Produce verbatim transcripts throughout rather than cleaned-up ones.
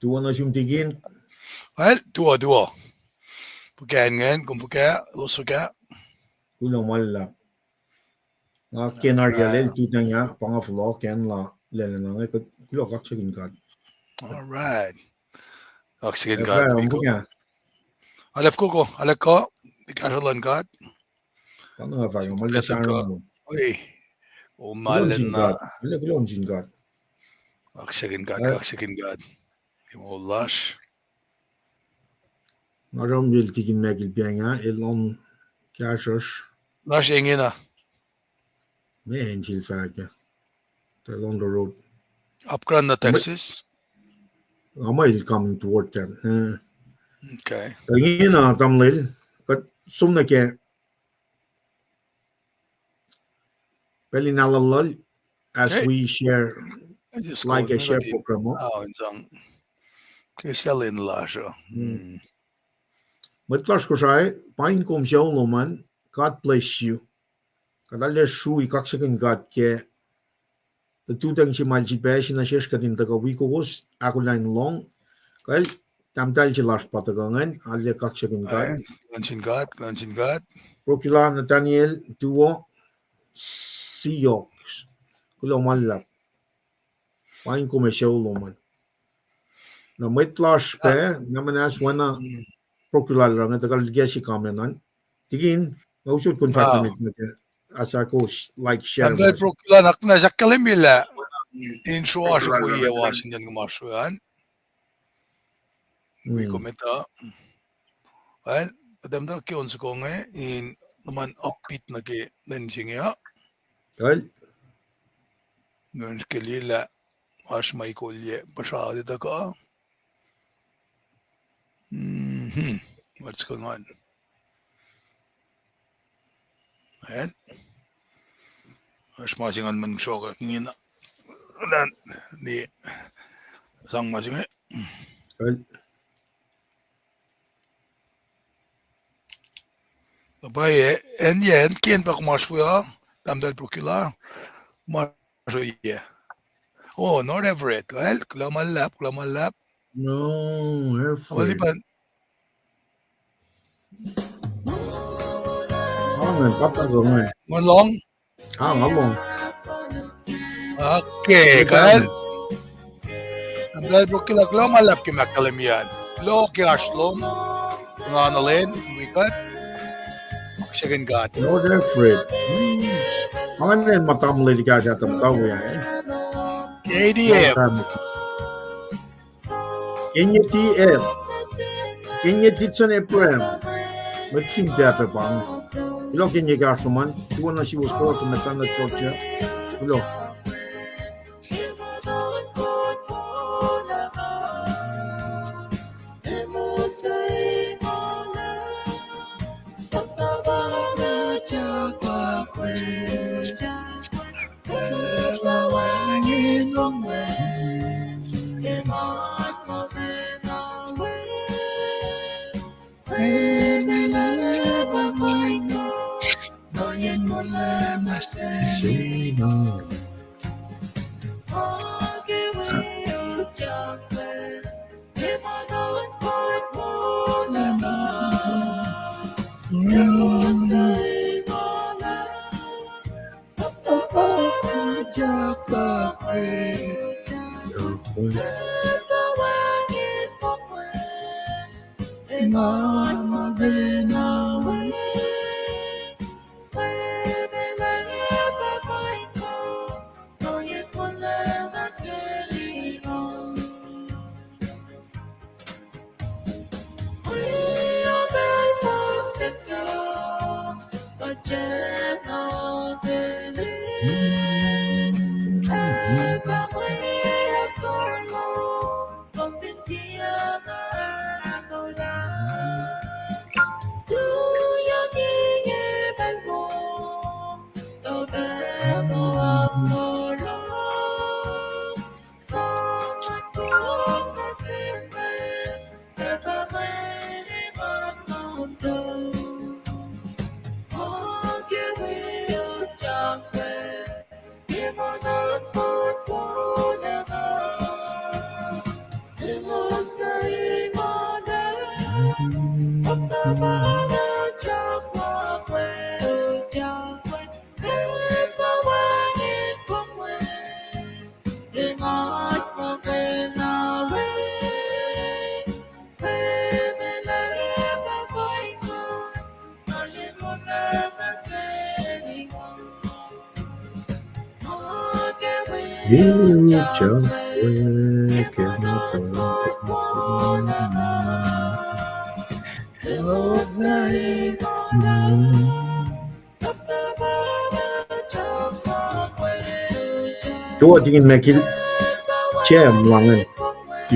Tuwo nuh sum tikin. Well, tuwo, tuwo. Puhkah ingacn, kom puhkah, elos puhkah. Kuloh ma luhlahp. Nga ke na arlac lututacng ah, pa nga fohlohk acn la lwelah na inge, kuht kuloh, kaksakihn God. All right. Kaksakihn God. Arlac fokoko, arlac kuh, kahsruh luhn God. Kaksakihn God. Kaksakihn God. Ke moul lasr. Nga sramsramkihn tikin Michael Pianga, el on kahsruhsr. Lasr ingena. Meac Angel fahk ah? Tuh el on the road. Apkuhran nuh Texas. Nga muh el coming toward that. Okay. Tuh ingena tamuhlwel, kuht som nuh ke pacl in aluhluhl, as we share, like and share program uh. Ke sel in lasr uh. Mwet lasr Kosrae, paing kom sucu lom an, God bless you. Kuht arlac srui kaksakihn God ke lututacng se ma el sifilpac se nuh sesr kuht in tuhkuh wi kowos ahkolah in lohng. Kuh el tahmtahel se lasr pa tuhkuh ingacn, arlac kaksakihn God. Kuloh nuh sin God, kuloh nuh sin God. Procula Nathaniel, tuwo, Seahawks. Kuloh ma luhlahp. Paing kom ac sucu lom an. Na mwet lasr pac, na muhnahs oacna Procula luhngse tuhkuh liki se comment an. Tikin, nga usot kom fahk nuh met nuh ke, as I go, like, share. Tahmtahel Procula, na kuht na ahkkahlwemye lah in sroasr wi Washington kom oasr we an. Wi kom etuh. Well, kuht tahmtahel ke on soko inge in luhman upbeat nuh ke lwen se inge uh. Ngan ke liye lah oasr ma ikolye puhsra etuh kuh. What's going on? Well, oasr ma se ngan men sroka ingena. Lah, ni sang ma se inge. Pwacye, acn, acn ke acn pa kom oasr we uh, tahmtahel Procula, kom oasr we uh. Oh, North Everett, well, kuloh ma luhlahp, kuloh ma luhlahp. North Everett. Nga lohng. Okay, kuht. Tahmtahel Procula, kuloh ma luhlahp ke ahkkahlwemye an. Kuloh ke oasr lom. Nga nuh len, wi kuht. Kaksakihn God. North Everett. Angan ma tamuhlwel kahsruh tahmtahel we ah. K D F. Kenye T F. Kenye Dixon Abraham. Mwet fin pahpah pang. Kuloh Kenye ke oasr lom an. Tuwo nuh suwos kowos, Atlanta, Georgia. Kuloh. Tuh tikin Michael, Cem langen.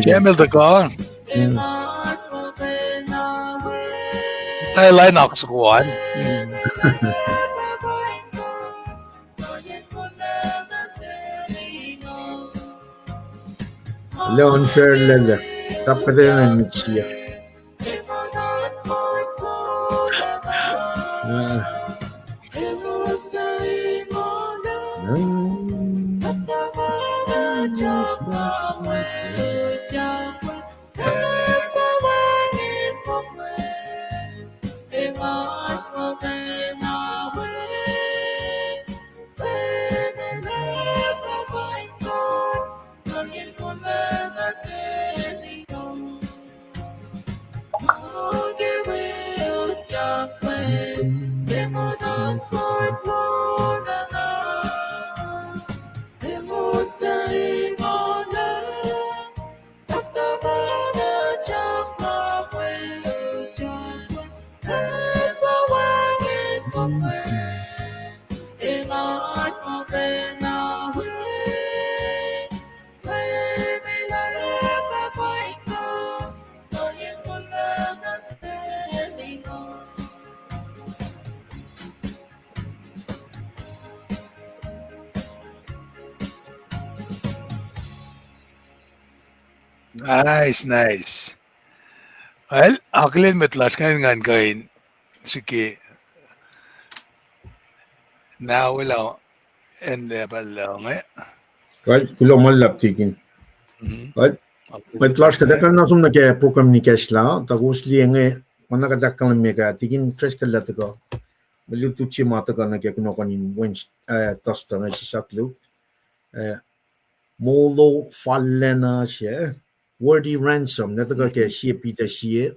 Cem el tuhkuh. Hmm. Tai lain oak soko an. Hmm. Leon Fair lele. Tapkatena mixia. Nice, nice. Well, akihlen mwet lasr ingacn ngan kuh in srihke. Na welah, acn Lebanon inge. Kuh, kuloh ma luhlahp tikin. Mhm. Kuh, mwet lasr kuht ac kuh na som nuh ke program in ikacslah, tuh kowos liye inge, ma na kuht ahkkahlwemye ah, tikin Driscoll el tuhkuh. Mwe lutlut se ma tuhkuh nuh ke kunohkohn in Wednesday, eh, Thursday inge sisaklu. Eh, molo fallacna se, Worthy Ransom, el tuhkuh ke Sie Peter sie,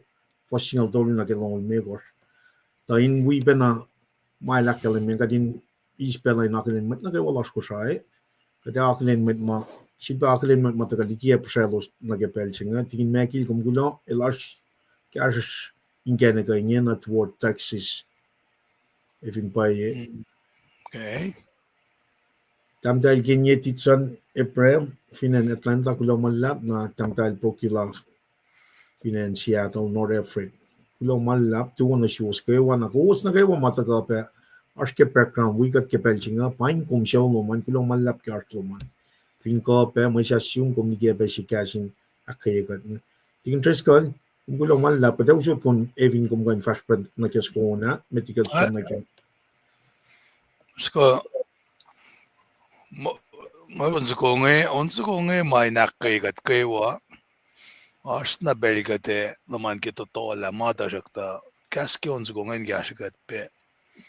fuhs singucul tolu nuh ke longoul limekohsr. Tuh in wi pacna ma el ahkkahlwemye, kuht in eis pacl in akihlen mwet nuh kwewa lasr Kosrae, kuht ac akihlen mwet ma, sifilpac akihlen mwet ma tuhkuh liki ac puhsraclos nuh ke pacl se inge, tikin Michael, kom kuloh, el oasr kahsruhsr inkacnek uh inge nuh toward Texas. Ac fin pwacye. Mm. Okay. Tahmtahel Kenye Titson Abraham, fin acn Atlanta, kuloh ma luhlahp, na Tahmtahel Prokila, fin acn Seattle, North Everett. Kuloh ma luhlahp, tuh nuh suwos kwewa, na kowos nuh kwewa ma tuhkuh pac, oasr ke background, wi kuht ke pacl se inge, paing kom sucu lom an, kuloh ma luhlahp ke oasr lom an. Fin kuh pac, mwe sasuc sum, kom nike pac sikyak in ahkkweye kuht. Tikin Driscoll, kom kuloh ma luhlahp, kuht ac usot kom, ac fin kom kuh in fahsr pac nuh ke soko an, met liki kuht som nuh ke. Soko, ma, ma on soko inge, on soko inge ma in ahkkweye kuht kwewa. Oasr na pacl kuht ac luhman ke totolah ma tuhsruhktuh kahs ke on soko inge in kahsrwe kuht pac.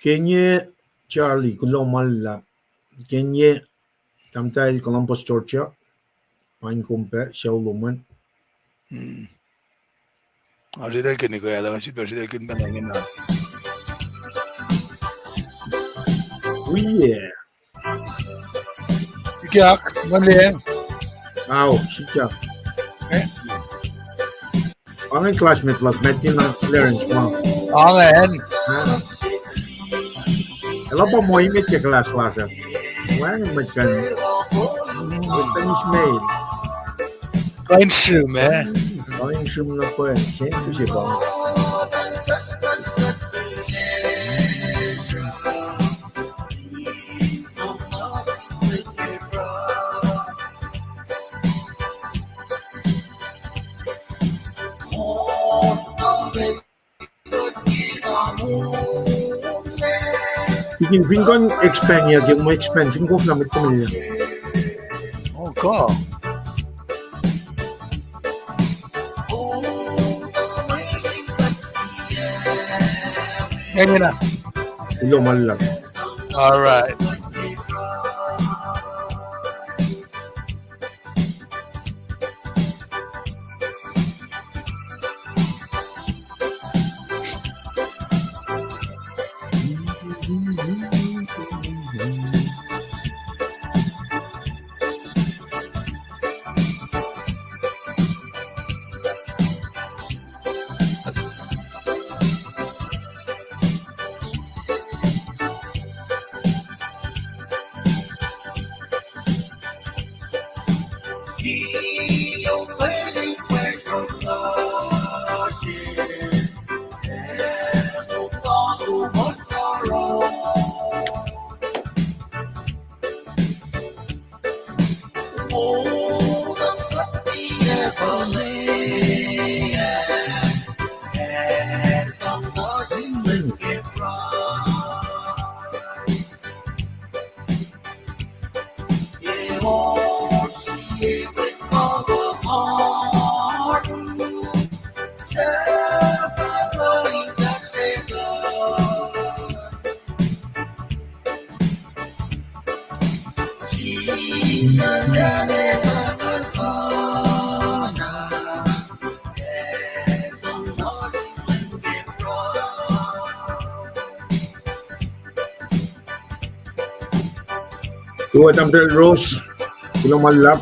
Kenye Charlie, kuloh ma luhlahp. Kenye, Tahmtahel Columbus, Georgia. Paing kom pac, sucu lom an. Hmm. Oasr eltahl ke nikucl, oasr eltahl ke nikucl. Wi, yeah. Sikyak, male. Au, sikyak. Eh? Angen classmate luhk, Martina Clarence, ma. Angen. Ah. Elah pa mwe emet ke class lasr uh. Wacngihn mwet kan. Western Ismail. Kain sum, eh? Kain sum na pa, same to se pa. Tikin fin kuh in expand ya, ke mwe expand, fin koflah mwet kom ya. Oh, God. Enenuh. Kuloh ma luhlahp. All right. Tuh Tamuhlwel Rose, kuloh ma luhlahp.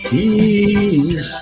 Jesus.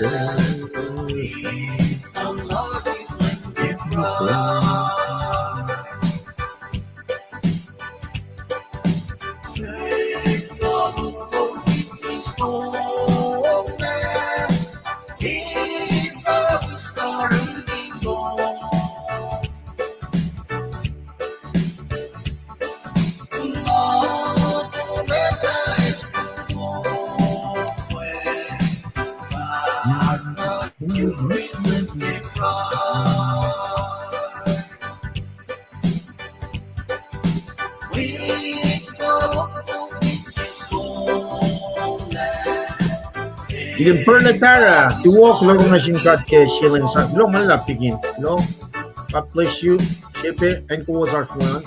Deacon Bernard Tara, tuwo, kuloh nuh sin God ke sie lwen sacn. Kuloh ma luhlahp, Deacon. Kuloh. God bless you. Srihpac, acn kowos oasr an.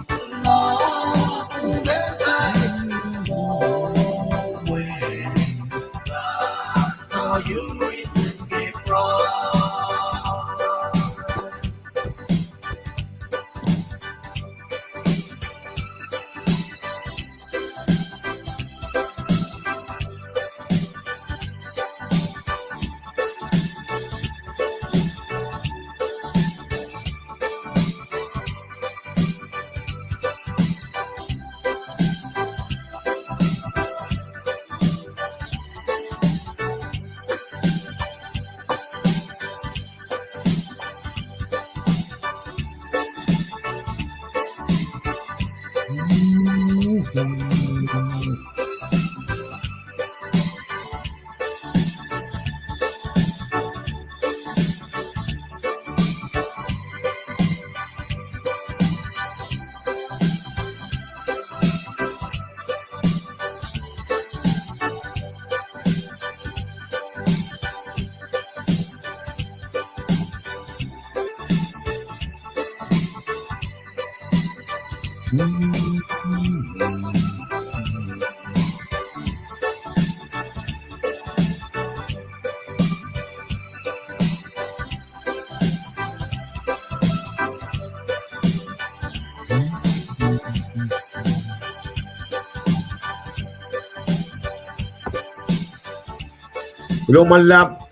Kuloh ma luhlahp,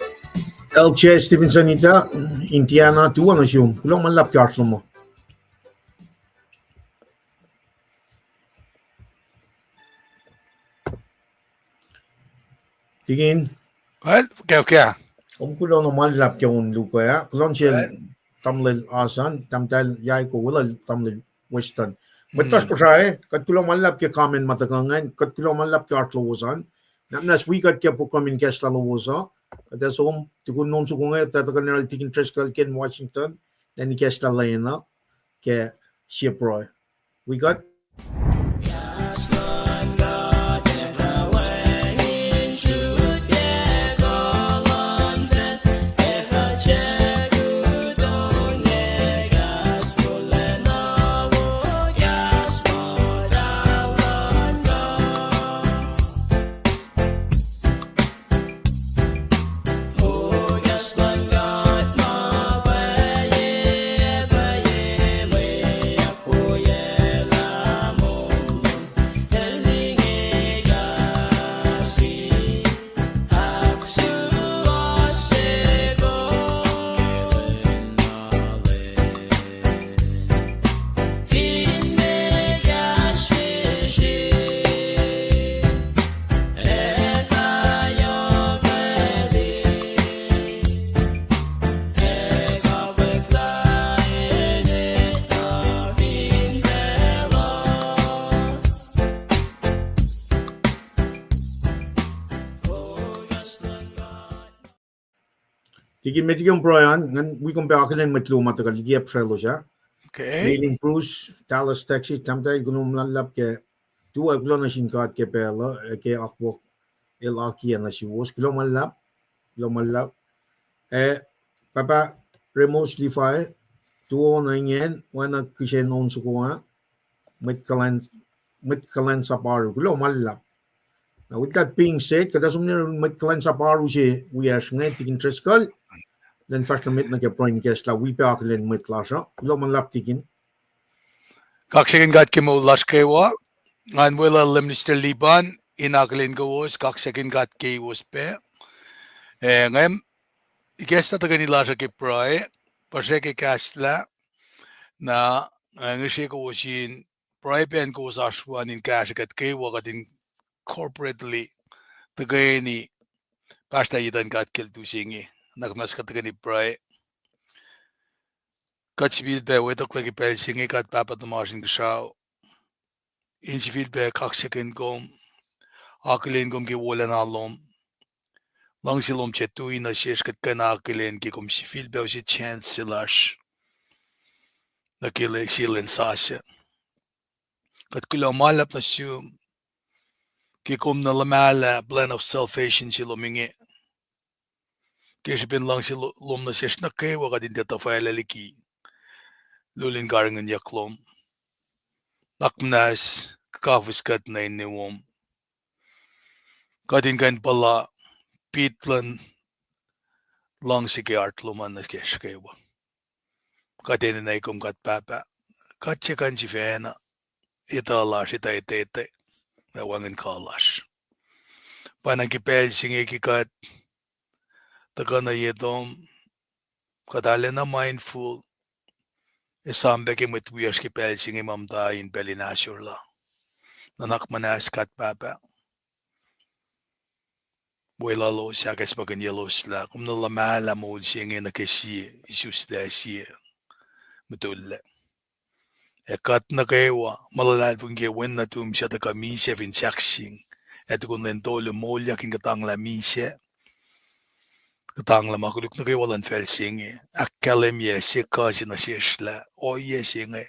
Elder Stevenson Ita, Indiana, tuwo nuh sum. Kuloh ma luhlahp ke oasr lom uh. Tikin. Well, ke, ke. Kom kuloh na ma luhlahp ke on luhk ah. Kuloh na sel tamuhlwel Asan, tahmtahel Yaiko, welul tamuhlwel Weston. Mwet lasr Kosrae, kuht kuloh ma luhlahp ke comment ma tuhkuh ingacn, kuht kuloh ma luhlahp ke oasr lowos an. Nahmnas wi kuht ke program in kahslah lowos uh. Kuht ac som, tukun on soko inge, tuh tuhkuh nuh yohrohl Tikin Driscoll, Ken Washington, na in kahslah lwen uh, ke sie pruhe. Wi kuht. Tikin, met liki kom pruhe an, ngan wi kom pac akihlen mwet luo ma tuhkuh liki apsraclos ah. Okay. Nailing Bruce, Dallas, Texas, tahmtahel, kuloh ma luhlahp ke tuwo, kuloh nuh sin God ke pacl uh, ac ke akwuck el akiyac nuh suwos. Kuloh ma luhlahp, kuloh ma luhlahp. Eh, Pahpah Remos Levi, tuwo nuh ingacn, oacna kihsen on soko ah, mwet kuhlwacn, mwet kuhlwacnsap oaru, kuloh ma luhlahp. Now, with that being said, kuht ac som nuh yurin mwet kuhlwacnsap oaru se wiyacsr inge, Tikin Driscoll, lwen fahsr nuh met nuh ke pruhe in kahslah, wi pac akihlen mwet lasr uh. Kuloh ma luhlahp, Tikin. Kaksakihn God ke moul lasr kwewa, ngan weluhl Minister Liban in akihlen kowos, kaksakihn God keiwos pac. Eh, ngan ikacslah tuhkweni lasr uh ke pruhe, puhsrwe ke kahslah, na, eh, ngisre kowos in pruhe pac in kowos oasr wi an in kahsruh kuht kwewa kuht in corporately tuhkweni pahsrlah ye tuhn God ke lutlut se inge. Na kuht mas kuht tuhkweni pruhe. Kuht sifilpac wetoklac ke pacl se inge, God Pahpah tuhmasr Inkuhsrao. In sifilpac kaksakihn kom, akihlen kom ke wolacna lom. Luhngse lom se tui nuh sesr, kuht kuh in akihlen ke kom sifilpac use chance se lasr nuh ke lwen, sie lwen sasuc. Kuht kuloh ma luhlahp nuh sum ke kom na luhmahlah plan of salvation se lom inge. Ke srihpen luhngse lo-, lom nuh sesr nuh kwewa kuht in tiac tuhfahlah liki lulin karihngihnyuck lom. Nuhnak muhnahs, kafis kuht nuh in niwom. Kuht in kuh in puhla pit luhn luhngse ke heart lom an nuh sesr kwewa. Kuht enenuh kom, God Pahpah. Kuht se kuh in sifacna etuh lasr, etuh, etuh, etuh, ac wacngihn kuh lasr. Pwacnwacng ke pacl se inge ke kuht tuhkuh nuh ye tom, kuht arulacna mindful, ac esam pac ke mwet wiyacsr ke pacl se inge ma muhta in pacl in ahsor la. Nuhnak muhnahs, God Pahpah. Weluhlos, ahkacsmakihnyelos lah kom na luhmahlah moul se inge nuh ke sie, isuslac sie, mutullac. Ac kuht nuh kwewa ma luhlahlfongi ke wen nuhtum suc tuhkuh misac fin sahkseng, ac tukun lwen tolu moulyak in kuhtanglah misac, kuhtanglah ma koluk nuh kwewa luhn facl se inge, ahkkahlwemye se kuh se nuh sesr lah ohiyac se inge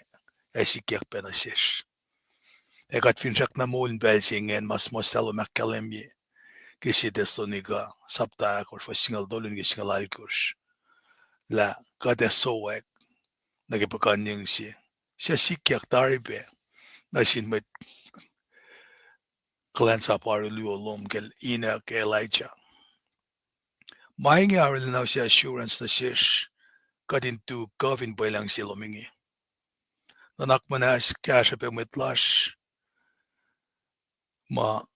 ac sikyak pac nuh sesr. Ac kuht finsrak na moul in pacl se ingacn, ma suhmuhslah lom ahkkahlwemye ke sie Thessalonica sapta ahkosr, fuhs singucul tolu nuh ke singucul alkosr, lah kuht ac sowack nuh ke puhkuhnyeng se suc sikyak tari pac nuh sin mwet kuhlwacnsap oaru luo lom ke Enoch, Elijah. Ma inge arulacna use assurance nuh sesr kuht in tu kuh fin pwelucng se lom inge. Nuhnak muhnahs, kahsruh pac mwet lasr ma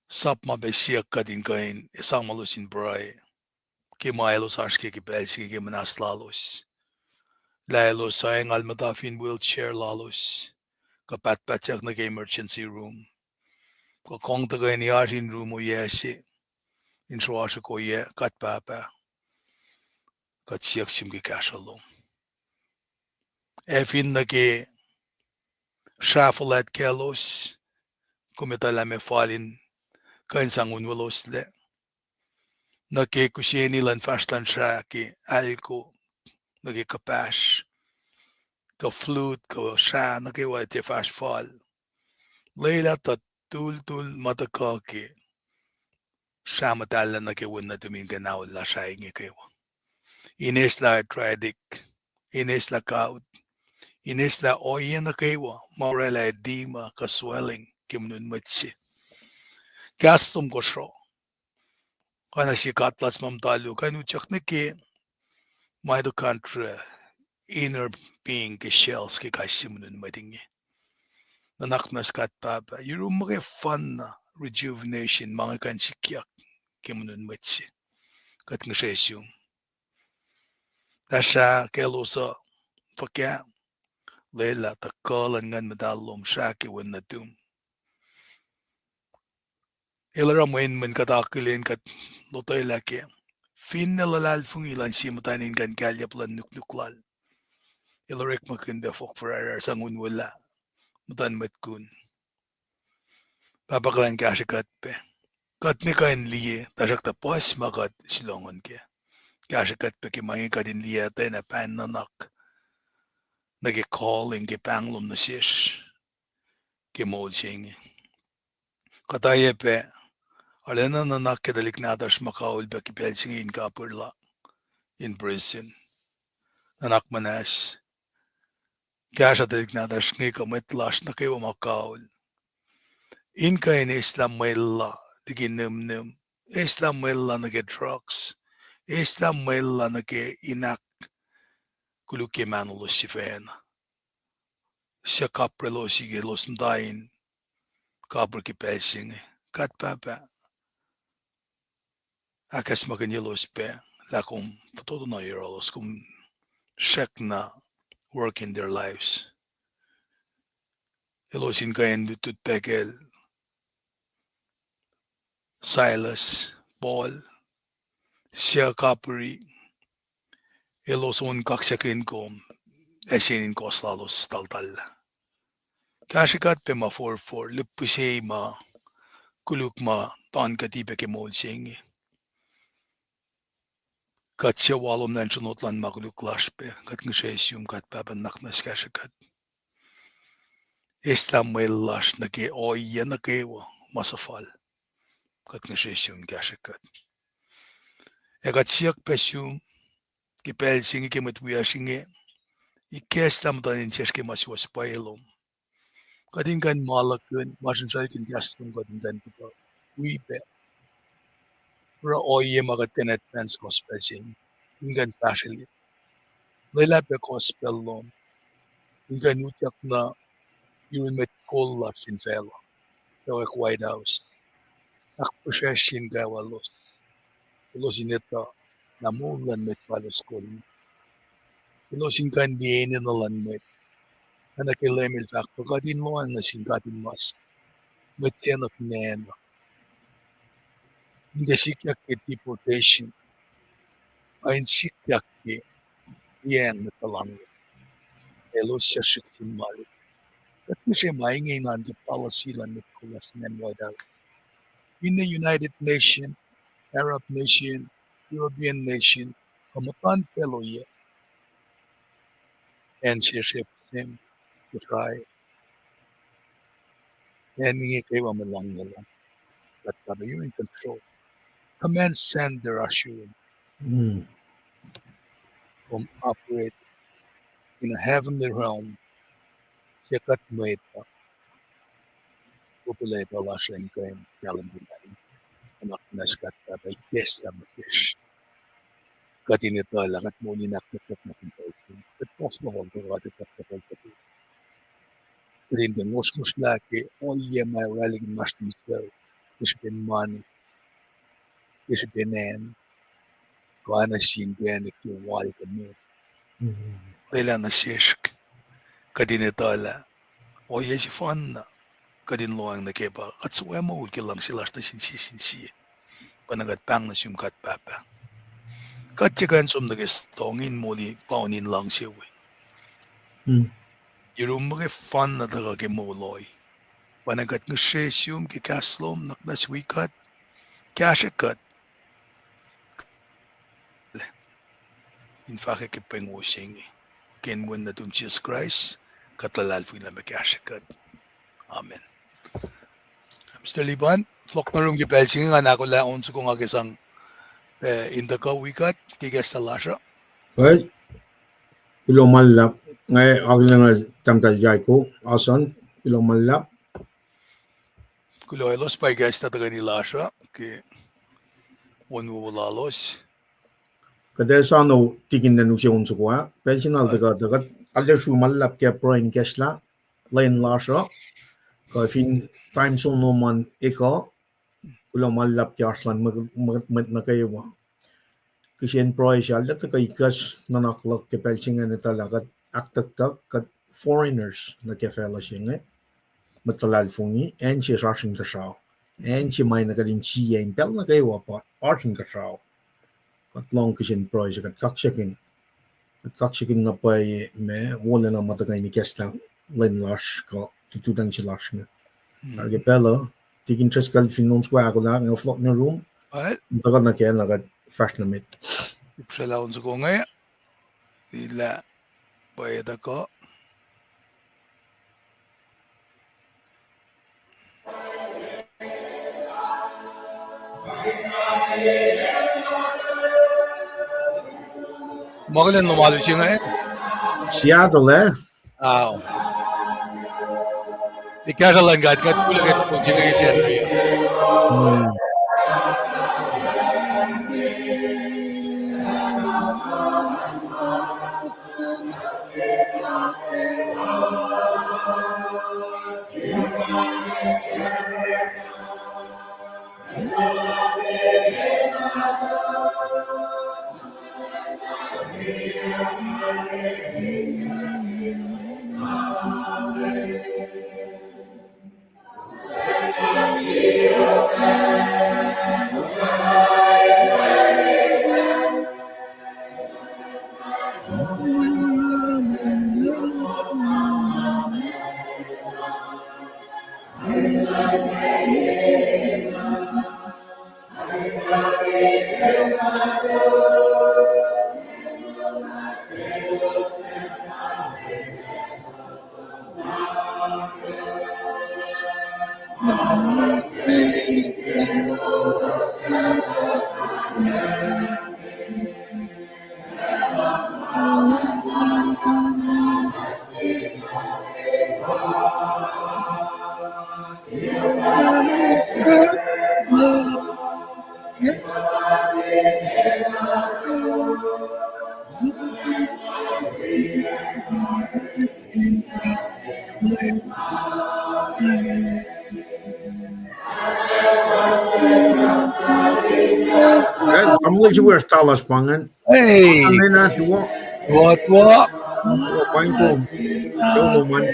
sap ma pac siyuck kuht in kuh in esamwalos in pruhe ke ma elos oasr ke ke pacl se inge ke muhnahs lalos, lah elos ac engan muhta fin wheelchair lalos, kuh pahtpahtyak nuh ke emergency room, Kuh kang tuhkweni oasr in rum oyac se, in sruasr oyac, kuht Pahpah, kuht siyuck sum ke kahsruh lom. Ac fin nuh ke srah fuhlwact kaclos, kom etuh lah meac fal in kuh in sang unweloslac. Nuh ke kihseni luhn fahsr luhn srah ke alko, nuh ke kuhpahsr, kuh flute, kuh srah nuh kwewa tiac fahsr fal. Lwelah tuh tultul ma tuhkuh ke srah muhtahllah nuh ke wen nuhtum in kuh in aolla srah inge kwewa. In eslah arthritic, in eslah gout, in eslah ohiyac nuh kwewa ma oraclah edema kuh swelling ke mweun mwet se. Kahs lom kosro. Oacna sie katlas ma muhta luo, kuh in utyak nuh ke mitochondria, inner being ke cells ke kais sie mweun mwet inge. Nuhnak muhnahs kuht Pahpah, yurum muh ke fun na rejuvenation ma inge kuh in sikyak ke mweun mwet se. Kuht ngihsre sum. Lah srah kaclos uh fuhkah, lwelah tuh kuh luhn Nguhn Muhtahl lom srah ke wen nuhtum. El oruh mwe enmwen kuht akihlen kuht lotwelah kac. Finne luhlahlfongi luhn sie muhtwacn in kuh in kalyup luhn nuknuk lal, el orekmakihn pac fohk fuhrahrrahr sang unwelah muhtuhn mwet kun. Pahpah, kuhlwacng kahsrwe kuht pac. Kuht ne kuh in liye, tuhsruhktuh puhs ma kuht silohngon kac. Kahsrwe kuht pac ke ma inge kuht in liye, tiacna pahng nuhnak nuh ke calling ke pahng lom nuh sesr ke moul se inge. Kuht oacyacpac arulacna nuhnak ke tuhlihk nahtuhsr ma kaul pac ke pacl se inge in kapihr la in prison. Nuhnak muhnahs, kahsruh tuhlihk nahtuhsr inge kuh mwet lasr nuh kwewa ma kaul in kuh in eslah mwella liki nihmnihm, eslah mwella nuh ke drugs, eslah mwella nuh ke in ahk koluk ke mahnolos sifacna. Suc kapraclos ke elos muhta in kapihr ke pacl se inge. Kuht Pahpah, ahkacsmakihnyelos pac lah kom fototo na yohrohlos, kom srackna work in their lives. Elos in kuh in lutlut pac kacl Silas, Paul, suc kapihri, elos on kaksakihn kom, ac sie in kohs lalos taltallah. Kahsrwe kuht pac ma forfor, lihpufacn se ma koluk ma tankuhti pac ke moul se inge. Kuht suc walomlah in sronot luhn ma koluk lasr pac, kuht ngihsre sum kuht Pahpah, nuhnak muhnahs kahsrwe kuht. Eslah mwel lasr nuh ke ohiyac nuh kwewa ma suhfal. Kuht ngihsre sum kahsrwe kuht. Ac kuht siyuck pac sum ke pacl se inge ke mwet wiyacsr inge, ikacslah muhtuhn insiyacsr ke ma suwohs pwacye lom. Kuht in kuh in ma luhkihn, ma sruhmuhn sralkihn kahs lom, kuht in kuh in tuhkuh wi pac oruh ohiyac ma kuht kuh in advance gospel se inge, in kuh in fahsrwelihk. Lwelah pac gospel lom in kuh in utyak nuh yurin mwet kol lasr fin facluh, kweok White House, ahkfihsracsrye in kwewa elos, elos in etuh lah moul luhn mwet pa elos kol. Elos in kuh in liye enenuh luhn mwet. Oacna ke Leum El fahk, kuht in lohacng nuh sin God in mas, mwet se nuh fin acn uh. In tiac sikyak ke deportation, a in sikyak ke liyacacng mwet tuhlan. Elos suc srihk sin ma rit. Kuht ngihsre ma inge in oan ke policy luhn mwet kol lasr fin acn White House. Finne United Nation, Arab nation, European nation, kuh muhtuhnfacl oyac, acn sesr FSM, Kosrae, acn inge kwewa ma luhngse lom, kuht Pahpah, you're in control. Command center oasr yurum, kom operate in a heavenly realm, se kuht mwet uh, populator lasr in kuh in kahlwem ke ma inge. Nuhnak muhnahs kuht Pahpah, ikacslah nuh sesr. Kuht in etuh lah kuht moul in ahkkweye kuht nuh fin pacl se inge. Kuht puhs lofal, kuht puhs lofal. Kuht in tiac ngosngoslah ke ohiyac ma oraclah inmahsrlon sucu, ke srihpen mani, ke srihpen acn, kuh oacna sin pacna ke wal kuh me. Lwelah nuh sesr, kuht in etuh lah ohiyac sefanna kuht in lohacng nuh kac pa kuht suc moul ke luhngse lasr nuh sin sie sin sie. Pa na kuht pahng nuh sum God Pahpah. Kuht tiac kuh in som nuh ke stong in moli paun in luhngse we. Yurum muh ke fan na tuhkuh ke moul uh. Pa na kuht ngihsre sum ke kahs lom, nuhnak muhnahs wi kuht, kahsrwe kuht in fahkwack ke pweng wo se inge. Ke inen Wen nuhtum Jisus Kraist, kuht luhlahlfongi lah ma kahsrwe kuht. Amen. Mister Liban, fohlohk nuh yurum ke pacl se inge, nga ahkolah on soko nga ke sang, eh, in tuhkuh wi kuht ke ikacslah lasr uh. Well, kuloh ma luhlahp, nga akihlen Tahmtahel Yaiko Asan, kuloh ma luhlahp. Kuloh elos pa ikacslah tuhkweni lasr uh ke on wowo lalos. Kuht ac soano tikin lwen use on soko ah, pacl se na el tuhkuh, tuh kuht arlac sru ma luhlahp ke pruhe in ikacslah lwen lasr uh, kuh fin time zone lom an ekuh, kuloh ma luhlahp ke oasr luhn mwet, mwet, mwet nuh kwewa. Kihsen pruhe se arlac tuhkuh ikacs nuhnak luhk ke pacl se inge, etuh lah kuht ahktucktuck, kuht foreigners nuh ke facluh se inge. Mwet luhlahlfongi, acn se oasr inkuhsrao. Acn se ma na kuht in sie in pacl nuh kwewa pa oasr inkuhsrao. Kuht lohng kihsen pruhe se, kuht kaksakihn, kuht kaksakihn na pwacye ma wolacna ma tuhkuh in ikacslah lwen lasr kuh tututacng se lasr inge. Oruh ke pacl uh, tikin Driscoll, fin on soko ahkolah, nga fohlohk nuh yurum. Tuhkuh nuh ke na kuht fahsr nuh met. Ipsrelah on soko inge, lah pwacye tuhkuh. Ma kulen lom alu se inge? Seattle, eh? Ao. Ikacslah luhn God, kuht kuloh ke pacl se inge ke Sacnri. Eh, tamuhlwel Siwers Dallas pa ingacn. Hey. Amen, ah, tuwo. Tuwo, tuwo. Tuwo, paing kom. Tuwo, man.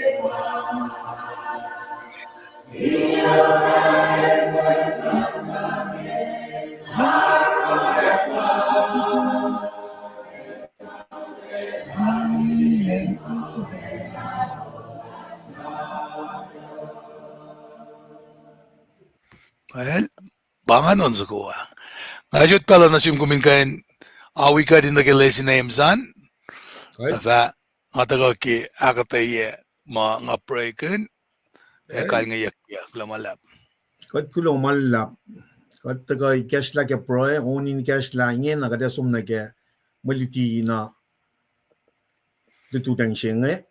Well, pa ingacn on soko ah. Nga sot pacl uh nuh sum kom in kuh in awi kuht in nuh ke lesin James an. Right. Tuhfah nga tuhkuh ke ahkuhtweyac ma nga pruhekihn, ac kalngeyuck, kuloh ma luhlahp. Kuht kuloh ma luhlahp. Kuht tuhkuh ikacslah ke pruhe, on in ikacslah ingena kuht ac som nuh ke mwe luti na lututacng se inge.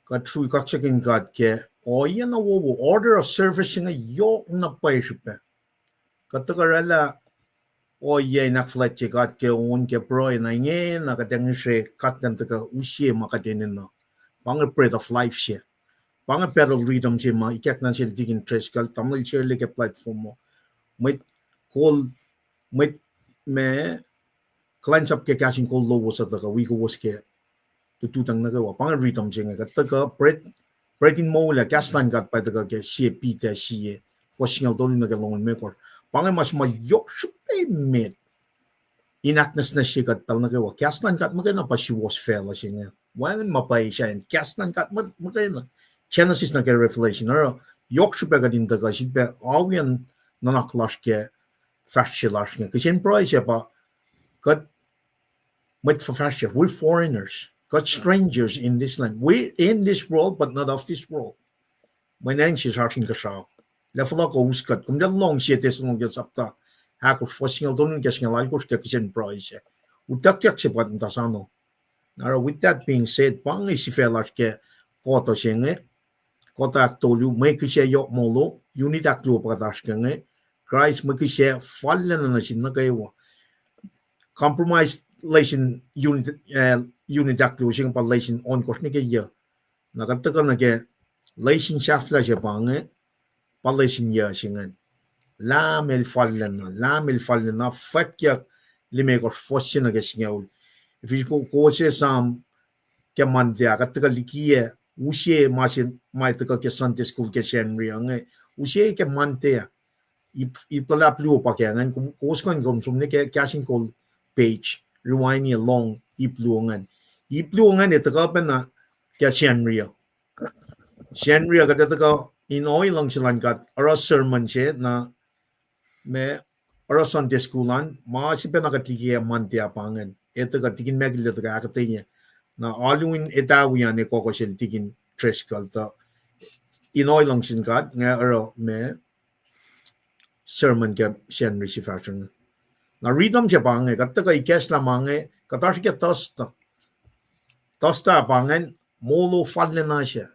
Kuht sruhk kaksakihn God ke ohiyac na wowo, order of service inge yohk na pwacye srihpac. Kuht tuhkuh oraclah ohiyac in ahkfuhlwactye God ke on ke pruhe na ingena kuht ac ngihsre God in tuhkuh use ma kuht enenuh. Pa inge bread of life se. Pa inge battle rhythm se ma ikackna sel tikin Driscoll, tamuhlwel Shirley ke platform uh. Mwet kol, mwet ma kuhlwacnsap ke kahs in kol lowos uh tuhkuh wi kowos ke lututacng nuh kwewa. Pa inge rhythm se inge, kuht tuhkuh bread Bread in moul ah, kahs luhn God pa tuhkuh ke Sie Peter sie, fuhs singucul tolu nuh ke longoul limekohsr. Pa inge ma se ma yohk srihpac emet in ahknwacsnwacsye kuht pacl nuh kwewa. Kahs luhn God muhkwena pa suwohs facluh se inge. Wacngihn ma pwacye sahyacn kahs luhn God muh-, muhkwena. Genesis nuh ke Revelation. Oruh yohk srihpac kuht in tuhkuh sifilpac auliyak nuhnak lasr ke fahsr se lasr inge. Kihsen pruhe se pa kuht mwet fuhfahsryucsr, we're foreigners, kuht strangers in this land. We're in this world, but not of this world. Mweyen acn se oasr inkuhsrao. Lah fohlohk us kuht, kom tiac lohng Sie Thessalonians sapta ahkosr fuhs singucul tolu nuh ke singucul alkosr ke kihsen pruhe se. Utuckyak se pa muhta sano. Na oruh, with that being said, pa inge sifac lasr ke quarter se inge, quarter ahktolu, mwe kihsac yohk molo, unit ahkluo pa kuht oasr ke inge, Kraist mwe kihsac fallacna nuh sin nuh kwewa. Compromise lesin unit, eh, unit ahkluo se inge pa lesin ohnkohsr nuh ke yuc. Na kuht tuhkuh nuh ke lesin sahflah se pa inge, pa lesin yuc se ingacn. Lahm el fallacna, Lahm el fallacna, fwackyuck limekohsr fuhs se nuh ke singucul. If you go, go se Sam ke Monday ah, kuht tuhkuh likiyac, use ma se, ma tuhkuh ke Sunday school ke Sacnri inge, use ke Monday ah. Ip, ip luhlahp luo pa ke ingacn, kom, kowos kuh in kom som nuh ke Kahs in Kol page, rewind-ye lohng ip luo ingacn. Ip luo ingacn ac tuhkuh pacna ke Sacnri uh. Sacnri uh kuht ac tuhkuh in ohi luhngse luhn God, oruh sermon se na, ma, oruh Sunday school an, ma sifacna kuht likiyac Monday ah pa ingacn. Ac tuhkuh Tikin Michael el tuhkuh ahkuhtweyac. Na alu in etawi an ac kohkoh sel Tikin Driscoll tuh in ohi luhngse luhn God, nga oruh ma sermon ke Sacnri se fahsruh inge. Na rhythm se pa inge, kuht tuhkuh ikacslah ma inge, kuht oasr ke Thursday. Thursday pa ingacn, molo fallacna se.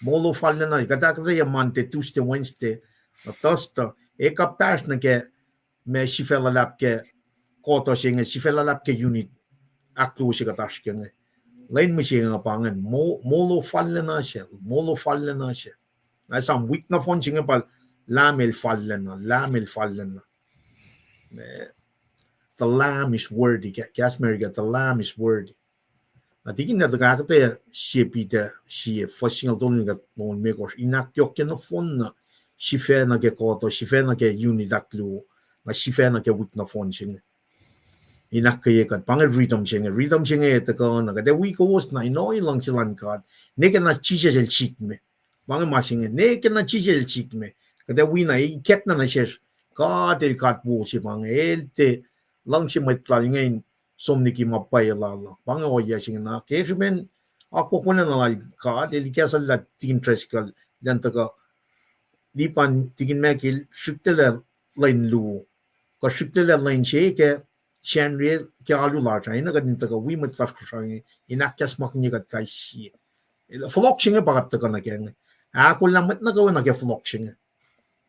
Molo fallacna, kuht ahkuhtweyac Monday, Tuesday, Wednesday, na Thursday, ac kuhpahsr nuh ke ma sifac luhlahp ke quarter se inge, sifac luhlahp ke unit ahkluo se kuht oasr ke inge. Lwen mihsenge pa ingacn, mo-, molo fallacna se, molo fallacna se. Na esam wik nohfohn se inge pa Lahm el fallacna, Lahm el fallacna. The Lamb is worthy. Ka-, kahs America, the Lamb is worthy. Na Tikin el tuhkuh ahkuhtweyac Sie Peter sie, fuhs singucul tolu nuh ke longoul limekohsr, in ahkyohkye nohfohn na, sifac nuh ke quarter, sifac nuh ke unit ahkluo, na sifac nuh ke wik nohfohn se inge. In ahkkweye kuht, pa inge rhythm se inge, rhythm se inge tuhkuh na, kuht ac wi kowos na in ohi luhngse luhn God, ne ke na Jisus el sikme. Pa inge ma se inge, ne ke na Jisus el sikme. Kuht ac wi na, ikackna nuh sesr, God el God wo se pa inge, el tiac luhngse mwet lal inge in som liki ma pwacye lal uh. Pa inge ohiyac se inge na, ke srihpen akwuck wolacna lal God, el ikacslah Tikin Driscoll, elan tuhkuh, lipan Tikin Michael srihklac lwen luo, kuh srihklac lwen se ke Sacnri ke alu lasr ah, enenuh kuht in tuhkuh wi mwet lasr Kosrae inge, in ahkacsmakihnye kuht kais sie. Fohlohk se inge pa kuht tuhkuh nuh ke inge. Ahkolah mwet nuh kwewa nuh ke fohlohk se inge.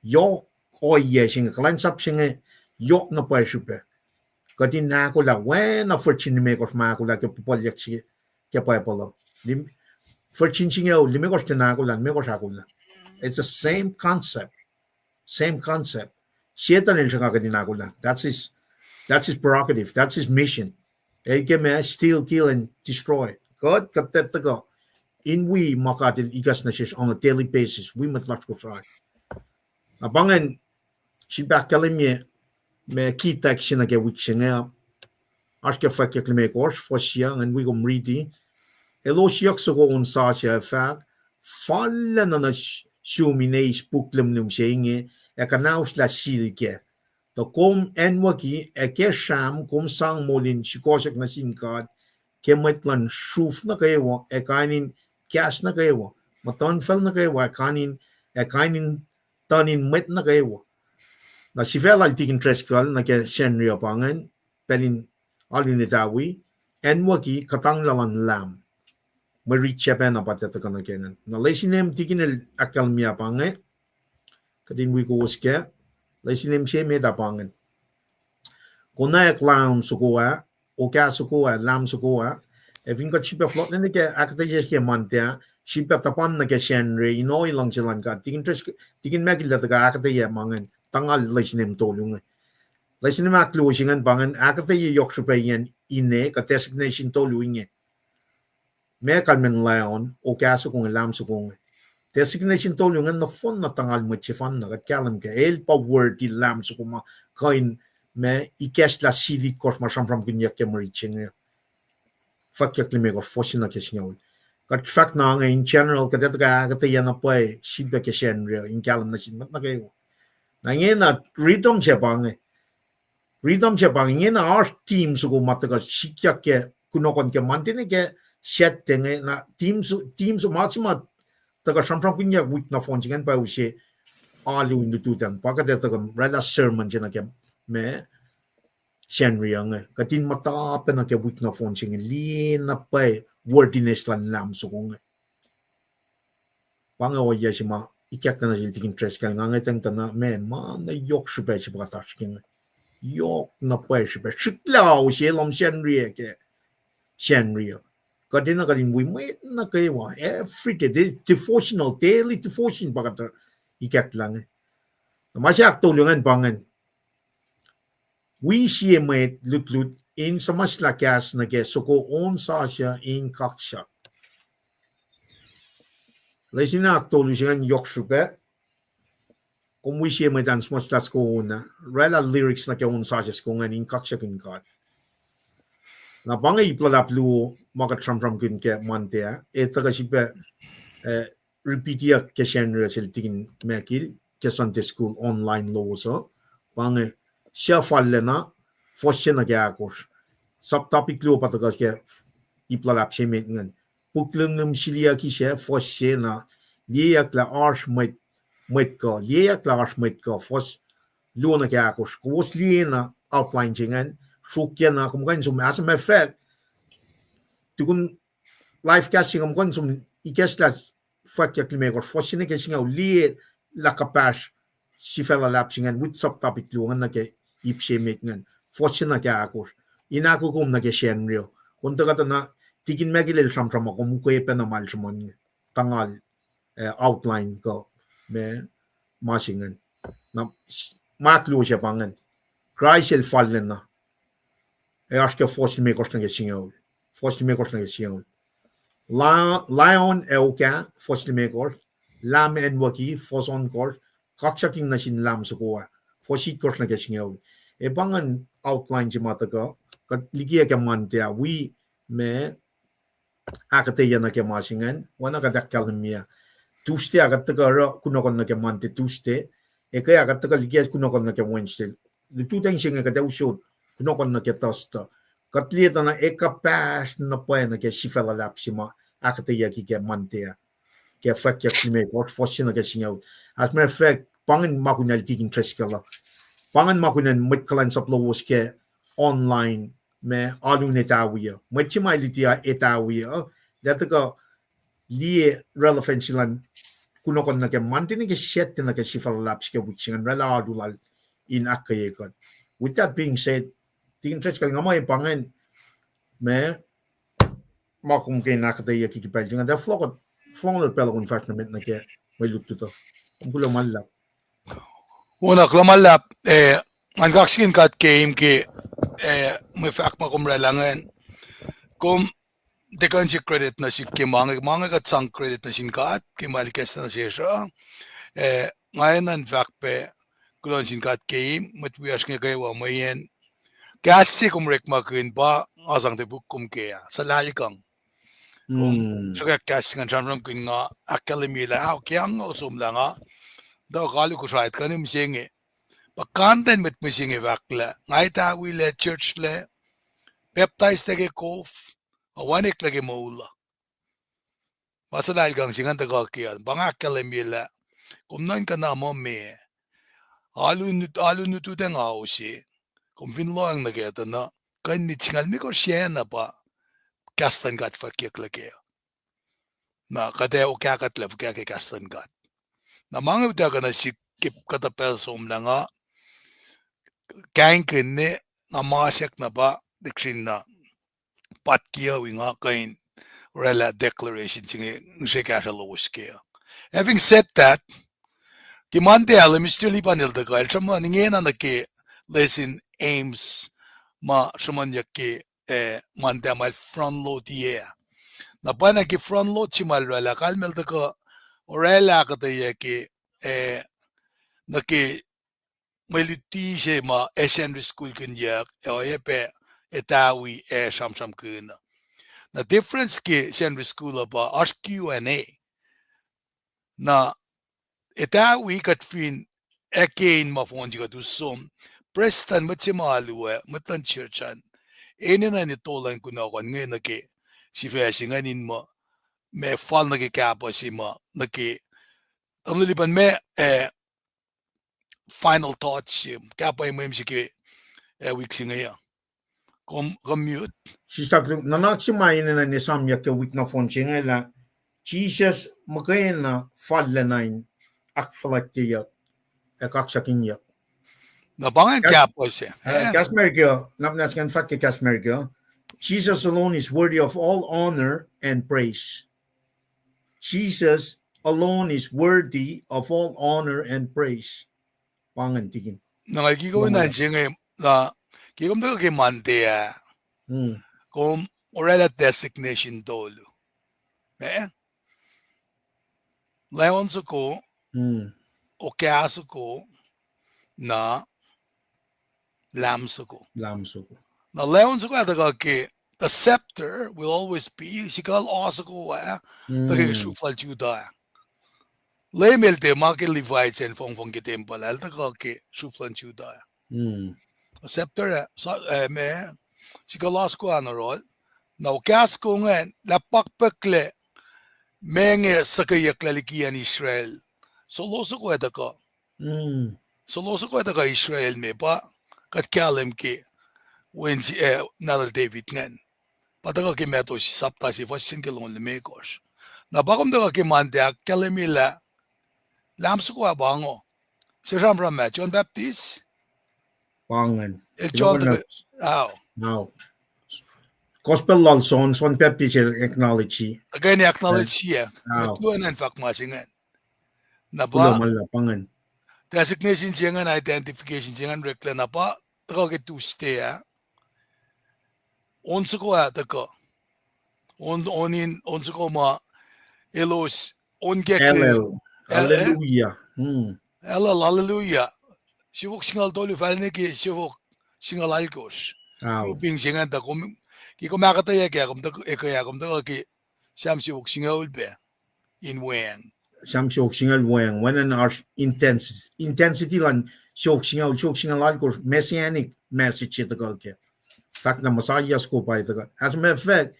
Yohk ohiyac se inge, kuhlwacnsap se inge, yohk na pwacye srihpac. Kuht in ahkolah, oacna virgin limekohsr ma ahkolah ke pupulyuck se ke Bible uh. Lim-, virgin singucul, limekohsr tiacna ahkolah, limekohsr ahkolah. It's the same concept. Same concept. Setuhn el sruhnga kuht in ahkolah. That's his, that's his prerogative. That's his mission. El ke ma steal, kill, and destroy. Kuht, kuht tiac tuhkuh in wi ma God el ikacs nuh sesr on a daily basis. Wi mwet lasr Kosrae. Na pa ingacn, sifilpac ahkkahlwemye ma key text se nuh ke wik se inge. Oasr ke Fwackyuck limekohsr, fuhs yac, ngan wi kom riti. Elos siyuck soko on sasuc ac fahk, fallacna nuh sum in eis puk lihmlihmse inge, ac kuhnahoslah sil kac. Tuh kom acnwucki ac ke sram kom sang moul in sukohsohk nuh sin God ke mwet luhn sruf nuh kwewa, ac kain in kahs nuh kwewa, muhtuhnfacl nuh kwewa, ac kain in, ac kain in tuhn in mwet nuh kwewa. Na sifac lal Tikin Driscoll nuh ke Sacnri uh pa ingacn, pacl in alu in etawi, acnwucki kuhtanglah luhn Lam. Mwe rit sacpacna pa tiac tuhkuh nuh ke ingacn. Na lesin em Tikin el ahkkahlwemye pa inge, kuht in wi kowos kac, lesin em se met ah pa ingacn. Konwacack Lam soko ah, okah soko ah, Lam soko ah, ac fin kuht sifilpac fohlohk nuh ke ahkuhtweyac ke Monday ah, sifilpac tuhpan nuh ke Sacnri, in ohi luhngse luhn God. Tikin Dris-, Tikin Michael el tuhkuh ahkuhtweyac ma ingacn, tuhngal lesin em tolu inge. Lesin em ahkluo se ingacn pa ingacn, ahkuhtweyac yohk srihpac yen ine, kuh designation tolu inge. Ma kalmacn Lam, okah soko inge, Lam soko inge. Designation tolu ingacn nohfohn na tuhngal mwet sefanna, kuht kahlwem kac. El pa worthy lamb soko ma kuh in, ma ikacslah seal itkohsr ma sramsramkihnyuck ke mwe rit se inge. Fwackyuck limekohsr, fuhs se nuh ke singucul. Kuht fahk na inge in general, kuht etuh ke ahkuhtweyac na pwacye, sifilpac ke Sacnri uh, in kahlwem nuh sin mwet nuh kwewa. Na ingena rhythm se pa inge. Rhythm se pa inge. Ingena oasr team soko ma tuhkuh sikyak ke kunohkohn ke Monday nuh ke Saturday inge, na team, team se ma, se ma tuhkuh sramsramkihnyuck wik nohfohn se ingacn pa use alu in lututacng, pa kuht etuh ke oraclah sermon se nuh ke ma Sacnri uh inge. Kuht in muhta pac nuh ke wik nohfohn se inge, liye na pwacye worthiness luhn lamb soko inge. Pa inge ohiyac se ma ikacklah nuh sel Tikin Driscoll, nga ngetang tuh na, man, ma na yohk srihpac se pa kuht oasr ke inge. Yohk na pwacye srihpac. Srihklac ao se lom Sacnri uh ke Sacnri uh. Kuht enenuh kuht in wi mwet nuh kwewa every day, devotional, daily devotion pa kuht ikacklah inge. Na ma se ahktolu ingacn pa ingacn. Wi sie mwet lutlut in suhmuhslah kahs nuh ke soko on sasuc in kaksak. Lesin ahktolu se ingacn yohk srihpac. Kom wi sie mwet an suhmuhslah soko on ah, oraclah lyrics nuh ke on sasuc soko ingacn, In Kaksakihn God. Na pa inge ip luhlahp luo ma kuht sramsramkihn ke Monday ah, ac tuhkuh srihpac, eh, repeatiyuck ke Sacnri uh sel Tikin Michael ke Sunday school online lowos uh. Pa inge, Suc Fallacna, fuhs se nuh ke ahkosr. Subtopic luo pa tuhkuh ke ip luhlahp se met ingacn. Puk luhn Leum siliyucki sac, fuhs se na, liyeyuck lah oasr mwet, mwet kuh, liyeyuck lah oasr mwet kuh, fuhs luo nuh ke ahkosr. Kowos liye na outline se ingacn, sruokyac na, kom kuh in som, as a matter of fact, tukun live cast se kom kuh in som ikacslah Fwackyuck limekohsr, fuhs se nuh ke singucul, liye lah kuhpahsr sifacna luhlahp se ingacn, with subtopic luo ingacn nuh ke ip se met ingacn, fuhs se nuh ke ahkosr. In ahkolah kom nuh ke Sacnri uh. Kom tuhkuh tuh na, Tikin Michael el sramsram ma kom ukwe pacna ma el sruhmuhn inge. Tuhngal, eh, outline kuh ma, ma se ingacn. Na, s-, ma ahkluo se pa ingacn. Kraist el fallacna. Ac oasr ke fuhs limekohsr nuh ke singucul. Fuhs limekohsr nuh ke singucul. Li-, lion ac okah, fuhs limekohsr, lamb anwucki, fuhs ohnkohsr, kaksakihn nuh sin lamb soko ah, fuhs itkohsr nuh ke singucul. Ac pa ingacn outline se ma tuhkuh, kuht likiyac ke Monday ah, wi ma ahkuhtweyac nuh ke ma se ingacn, oacna kuht ahkkahlwemye. Tuesday ah kuht tuhkuh oruh kunohkohn nuh ke Monday, Tuesday, ac ke ah kuht tuhkuh likiyac kunohkohn nuh ke Wednesday. Lututacng se inge kuht ac usot kunohkohn nuh ke Thursday. Kuht liye tuh na ekuh pahsr na pwacye nuh ke sifacna luhlahp se ma ahkuhtweyucki ke Monday ah. Ke Fwackyuck limekohsr, fuhs se nuh ke singucul. As a matter of fact, pa ingacn ma kunacl Tikin Driscoll uh. Pa ingacn ma kunacl mwet kuhlwacnsap lowos ke online ma alu in etawi uh. Mwet se ma luti etawi uh, lah tuhkuh liye relevancy luhn kunohkohn nuh ke Monday nuh ke Saturday nuh ke sifacna luhlahp se ke wik se ingacn, oraclah alu lal in ahkkweye kuht. With that being said, Tikin Driscoll, nga muh pa ingacn ma ma kom ke in ahkuhtweyucki ke pacl se inge, tuh fohlohk, fohlohk pacl uh kom fahsr nuh met nuh ke mwe lutlut uh. Kom kuloh ma luhlahp. Wona, kuloh ma luhlahp, eh, ngan kaksakihn God ke im ke, eh, mwe fahk ma kom oraclah ingacn. Kom tiac kuh in se credit nuh sihk ke ma inge, ma inge kuht sang credit nuh sin God ke ma el ikacslah nuh sesr uh. Eh, nga enenuh in fahk pac kuloh nuh sin God ke im, mwet wiyacsr inge kwewa, mweyen kahs se kom orekmakihn pa nga sang tuh puk kom ke ah, suhlahlkihn. Kom sruhkwack kahs se ingacn sramsramkihn, nga ahkkahlwemye lah, ao, ke ang nga somlah nga tuh alu Kosrae kuh in mihsenge. Pa content mwet mihsenge fahk lah nga etawilac church lac, pacptaislac ke kof, ac wacngihnlac ke moul uh. Ma suhlahlkihn se ingacn tuhkuh ke an, pa nga ahkkahlwemye lah kom nuhnkuh na muh meac. Alu, alu lututacng ao se, kom fin lohacng nuh kac tuh na, kuh in miting singucul limekohsr na pa kahs luhn God fwackyucklac kac. Na kuht ac okah kuht lah fuhkah ke kahs luhn God. Na ma inge utuckuh nuh sihk ke kuhtuh pacl somlah nga kahingkihn ne, nga masack na pa lihksreni na patkiyuwi nga kuh in oraclah declaration se inge, ngihsre kahsruh lowos kac. Having said that, ke Monday ah Mister Lipan el tuhkuh, el sruhmuhn ingena nuh ke lesin Ames ma sruhmuhnyuck ke, eh, Monday ma el front load-iyac. Na pwacna ke front load se ma el oraclah, kalmac el tuhkuh oraclah kuhtweyuck ke, eh, nuh ke mwe luti se ma ac Sacnri School kinyuck, ac oacyacpac etawi ac sramsramkihn uh. Na difference ke Sacnri School uh pa oasr Q and A. Na etawi kuht fin ac ke in ma fohn se kuht us som, prestuhn mwet se ma alu ah, mwet luhn church an, enenuh in etollah in kunohkohn inge nuh ke sifac se ingacn in muh, ma fal nuh ke kahpah se ma nuh ke, tamuhlwel Lipan, ma, eh, final thoughts se, kahpah mweyen se ke, eh, wik se inge uh. Kom, kom mute. Sista, nuhnak se ma enenuh in esamyuck ke wik nohfohn se inge lah Jisus muhkwena fallacna in ahkfuhlwactyeyuck ac kaksakihnyuck. Na pa ingacn kahpah se, eh, kahs America, na, na skan fahk ke kahs America, Jesus alone is worthy of all honor and praise. Jesus alone is worthy of all honor and praise. Pa ingacn tikin. Na nga ke kom na se inge, na ke kom tuhkuh ke Monday ah, kom oraclah designation tolu. Eh? Leum soko, okah soko, na Lam soko. Na leum soko ah tuhkuh ke, the scepter will always be, sikuhl oa soko ah, tuhkuh ke sruhf lal Judah ah. Leum el tiac ma ke Levites an fongfong ke tempuhl ah, el tuhkuh ke sruhf luhn Judah ah. Scepter ah, ma, sikuhl oa soko ah nuhrohl. Na okah soko ingacn, lah pakpucklac, ma inge suhkeyucklac liki acn Israel. Solo soko ah tuhkuh. Solo soko ah tuhkuh Israel me pa, kuht kahlwem ke, wen, eh, nahtuhl David ingacn. Pa tuhkuh ke Matthew sapta se fuhs se ke longoul limekohsr. Na pa kom tuhkuh ke Monday ahkkahlwemye lah, Lam soko ah pa ingo. Se sramsram ah, John Baptist? Pa ingacn. El John, Gospel lal John, John Baptist el acknowledge. Again, acknowledge, yeah. Mwet luo an fahk ma se ingacn. Na pa, designation se ingacn, identification se ingacn oreklac na pa, tuhkuh ke Tuesday ah. On soko ah tuhkuh. On, on in, on soko ma, elos, on ke, Hallelujah. Siofok singucul tolu fal nuh ke siofok singucul alkosr. Grouping se ingacn tuh kom, ke kom ahkuhtweyac ke, kom tuh, ekuh ah, kom tuhkuh ke Sam siofok singucul pac in weacng. Sam siofok singucul weacng, weacng an oasr intensity, intensity lun siofok singucul, siofok singucul alkosr, messianic message se tuhkuh ke. Fahk na Messiah soko pa tuhkuh. As a matter of fact,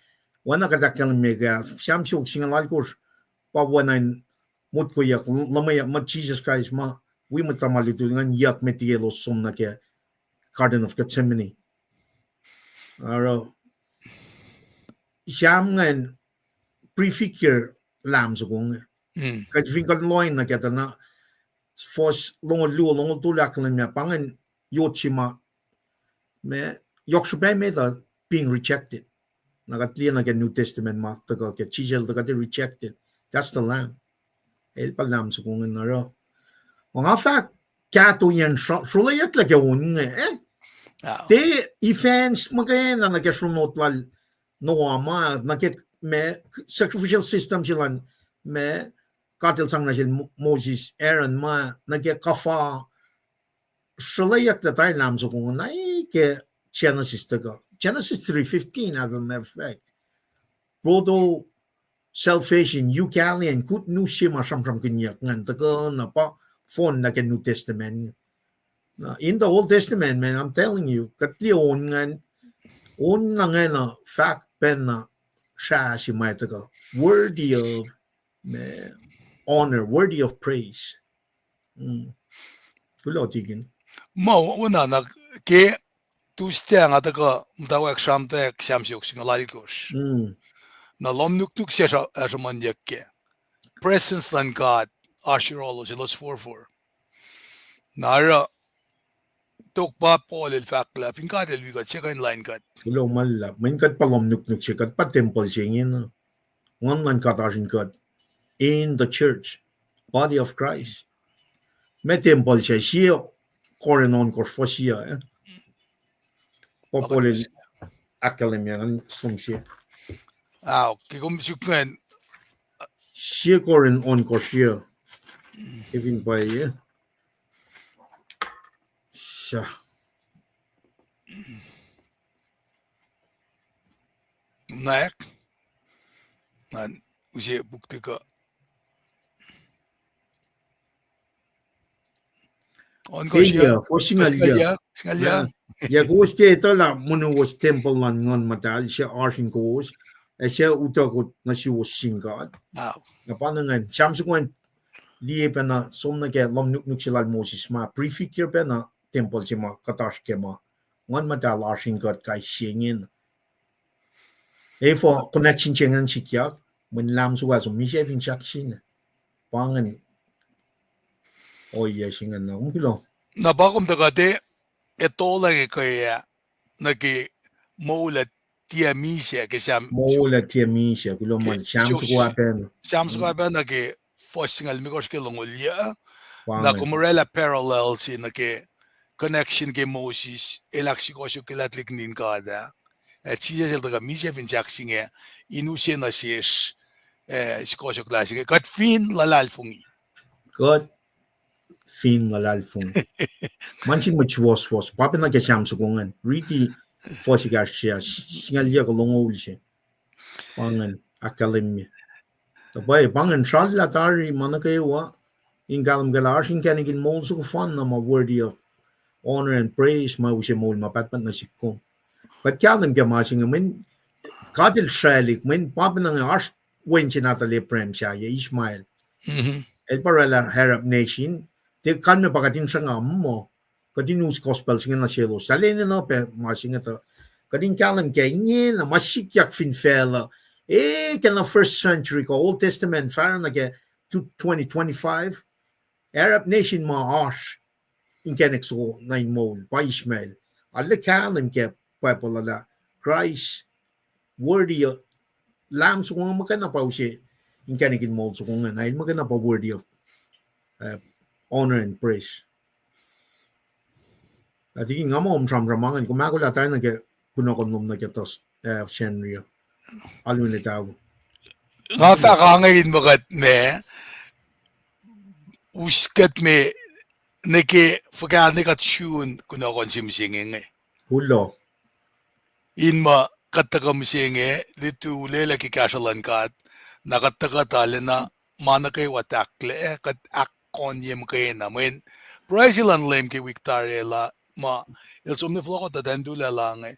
oacna kuht ahkkahlwemye ke, Sam siofok singucul alkosr, pa oacna in motkoyuck, luhmweyuck ma Jisus Kraist ma, wi mwet tuhma lutlut ingacn yuck met elos som nuh ke Garden of Gethsemane. Oruh, Sam ingacn prefigure Lam soko inge. Kuht fin kuht lohacng nuh ke tuh na, fuhs longoul luo, longoul tolu ahkkahlwemye pa ingacn yot se ma, ma, yohk srihpac met uh being rejected. Na kuht liye nuh ke New Testament ma tuhkuh ke Jisus el tuhkuh rejected. That's the Lamb. El pa Lam soko ingacn oruh. Ma nga fahk kahto yen sro-, srolweyucklac ke on inge, eh? Tiac events muhkwena nuh ke sronot lal Noah ma, nuh ke ma sacrificial system se lun ma God el sang nuh sel Mo-, Moses, Aaron ma, nuh ke kuhfa srolweyucklac tari Lam soko ingacn ke Genesis tuhkuh. Genesis three fifteen, as a matter of fact. Proto salvation, Euangelion, good news se ma sramsramkihnyuck ingacn tuhkuh na pa fohn nuh ke New Testament. Na, in the Old Testament, man, I'm telling you, kuht liye on ingacn, on na ingacn uh fahk pacna srah se ma tuhkuh, worthy of, ma, honor, worthy of praise. Kuloh, Tikin. Ma, oacna na ke Tuesday nga tuhkuh muhtwacwacack sramtweack Sam siofok singucul alkosr. Na lohm nuknuk se sra-, sruhmuhnyuck ke presence luhn God oasr yohrohlos, elos forfor. Na oruh, tok pa Paul el fahk lah fin God el wi kuht, se kuh in lain kuht. Kuloh ma luhlahp, mweyen kuht pa lohm nuknuk se, kuht pa tempuhl se ingena. Nguhn luhn God oasr in kuht. In the church, body of Christ. Ma tempuhl se, sie Corinth ohnkohsr fuhs sie, eh? Pa Paul el ahkkahlwemye ngan som sie. Ao, ke kom suk ingacn, Sie Korin ohnkohsr, ke fin pwacye. Sa. Naek. Ngan use puk tikuh. Ohnkohsr, fuhs singucul yac. Yac kowos tiac etuh lah mwenuwos tempuhl luhn Nguhn Muhtahl, suc oasr in kowos, ac suc utuckot nuh suwos sin God? Na pa ingacn, Sam soko an liye pacna som nuh ke lohm nuknuk se lal Moses ma prefigure pacna tempuhl se ma kuht oasr ke ma Nguhn Muhtahl oasr in kuht kais sie ingena. Efuh connection se ingacn sikyak, mweyen Lam soko ah som misac fin sahk sina. Pa ingacn ohiyac se ingacn na kom kuloh. Na pa kom tuhkuh te, etolacng ke ah, nuh ke moul ah tiac misac ke Sam, moul ah tiac misac, kuloh ma Sam soko ah pacna. Sam soko ah pacna nuh ke fuhs singucul limekohsr ke longoul yac. Na kom orwaclah parallel se nuh ke connection ke Moses, el ahksukohsohk ke lah tuhlihk nuhtin God ah. Ac Jisus el tuhkuh misac fin sahk se inge, in use nuh sesr, eh, sukohsohk lah se inge, kuht fin luhlahlfongi. Kuht fin luhlahlfongi. Ma sin mwet suwohswohs, pa pacna ke Sam soko ingacn. Riti fuhs ekahsr se, singucul yac ke longoul se. Pa ingacn ahkkahlwemye. Tuh pwacye, pa ingacn srallah tari ma nuh kwewa, in kahlwem ke lah oasr inkacnek in moul soko fanna ma worthy of honor and praise, ma use moul ma pahtpaht nuh sihk kom. Kuht kahlwem ke ma se inge, mweyen God el sraclihk, mweyen pa pacna inge oasr wen se nahtuhl Abraham sahyac, Ishmael. El pa orwaclah Arab nation, tiac kalmac pa kuht in sruhnga muh kuht in us gospel se inge nuh selos. Sahlene na pac ma se inge tuh kuht in kahlwem ke ingena ma sikyak fin facluh, eh, ke na first century kuh Old Testament fahsr nuh ke twenty twenty-five, Arab nation ma oasr inkacnek soko na in moul pa Ishmael. Arlac kahlwem ke Bible uh lah Kraist worthy, Lam soko inge muhkwena pa use inkacnek in moul soko inge, na el muhkwena pa worthy of, uh, honor and praise. Ac tikin nga muh om sramsram ingacn, kom ahkolah tari nuh ke kunohkohn lom nuh ke tuh, uh, Sacnri uh. Alu in etahu. Nga fahk inge in muh kuht me, us kuht me, nuh ke fuhkah ne kuht sun kunohkohn se mihsenge inge. Kuloh. In muh kuht tuhkuh mihsenge, lutu lwelah ke kahsruh luhn God, na kuht tuhkuh tuh lwelah ma nuh kwewa tahklac, kuht ahkkonye muhkwena. Mweyen pruhe se luhn Leum ke wik tari ah, ma el som nuh fohlohkoh tuh tahn tuhlac lah inge,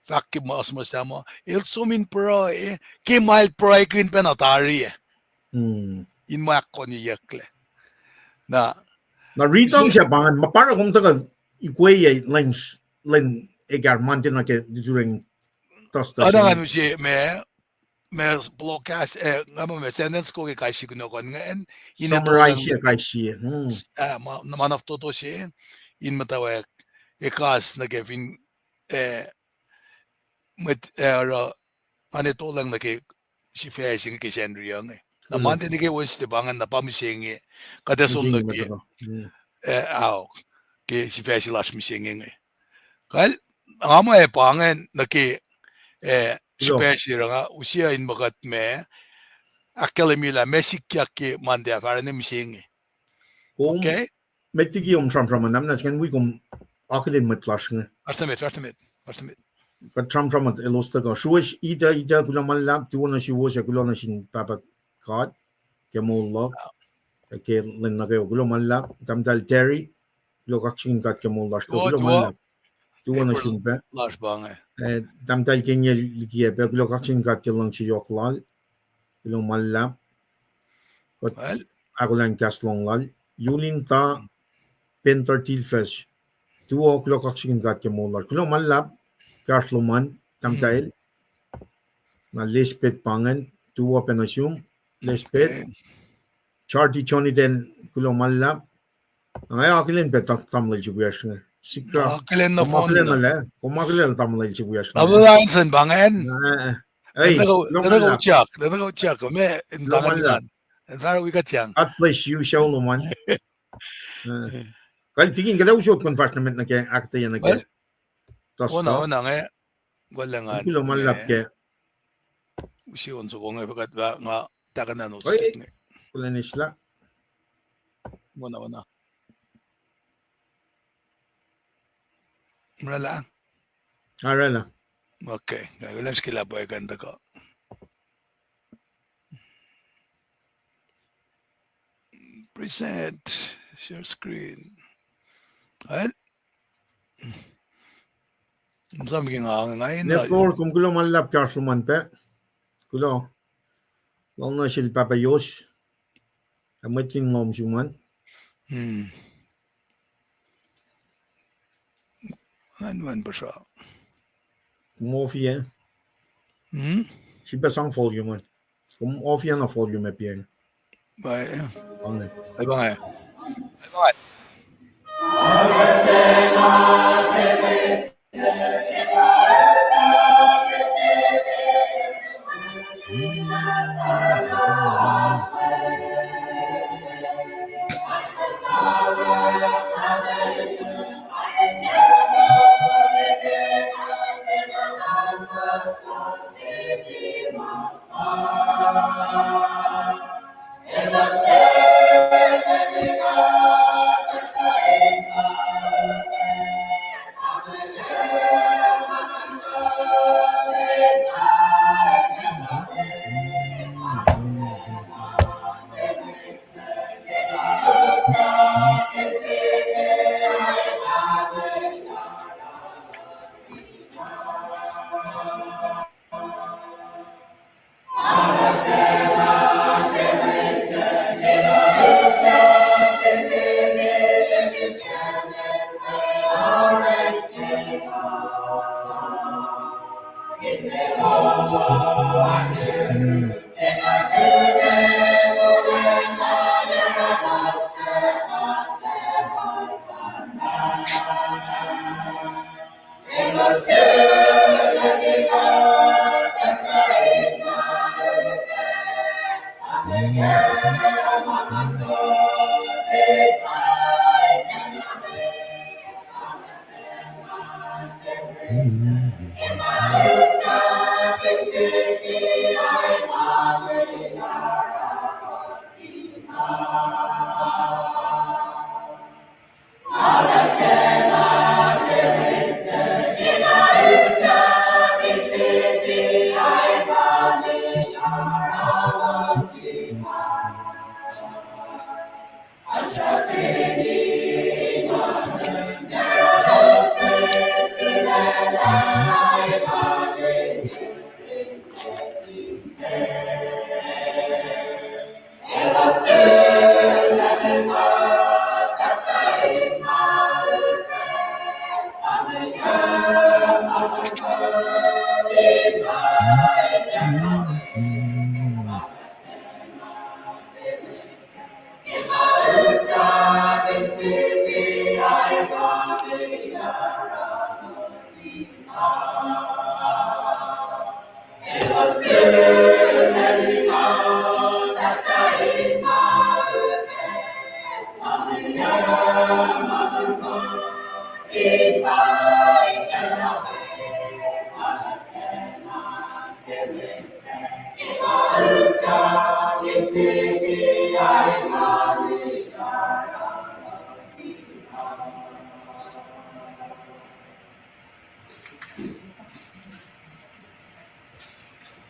fahk ke ma suhmuhslah muh el som in pruhe ke ma el pruhekihn pacna tari ah. In ma ahkkonye yucklac. Na, na ritang se pa ingacn, ma pa oruh kom tuhkuh ikweye lwen, lwen ekahsr Monday nuh ke tuturing Thursday. Oacna ngan use ma, ma blokahs, eh, nga muh ma sentence ko ke kais sie kunohkohn ingacn, in summarize kais sie, ah, ma, ma na fototo se, in muhtwacwacack, ekahsr nuh ke fin, eh, mwet, eh, oruh, nga ne tolacng nuh ke sifac se inge ke Sacnri uh inge. Na Monday nuh ke Wednesday pa ingacn na pa mihsenge, kuht ac som nuh ke, eh, aok, ke sifac se lasr mihsenge inge. Kal, nga muh ac pa ingacn nuh ke, eh, sifac se oruh nga use in muh kuht ma, ahkkahlwemye lah ma sikyak ke Monday ah fahsr nuh mihsenge. Kom, met liki om sramsram an, na skan wi kom akihlen mwet lasr inge. Kuht sramsram elos tuhkuh. Suwos ita, ita, kuloh ma luhlahp, tuwo nuh suwos ac kuloh nuh sin Pahpah God ke moul luhk, ac ke lwen nuh kwewa. Kuloh ma luhlahp, Tahmtahel Terry, kuloh kaksakihn God ke moul lasr, kuloh ma luhlahp. Tuwo nuh sum pac. Eh, Tahmtahel Kenye liki ah pac, kuloh kaksakihn God ke luhngse yohk lal. Kuloh ma luhlahp. Kuht ahkolah in kahs lohng lal. Yulin ta Penter Tilfes. Tuwo, kuloh kaksakihn God ke moul lal. Kuloh ma luhlahp. Kahsruh lom an, Tahmtahel. Na Lesbeth pa ingacn. Tuwo pac nuh sum, Lesbeth. Charity Jonathan, kuloh ma luhlahp. Nga akihlen pac tamuhlwel se wiyacsr inge. Sikra. Kom akihlen tamuhlwel se wiyacsr inge. Tamuhlwel Anson pa ingacn. God bless you, Solomon. Kal tikin kuht ac usot kom fahsr nuh met nuh ke ahkuhtweyac nuh ke. Ona, ona inge. Kuloh ma luhlahp ke. Use on soko inge fah kuht nga Tahkuh na notes. Oi, tuh inge. Kuloh nuh sel. Wona, wona. Oraclah? Oraclah. Okay. Nga kuloh nuh sel lah pwacye kuh in tuhkuh. Present, share screen. Well, something nga, nga in, uh, kom kuloh ma luhlahp ke oasr lom an pac. Kuloh. Lal nuh sel Pahpah Yohs. Ac mwet in ngom sum an. Hmm. Ngan wen puhsra. Kom off-iyac. Hmm? Srihpac sang volume an. Kom off-iyac na volume appear. Ba, eh. Ange. Ba, eh. Ba, eh.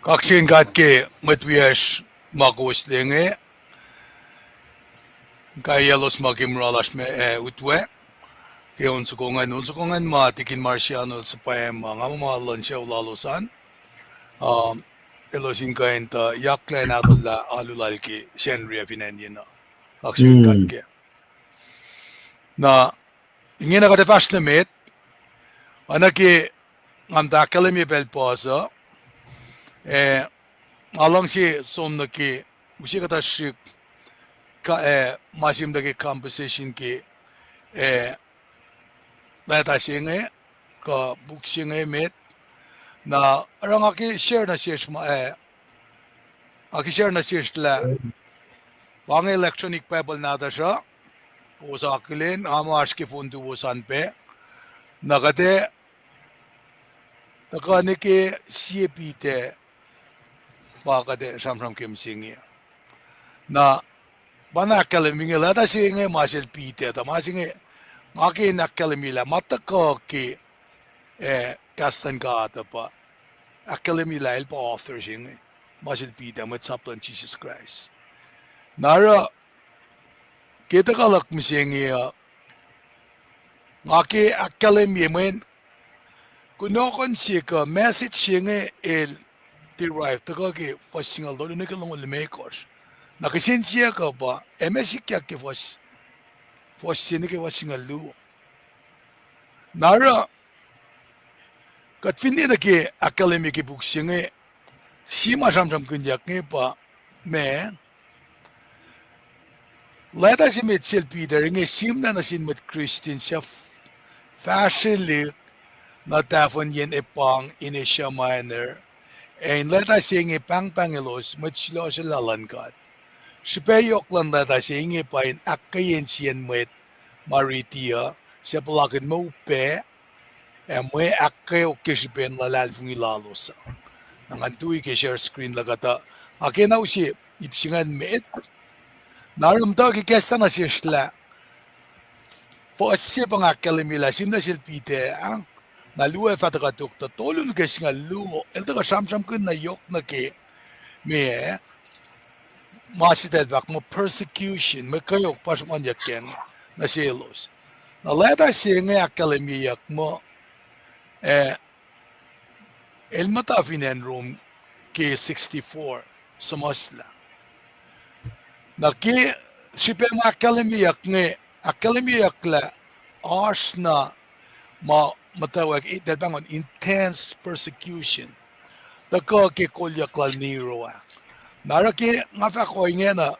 Kaksakihn God ke mwet wiyacsr ma kowos inge, kaiyaclos ma ke mura lasr me, eh, utwe, ke on soko ingacn, on soko ingacn ma tikin Marciano el suhpwacma, nga muh ma luhn sucu lalos an, um, elos in kuh in tuh yaklah in ahkolah alu lal ke Sacnri ah fin acn yenuh. Kaksakihn God ke. Na, ingena kuht ac fahsr nuh met, oacna ke nga muhta ahkkahlwemye pacl puhs uh, eh, nga luhngse som nuh ke, use kuhtuh srihk, ka, eh, ma se muhta ke composition ke, eh, leta se inge, kuh puk se inge met, na oruh nga ke share nuh sesr ma, eh, nga ke share nuh sesr lah, pa inge electronic Bible nahtuhsr uh, kowos akihlen, nga muh oasr ke phone tuwos an pac, na kuht ac tuhkuh nuh ke sie Peter, pa kuht ac sramsram ke mihsenge. Na pa na ahkkahlwemye inge, leta se inge ma sel Peter, tuh ma se inge, nga ke in ahkkahlwemye lah ma tuhkuh ke, eh, kahs luhn God uh pa, ahkkahlwemye lah el pa author se inge, ma sel Peter, mwet sap luhn Jisus Kraist. Na oruh, ke tuhkuh luhk mihsenge uh, nga ke ahkkahlwemye mweyen kunohkohn se kuh message se inge el derive tuhkuh ke fuhs singucul tolu nuh ke longoul limekohsr. Na kihsen siyuck uh pa, ac ma sikyak ke fuhs, fuhs se nuh ke fuhs singucul luo. Na oruh, kuht fin liye nuh ke ahkkahlwemye ke puk se inge, sie ma sramsramkihnyuck inge pa, ma, leta se met sel Peter inge sihmlac nuh sin mwet Kristin suc f-, fahsrwelihk nuh tahfuhn yen Epang in Asia Minor, ac in leta se inge pahngpahng elos mwet sulosolac luhn God. Srihpac yohk luhn leta se inge pa in ahkkweye insiyacn mwet ma riti uh, suc puhlakihn mwe upac, ac mwe ahkkweok ke srihpen luhlahlfongi lalos uh. Na ngan tui ke share screen luhk uh tuh, nga ke na use ip se ingacn met. Na oruh muhta ke kahs na sesr lah, fuhs se pa nga ahkkahlwemye lah sihmlac sel Peter ah, na luo ac fah tuhkuh tok tuh tolu nuh ke singucul luo, el tuhkuh sramsramkihn na yohk nuh ke, meac, ma se eltahl fahk muh persecution, mwe kweok pa sruhmuhnyuck kacn nuh selos. Na leta se inge ahkkahlwemyeyuck muh, eh, el muhta fin acn Rome ke sixty-four, suhmuhslah. Na ke srihpac ma ahkkahlwemyeyuck inge, ahkkahlwemyeyuck lah oasr na ma muhtwacwacack, eltahl pahngon intense persecution, tuhkuh ke kolyuck lal Nero ah. Na oruh ke nga fahk ohinge na,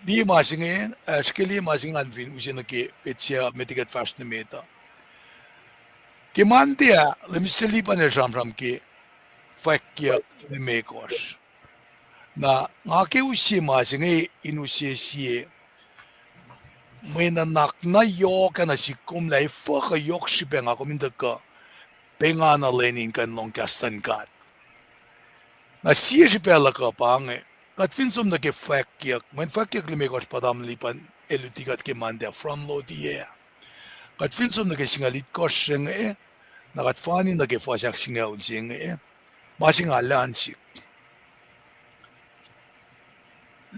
liye ma se inge, eh, srihke liye ma se inge ngan fin use nuh ke petsac met kuht fahsr nuh met uh. Ke Monday ah, Lemister Lipan el sramsram ke fwackyuck limekohsr. Na nga ke use ma se inge in use sie mwe nuhnak na yohk ah nuh sihk kom lah efuh kuh yohk srihpac nga kom in tuhkuh pengana lwen in kuh in lohng kahs luhn God. Na sie srihpac luhk uh pa inge, kuht fin som nuh ke fwackyuck, mweyen fwackyuck limekohsr pa Tamuhlwel Lipan el luti kuht ke Monday, front load ah. Kuht fin som nuh ke singucul itkohsr se inge, na kuht fani nuh ke fuhs ahksingucul se inge, ma se nga luhn sihk.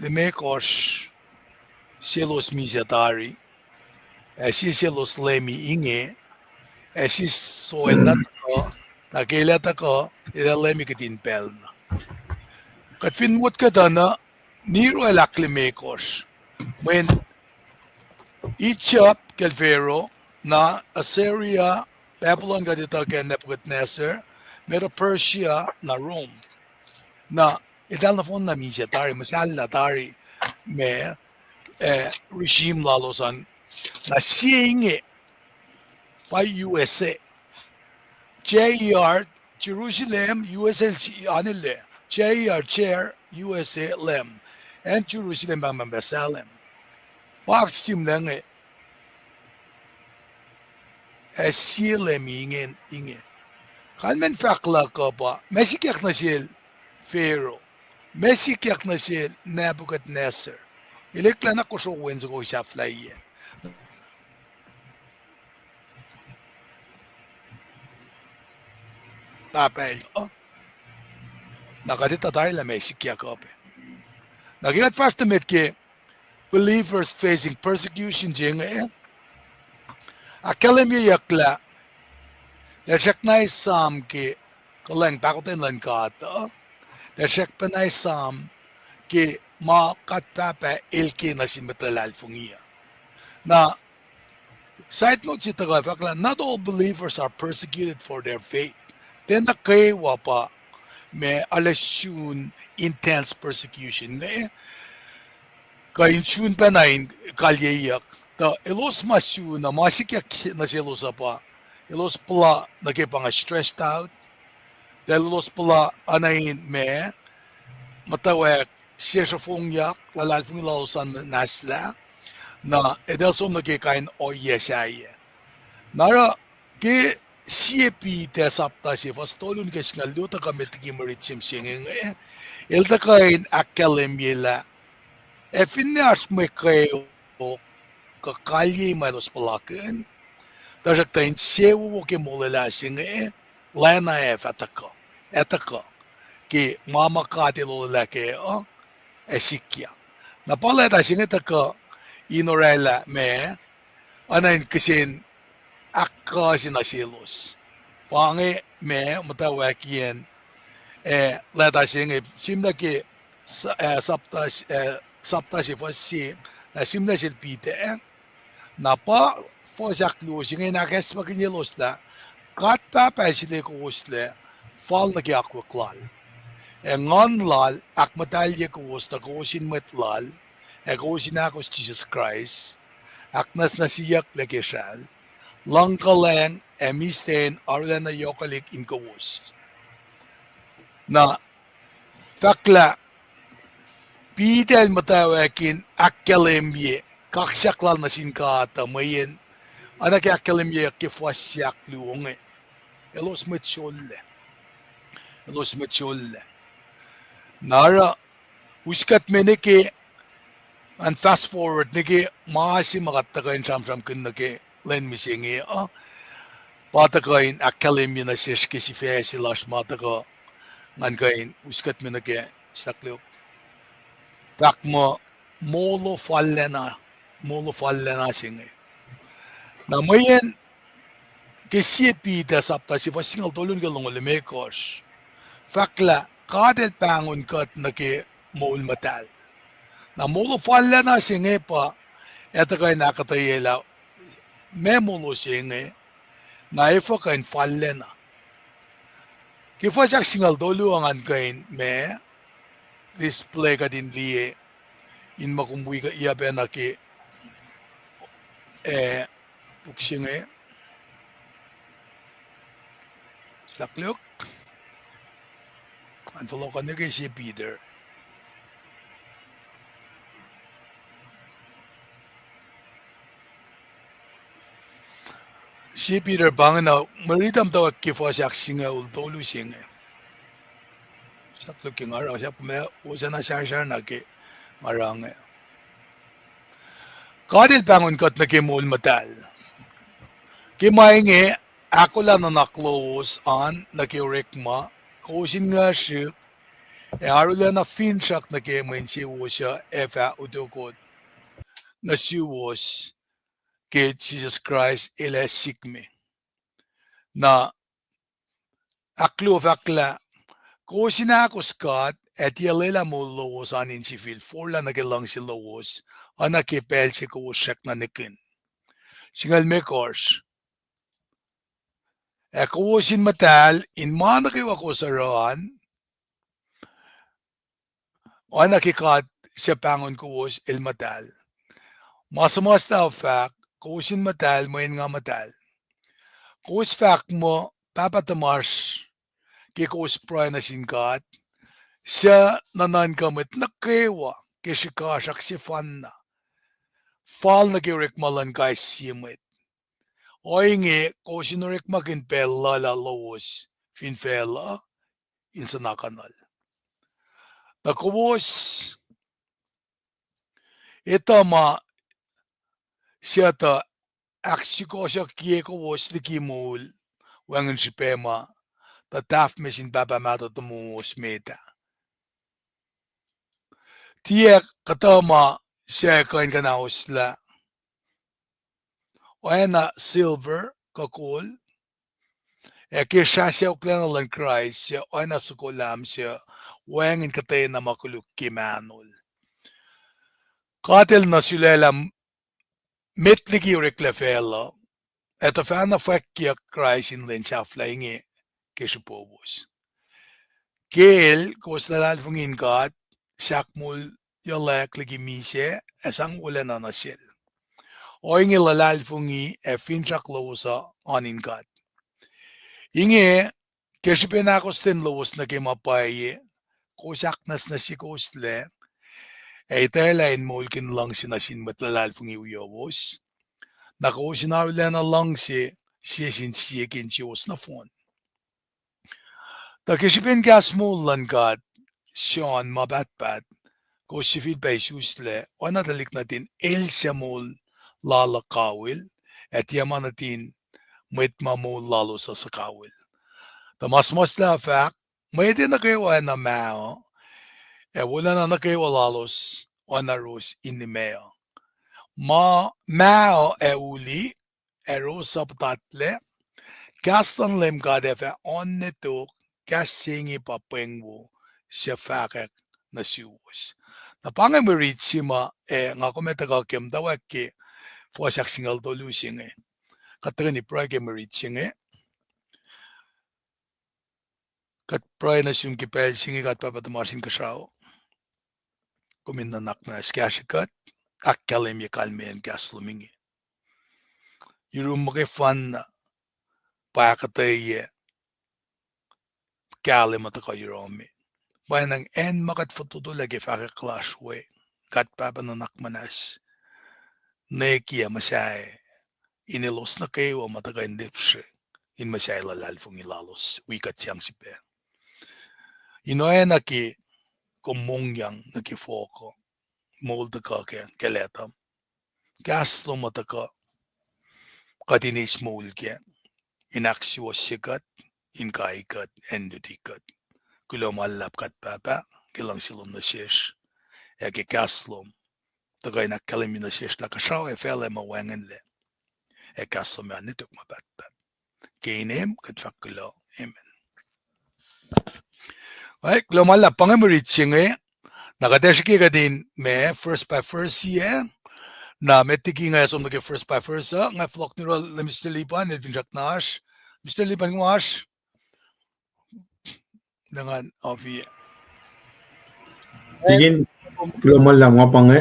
Limekohsr, selos misac tari, ac sie selos leumi inge, ac sie soenna tuhkuh, na ke el ac tuhkuh, el ac leumi kihtin pacl na. Kuht fin motko tuh na, Nero el ahklimekohsr, mweyen Egypt kacl Pharaoh, na Assyria, Babylon kuht etuh ke Nebuchadnezzar, Medo-Persia, na Rome. Na eltahl nohfohn na misac tari, muhsahllah tari, ma, eh, regime lalos an. Na sie inge pa U S A. J E R, Jerusalem, U S A, anele. J E R, chair, U S A, Leum. Acn Jerusalem pa ma pac Salem. Pa sihmlac inge, ac sie leumi inge, inge. Kalmacn fahk luhk uh pa, ma sikyak nuh sel Pharaoh, ma sikyak nuh sel Nebuchadnezzar. El eklac na kosro wen soko sahflahiyac. Pahpah el uh. Na kuht etuh tari lah ma sikyak uh pac. Na ke kuht fahsr nuh met ke believers facing persecution se inge, ahkkahlwemyeyuck lah, eltahl srackna esam ke kuhlwacng pahkotwen luhn God uh, eltahl srackpacna esam ke ma God Pahpah el ke nuh sin mwet luhlahlfongi uh. Na, side note se tuhkuh fahk lah not all believers are persecuted for their faith. Tiacna kwewa pa ma arlac sun intense persecution inge, kuh in sun pacna in kalyeyuck. Tuh elos ma sun uh, ma sikyak nuh selos uh pa, elos puhla nuh ke pa inge stressed out, tuh elos puhla oacna in ma muhtwacwacack sesr ofongyak, luhlahlfongi lalos an muhnahslah, na eltahl som nuh ke kain ohiyac sahyac. Na oruh ke sie Peter sapta se fuhs tolu nuh ke singucul luo tuhkuh met liki mwe rit se mihsenge inge, el tuhkuh in ahkkahlwemye lah Ac finne oasr mwe kweok kuh kalyei ma elos puhlakihn, tuhsruhktuh insewowo ke molwelah se inge, lacna ac fah tuhkuh, ac tuhkuh ke ma ma God El olwelah kac uh, ac sikyak. Na pa lacna se inge tuhkuh in orwaclah ma, oacna in kihsen ahkkuh se nuh selos. Pa inge ma muhtwacwacackiyacn, eh, lacna se inge, sihmlac ke sa-, eh, sapta, eh, sapta se fuhs se, na sihmlac sel Peter, eh, na pa fuhs ahkluo se inge in ahkacsmakihnyelos lah God Pahpah El sule kowoslac fal nuh ke akwuck Lal. Ac Nguhn Lal ahkmuhtahlye kowos tuh kowos in mwet Lal, ac kowos in ahkos Jisus Kraist, ahknwacsnwacsyeyucklac ke sral, luhngkuhlwacng ac mihslac in arulacna yohkwelihk in kowos. Na fahk lah Peter el muhtwacwacack in ahkkahlwemye kaksak lal nuh sin God uh mweyen, oacna ke ahkkahlwemyeyuck ke fuhs se ahkluo inge, elos mwet sollac. Elos mwet sollac. Na oruh, us kuht me nuh ke, ngan fast forward nuh ke ma se ma kuht tuhkuh in sramsramkihn nuh ke lwen mihsenge uh, pa tuhkuh in ahkkahlwemye nuh sesr ke sifac se lasr ma tuhkuh, ngan kuh in us kuht me nuh ke, stakliok. Fahk muh, molo fallacna, molo fallacna se inge. Na mweyen ke sie Peter sapta se fuhs singucul tolu nuh ke longoul limekohsr, fahk lah God El pahngon kuht nuh ke moul muhtahl. Na molo fallacna se inge pa, ac tuhkuh in ahkuhtweyac lah meac molo se inge, na efuh kuh in fallacna. Ke fuhs ahk singucul tolu uh ngan kuh in ma, display kuht in liye, in ma kom wi kuh iyacpacna ke, eh, puk se inge, stakliok, an fohlohkohnuh ke sie Peter. Sie Peter pa ingena, mwe riti muhtwacwacack ke fuhs ahk singucul tolu se inge. Stakliok ke nga oruh, sahp ma, osana sarsar na ke nga oruh inge. God El pahngon kuht nuh ke moul muhtahl. Ke ma inge, ahkolah nuhnak lowos an nuh ke orekma, kowos in nguhsrihk, ac arulacna finsrak nuh ke mwe insewowo suc ac fah utokot nuh suwos ke Jisus Kraist El ac sikme. Na ahkluo fahk lah, kowos in ahkos God ac tiac lwelah moul lowos an in sifil forlah nuh ke luhngse lowos, oacna ke pacl se kowos srackna nihkihn. Singucul limekohsr. Ac kowos in muhtahl in ma nuh kwewa kowos oruh an, oacna ke God suc pahngon kowos el muhtahl. Ma suhmuhslah uh fahk, kowos in muhtahl mweyen nga muhtahl. Kowos fahk muh Pahpah tuhmasr ke kowos pruhe nuh sin God, suc nuhnuhnkuh mwet nuh kwewa ke srihkasrak sefanna, fal nuh ke orekma luhn kais sie mwet. Ohinge kowos in orekmakihn pacl luhlah lowos fin facluh in suhnakuhnuhl. Na kowos etuh ma suc tuh ahksukohsohkye kowos liki moul wacngihn srihpac ma tuh tahfuh sin pahpah mahtuh tomowos met ah. Tiac kuhtuh ma suc kuh in kuhnaoslah oacna silver kuh kol, ac ke srah sacohklacna luhn Kraist suc oacna soko lahm suc wacngihn kuhtwena ma koluk ke mahnol. God El nuh sulaclah met liki oreklac facluh, ac tuhfahna fwackyuck Kraist in lwen sahflah inge ke srihpowos. Ke El kowos luhlahlfongi in God, sahk moul yohklac liki misac, ac sang wolacna nuh Sel. Ohinge luhlahlfongi ac finsrak lowos uh oan in God. Inge, ke srihpen ahkostwen lowos nuh ke ma pwacye, kowos ahknwacsnwacsye kowoslac, ac etwaclah in moulkihn luhngse nuh sin mwet luhlahlfongi wiowos. Na kowos in arulacna luhngse sie sin sie ke insiyowos nohfohn. Tuh ke srihpen kahs moul luhn God, John ma pahtpaht, kowos sifilpac isuslac, oacna tuhlihk nuhtin el suc moul lal uh kawihl, ac tiac ma nuhtin mwet ma moul lalos uh suhkawihl. Tuh ma suhmuhslah fahk, mwet nuh kwewa oacna mah uh, ac wolacna nuh kwewa lalos oacna ros in imac uh. Ma mah uh ac uli, ac ros uh puhtatlac, kahs luhn Leum God ac fah oan ne tok, kahs se inge pa pweng wo suc fahkwack nuh suwos. Na pa inge mwe rit se ma, ac nga kom ac tuhkuh ke muhtwacwacack ke fuhs ahksingucul tolu se inge. Kuht tuhkweni pruhe ke mwe rit se inge. Kuht pruhe nuh sum ke pacl se inge, God Pahpah tuhmasr Inkuhsrao. Kom in nuhnak muhnahs kahsrwe kuht, ahkkahlwemye kalmeyacn kahs lom inge. Yurum muhkwena pa ahkuhtweyac kahlwem uh tuhkuh yohrohme. Pwacnwacng acn ma kuht fototolac ke fahkwack lasr we, God Pahpah nuhnak muhnahs, nwe kiyac muhsahi in elos nuh kwewa ma tuhkuh in lihpsre in muhsahi luhlahlfongi lalos wi kuht sang srihpac. In oacna ke kom mongyang nuh ke fohk uh, moul tuhkuh ke, ke lwacta, kahs lom uh tuhkuh kuht in eis moul kac, in ahksuwohsye kuht, in kai kuht, in luti kuht. Kuloh ma luhlahp God Pahpah ke luhngse lom nuh sesr, ac ke kahs lom tuhkuh in ahkkahlwemye nuh sesr lah kuhsrao ac facluh ma wacngihnlac, ac kahs lom ac nwe tok ma pahtpaht. Ke inem kuht fahk kuloh, amen. Kuloh ma luhlahp, pa inge mwe rit se inge. Na kuht ac srihke kuht in ma verse by verse ah. Na met liki inge som nuh ke verse by verse uh, nga fohlohk nuh yohrohl Mister Lipan, el finsrak na oasr. Mister Lipan, kom oasr? Ngan ofi. Tikin, kuloh ma luhlahp, nga pa inge.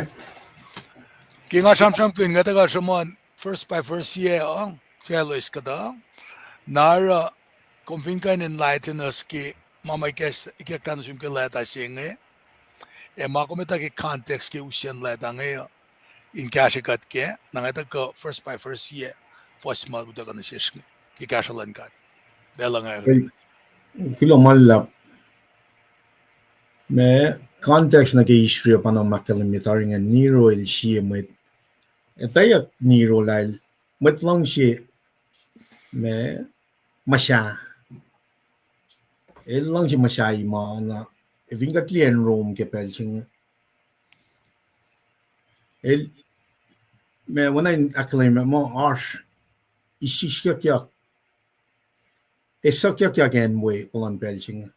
Ke nga sramsramkihn, nga tuhkuh sruhmuhn verse by verse ah, uh, selos kuhtuh. Na oruh kom fin kuh in enlighten us ke ma ma ikacslah nuh sum ke lwacta se inge, ac ma kom etuh ke context ke usacn lwacta inge uh, in kahsrwe kuht kac, na nga tuhkuh verse by verse ah, fuhs ma utuckuh nuh sesr inge ke kahsruh luhn God. Pacl uh nga, kuloh ma luhlahp. Ma context nuh ke history uh pa na ma ahkkahlwemye tari ingacn, Nero el sie mwet, etweyuck Nero lah el mwet luhngse ma, muhsahi. El luhngse muhsahi ma na, fin kuht liye acn Rome ke pacl se inge, el, ma, oacna in ahkkahlwemye muh oasr, isisyuckyak, esuhyuckyak acn we puhlan pacl se inge.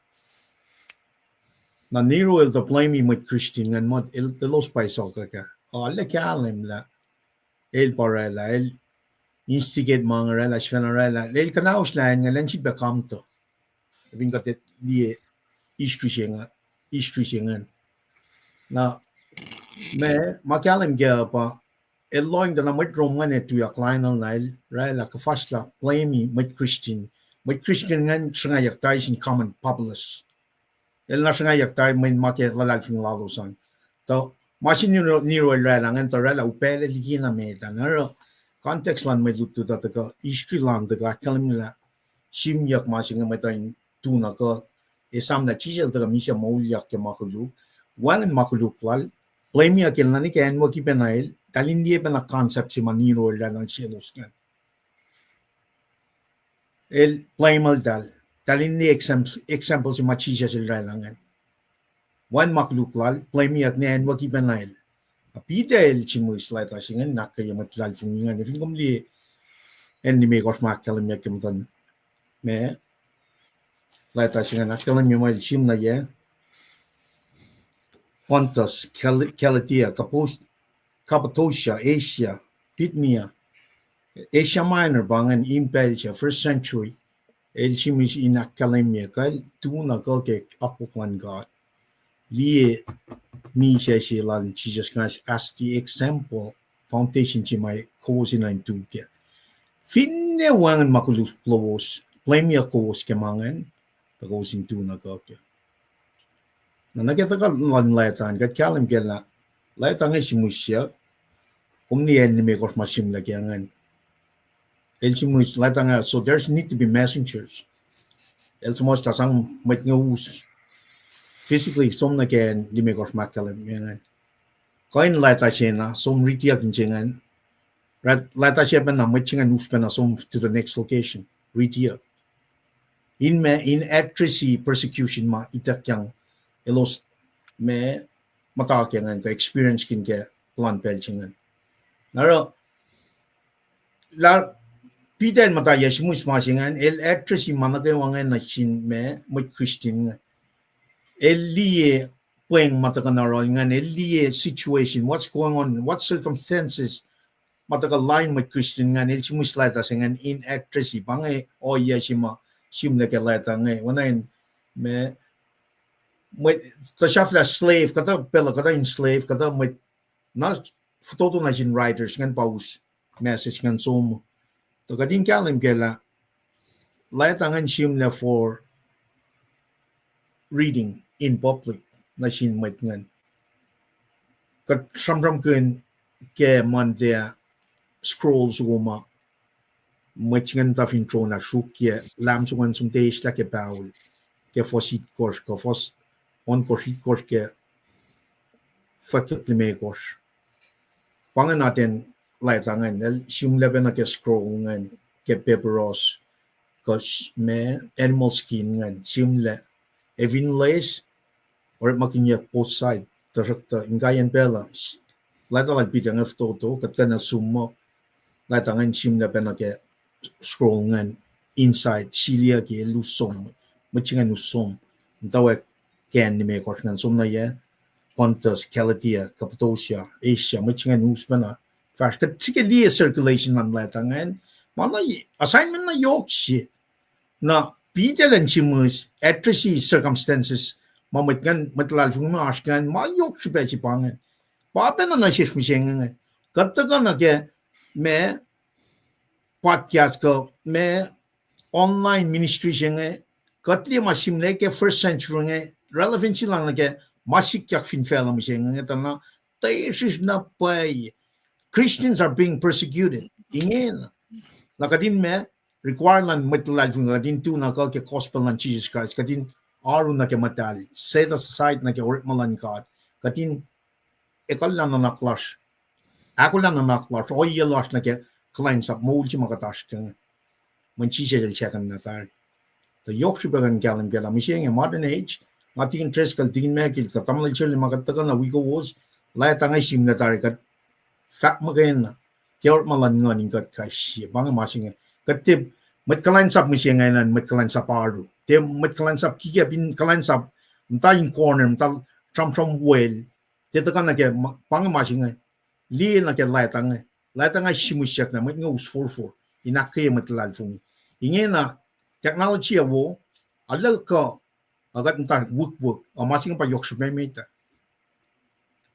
Na Nero el tuh blame-i mwet Christian ingacn muh el, elos pa esuhyuck ah. Arlac kahlwem lah el pa oraclah, el instigate ma inge oraclah, sifacna oraclah, el kuhnauslah acn ingacn, acn sifilpac kamtuh. Fin kuht liye history se ingacn, history se ingacn. Na, ma, ma kahlwem kac pa, el lohng tuh na mwet Rome ingacn ac tuyak lainuhl na el oraclah kuhfahsrlah blame-i mwet Christian. Mwet Christian ingacn sruhngwacyuck tari sin common populace. El na sruhngwacyuck tari mweyen ma ke luhlahlfongi lalos an. Tuh ma se Nero, Nero el oraclah ingacn tuh oraclah upaclac likina met ah. Na oruh context luhn mwe lutlut uh tuhkuh, history luhn tuhkuh ahkkahlwemye lah simyuck ma se inge mwet uh in tu na kuh, esam lah Jisus el tuhkuh misac moulyak ke ma koluk, wacngihn ma koluk lal, blame-iyuck el na nuh ke acnwucki pacna el, tahl in liye pacna concept se ma Nero el oraclah selos ingacn. El blame eltahl, tahl in liye exam-, example se ma Jisus el oraclah ingacn. Wacngihn ma koluk lal, blame-iyuck nuh acnwucki pacna el. Na Peter el sihmihs lwacta se ingacn, ahkkweye mwet luhlahlfongi ingacn. Fin kom liye acn limekohsr ma ahkkahlwemyeyuck ke muhtuhn, ma, lwacta se ingacn ahkkahlwemye muh el sihm nuh yac, Pontus, Gal-, Galatia, Capos-, Cappadocia, Asia, Bithynia, Asia Minor pa ingacn in pacl se first century. El sihmihs in ahkkahlwemye kuh el tu na kuh ke akwuck luhn God. Liye misac se lal Jisus Kraist as the example, foundation se ma kowos enenuh in tu kac. Finne wacngihn ma koluk lowos, blame-iyuck kowos ke ma ingacn, tuh kowos in tu na kuh kac. Na nuh ke tuhkuh luhn lwacta an, kuht kahlwem kac lah lwacta inge sihmihsyuck, kom liye acn limekohsr ma sihmlac kac ingacn. El sihmihs lwacta inge, so there's need to be messengers. El suhmuhslah sang mwet inge us, physically som nuh ke limekohsr ma ahkkahlwemye ingacn. Kuh in leta se na som ritiyuck in se ingacn. Leta se pacna mwet se ingacn us pacna som to the next location, ritiyuck, in ma in addressi persecution ma ituckyang elos ma muhta ke ingacn kuh experience kihn ke puhlan pacl se ingacn. Na oruh lah Peter el muhta yac sihmihs ma se ingacn, el addressi ma nuh kwewa ingacn nuh sin ma mwet Christian inge. El liye pweng ma tuhkuh nuh yohrohl ingacn, el liye situation, what's going on, what circumstances ma tuhkuh lain mwet Christian ingacn, el sihmihs leta se ingacn in addressi, pa inge ohiyac se ma sihmlac ke leta inge, oacna in ma mwet, tuh sahflah slave, kuhtuh pacl uh kuhtuh in slave, kuhtuh mwet, na fototo nuh sin writers ingacn pa us message ingacn som. Tuh kuht in kahlwem kac lah leta ingacn sihmlac for reading in public nuh sin mwet ingacn. Kuht sramsramkihn ke Monday scroll soko ma mwet se ingacn muhta fin trona sruokyac lahm soko ingacn som tiac eslah ke pahol, ke fuhs itkohsr kuh fuhs ohnkohsr itkohsr ke fwackyuck limekohsr. Pa ingacn atacn leta ingacn, el sihmlac pacna ke scroll ingacn, ke papyrus, kuh ma animal skin ingacn, sihmlac, ac fin loes, orekmakihnyuck both side, tuhsruhktuh inkaiyacn pacl uh, leta lal Peter inge fototo, kuht kuh na som muh leta ingacn sihmlac pacna ke scroll ingacn inside, siliyucki el us som, mwet se ingacn us som, muhtwacwacack ke acn limekohsr ingacn som nuh yac, Pontus, Galatia, Cappadocia, Asia, mwet se ingacn us pacna. Fahsr kuht srihke liye circulation luhn leta ingacn, ma na assignment na yohk se. Na Peter el in sihmihs addressi circumstances ma mwet ingacn, mwet luhlahlfongi ma oasr ingacn, ma yohk srihpac se pa ingacn. Pa pacna nuh sesr mihsenge inge. Kuht tuhkuh nuh ke ma podcast kuh ma online ministry se inge, kuht liye ma sihmlac ke first century inge, relevancy lal nuh ke ma sikyak fin facluh mihsenge inge, tuh na tiac srihsr na pwacye. Christians are being persecuted. Ingena. Na kuht in ma require luhn mwet luhlahlfongi, kuht in tu na kuh ke gospel luhn Jesus Christ, kuht in oaru nuh ke muhtahl, set aside nuh ke orekma luhn God, kuht in ekuhllah nuhnak lasr, ahkolah nuhnak lasr, ohiyac lasr nuh ke kuhlwacnsap moul se ma kuht oasr ke inge. Mweyen Jisus el sahk na tari. Tuh yohk srihpac kuh in kahlwem kac lah mihsenge modern age, nga tikin Driscoll, tikin Mackill, kuh tamuhlwel Shirley ma kuht tuhkuh na wi kowos, leta inge sihmlac tari kuht fahk muhkwena ke orekma luhn nguhn in kuht kais sie. Pa inge ma se inge. Kuht tiac mwet kuhlwacnsap mihsenge an, mwet kuhlwacnsap oaru. Tiac mwet kuhlwacnsap kikiacp in kuhlwacnsap, muhta in corner, muhta sramsram wel. Tiac tuhkuh nuh ke, pa inge ma se inge. Liye nuh ke leta inge. Leta inge sihmihsyuck na mwet inge us forfor in ahkkweye mwet luhlahlfongi. Ingena technology uh wo, arlac kuh, a kuht muhta wikwik, a ma se inge pa yohk srihpac met ah.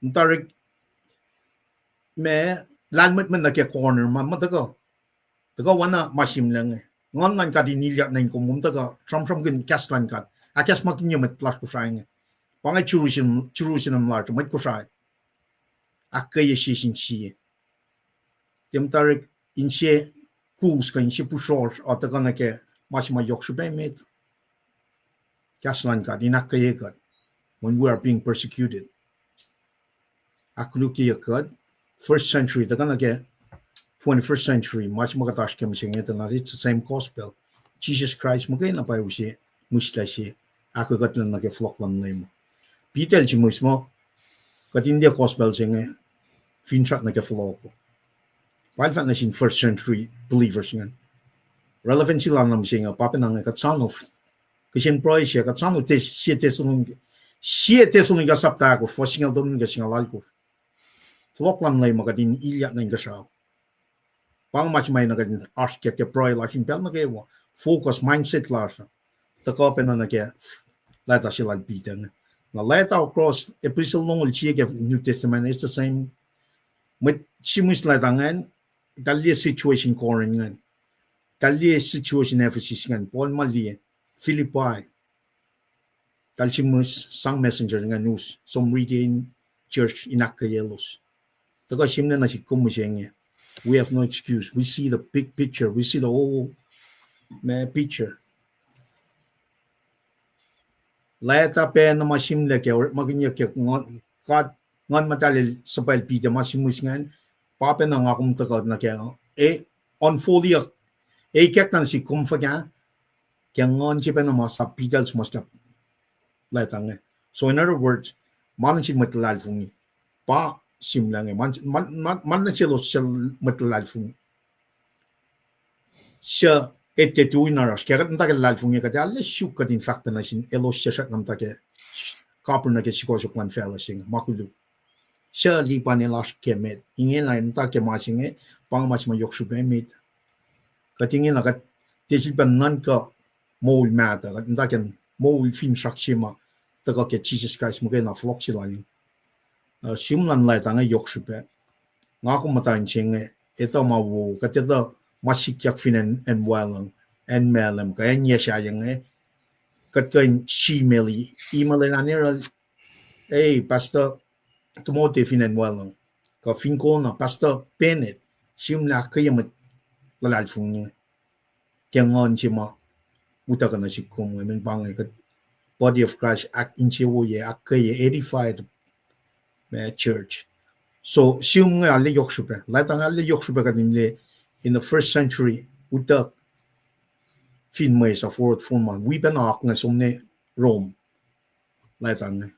Muhta orekma, ma lahlmwetmwet nuh ke corner ma, ma tuhkuh, tuhkuh oacna ma sihmlac inge. Nguhn luhn God in ilyak nuh in kom, kom tuhkuh sramsramkihn kahs luhn God, ahkacsmakihnye mwet lasr Kosrae inge. Pa inge Jerusalem, Jerusalem lasr, mwet Kosrae ahkkweye sie sin sie. Tiac muhta orek inse kus kuh inse pihsrosr uh tuhkuh nuh ke ma se ma yohk srihpac met. Kahs luhn God in ahkkweye kuht when we are being persecuted. Ahkkolukyeyuck kuht, first century tuhkuh nuh ke twenty-first century, ma se ma kuht oasr ke mihsenge tuh na it's the same gospel. Jisus Kraist muhkwena pa use mihslac se, ahkkweye kuht nuh ke fohlohk luhn Leum. Peter el sihmihs muh kuht in liye gospel se inge finsrak nuh ke fohlohk uh. Pa el fahk nuh sin first century believers ingacn, relevancy lal na mihsenge pa pacna inge, kuht soano, kihsen pruhe se, kuht soano sie Thessalonica, sie Thessalonica sapta ahkosr, fuhs singucul tolu nuh ke singucul alkosr. Fohlohk luhn Leum ma kuht in ilyak nuh inkuhsrao. Pa inge ma se ma enenuh kuht in oasr ke, ke pruhe lasr in pacl nuh kwewa, focus, mindset lasr uh tuhkuh pacna nuh ke leta se lal Peter inge. Na leta across epistle longoul sie ke New Testament, it's the same. Mwet sihmihs leta ingacn, tahl liye situation Corinth ingacn, tahl liye situation Ephesus ingacn, Paul ma liye Philippi, tahl sihmihs sang messenger ingacn us som riti in church in ahkkweyelos. Tuhkuh sihmlac nuh sihk kom mihsenge, we have no excuse. We see the big picture. We see the whole, ma, picture. Leta pacna ma sihmlac ke orekmakihnyuck ke Nguhn, God, Nguhn Muhtahl el suhpwacl Peter ma sihmihs ingacn, pa pacna nga kom tuhkuh nuh ke, e, unfold-i, e, ikackna nuh sihk kom fuhkah, ke Nguhn se pacna ma sap Peter el suhmuhslah leta inge. So in other words, ma nuh sin mwet luhlahlfongi, pa sihmlac inge, ma, ma, ma, ma nuh selos suc mwet luhlahlfongi. Suc etuh in oruh oasr ke kuht muhta ke luhlahlfongi, kuht ac arlac suk kuht in fahk pacna sin elos suc srackna muhta ke, kapir nuh ke sukohsohk luhn facluh se inge, ma koluk. Suc lipan el oasr ke met, ingena muhta ke ma se inge, pa inge ma se ma yohk srihpac met. Kuht ingena kuht tiac sifilpac nuhnkuh moul mahtuh, kuht muhta ke moul finsrak se ma tuhkuh ke Jisus Kraist muhkwena fohlohk se lal. Uh, sihm luhn leta inge yohk srihpac. Nga kom muhta in se inge, etuh ma wo, kuht etuh ma sikyak fin acn, acn wacluhng, acn Malem, kuh acn yac sahyac inge, kuht kuh in email-i, email-i an eruh, ei, Pastor Timothy fin acn wacluhng, kuh fin kona, Pastor Bennett, sihmlac ahkkweye mwet luhlahlfongi ke Nguhn se ma utuckuh nuh sihk kom inge, men pa inge kuht body of Christ, ahk-, insewowo, ahkkweye, edified, ma church. So sihm inge arlac yohk srihpac, leta inge arlac yohk srihpac kuht in liye in the first century, utuck fin mwesah forward forma, wi pacna oak inge som nuh Rome. Leta inge,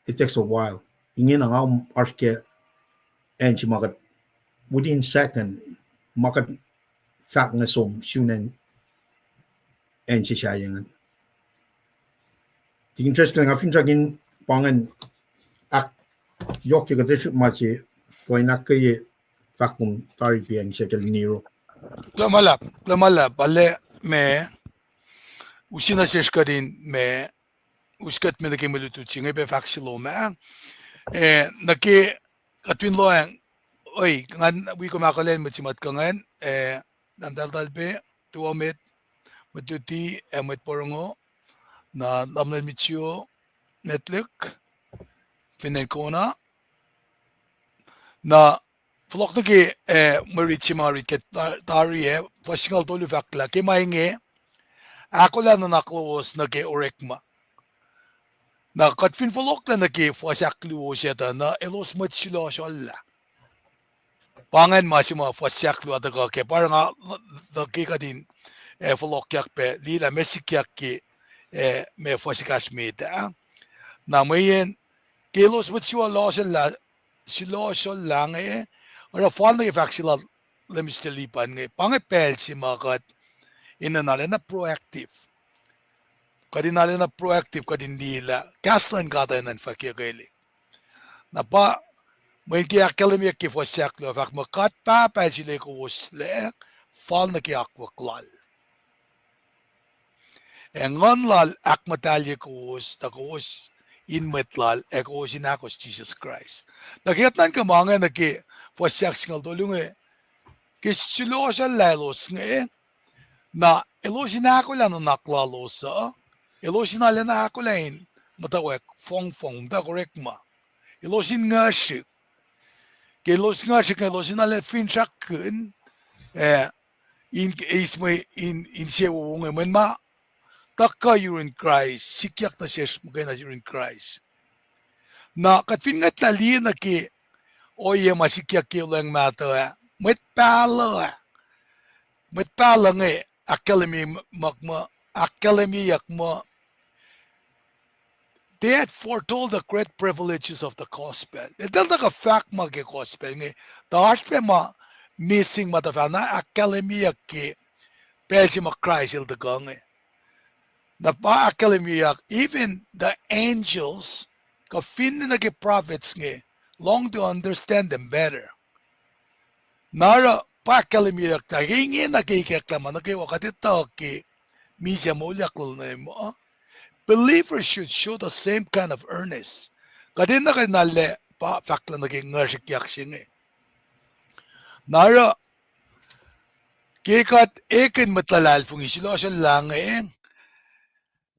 it takes a while. Ingena nga oasr ke acn se ma kuht, within second, ma kuht fahk inge som sun acn, acn se sahyac ingacn. Tikin Driscoll, nga finsrak in pa ingacn ahkyohkye kuht srihk ma se, kuh in ahkkweye fahk kom tari pacng se ke Nero. Kuloh ma luhlahp, kuloh ma luhlahp, ale me, use nuh sesr kuht in me, us kuht me nuh ke mwe lutlut se inge pac fahk se lom ah. Eh, nuh ke kuht fin lohacng, oi, ngan wi kom ahkolah in mwet se ma tuhkuh ingacn, eh, tahmtahel pac, tuo met, mwet luti, ac mwet porongo, na tamuhlwel Mitchio, Netlik, fin acn Kona. Na fohlohk nuh ke, eh, mwe rit se ma rit ke ta-, tari ah, fuhs singucul tolu fahk lah ke ma inge, ahkolah nuhnak lowos nuh ke orekma. Na kuht fin fohlohklac nuh ke fuhs ahkluo se tuh na elos mwet sulohsohllah. Pa ingacn ma se ma fuhs ahkluo tuhkuh ke, pa nga, nuh ke kuht in, eh, fohlohkyak pac, liye lah ma sikyak ke, eh, ma fuhs ekahsr met ah. Na mweyen, ke elos mwet sulohsohllah, sulohsohllah inge, oruh fal nuh ke fahk se lal Mister Lipan inge, pa inge pacl se ma kuht in arulacna proactive. Kuht in arulacna proactive, kuht in liye lah kahs luhn God enenuh in fahkyuckelihk. Na pa, mweyen ke ahkkahlwemyeyuck ke fuhs ahkluo ah fahk muh God Pahpah El sulwe kowoslac, fal nuh ke akwuck Lal. Ac Nguhn Lal ahkmuhtahlye kowos, tuh kowos in mwet Lal, ac kowos in ahkos Jisus Kraist. Na ke kuht nuhnkuh ma inge nuh ke fuhs ahk singucul tolu inge, ke sulohsohllah elos inge, na elos in ahkolah nuhnak lalos uh, elos in arulacna ahkolah in muhtwacwacack fongfong, muhtwacwacack orekma. Elos in nguhsrihk. Ke elos nguhsrihk inge elos in arulacna finsrakkihn, eh, in, eis mwe in, insewowo inge, mweyen ma tuhkuh yurin Kraist, sikyak nuh sesr muhkwena yurin Kraist. Na kuht fin ngwetlah liye nuh ke ohiyac ma sikyak ke olweacng mahtuh ah, mwet pahluh ah, mwet pahluh inge ahkkahlwemye muh, ahkkahlwemyeyuck muh, they had foretold the great privileges of the gospel. Eltahl tuhkuh fahk ma ke gospel inge, tuh oasr pac ma missing ma tuhfahna ahkkahlwemyeyuck ke pacl se ma Kraist el tuhkuh inge. Na pa ahkkahlwemyeyuck, even the angels, kuh finne nuh ke prophets inge, long to understand them better. Na oruh pa ahkkahlwemyeyuck tuh ke ingena ke ikacklah ma nuh kwewa kuht etuh ke misac moulyak lal nuh muh, believers should show the same kind of earnest. Kuht enenuh kuht in arlac pa fahklah nuh ke nguhsrihkyak se inge. Na oruh ke kuht ekihn mwet luhlahlfongi sulohsohllah inge,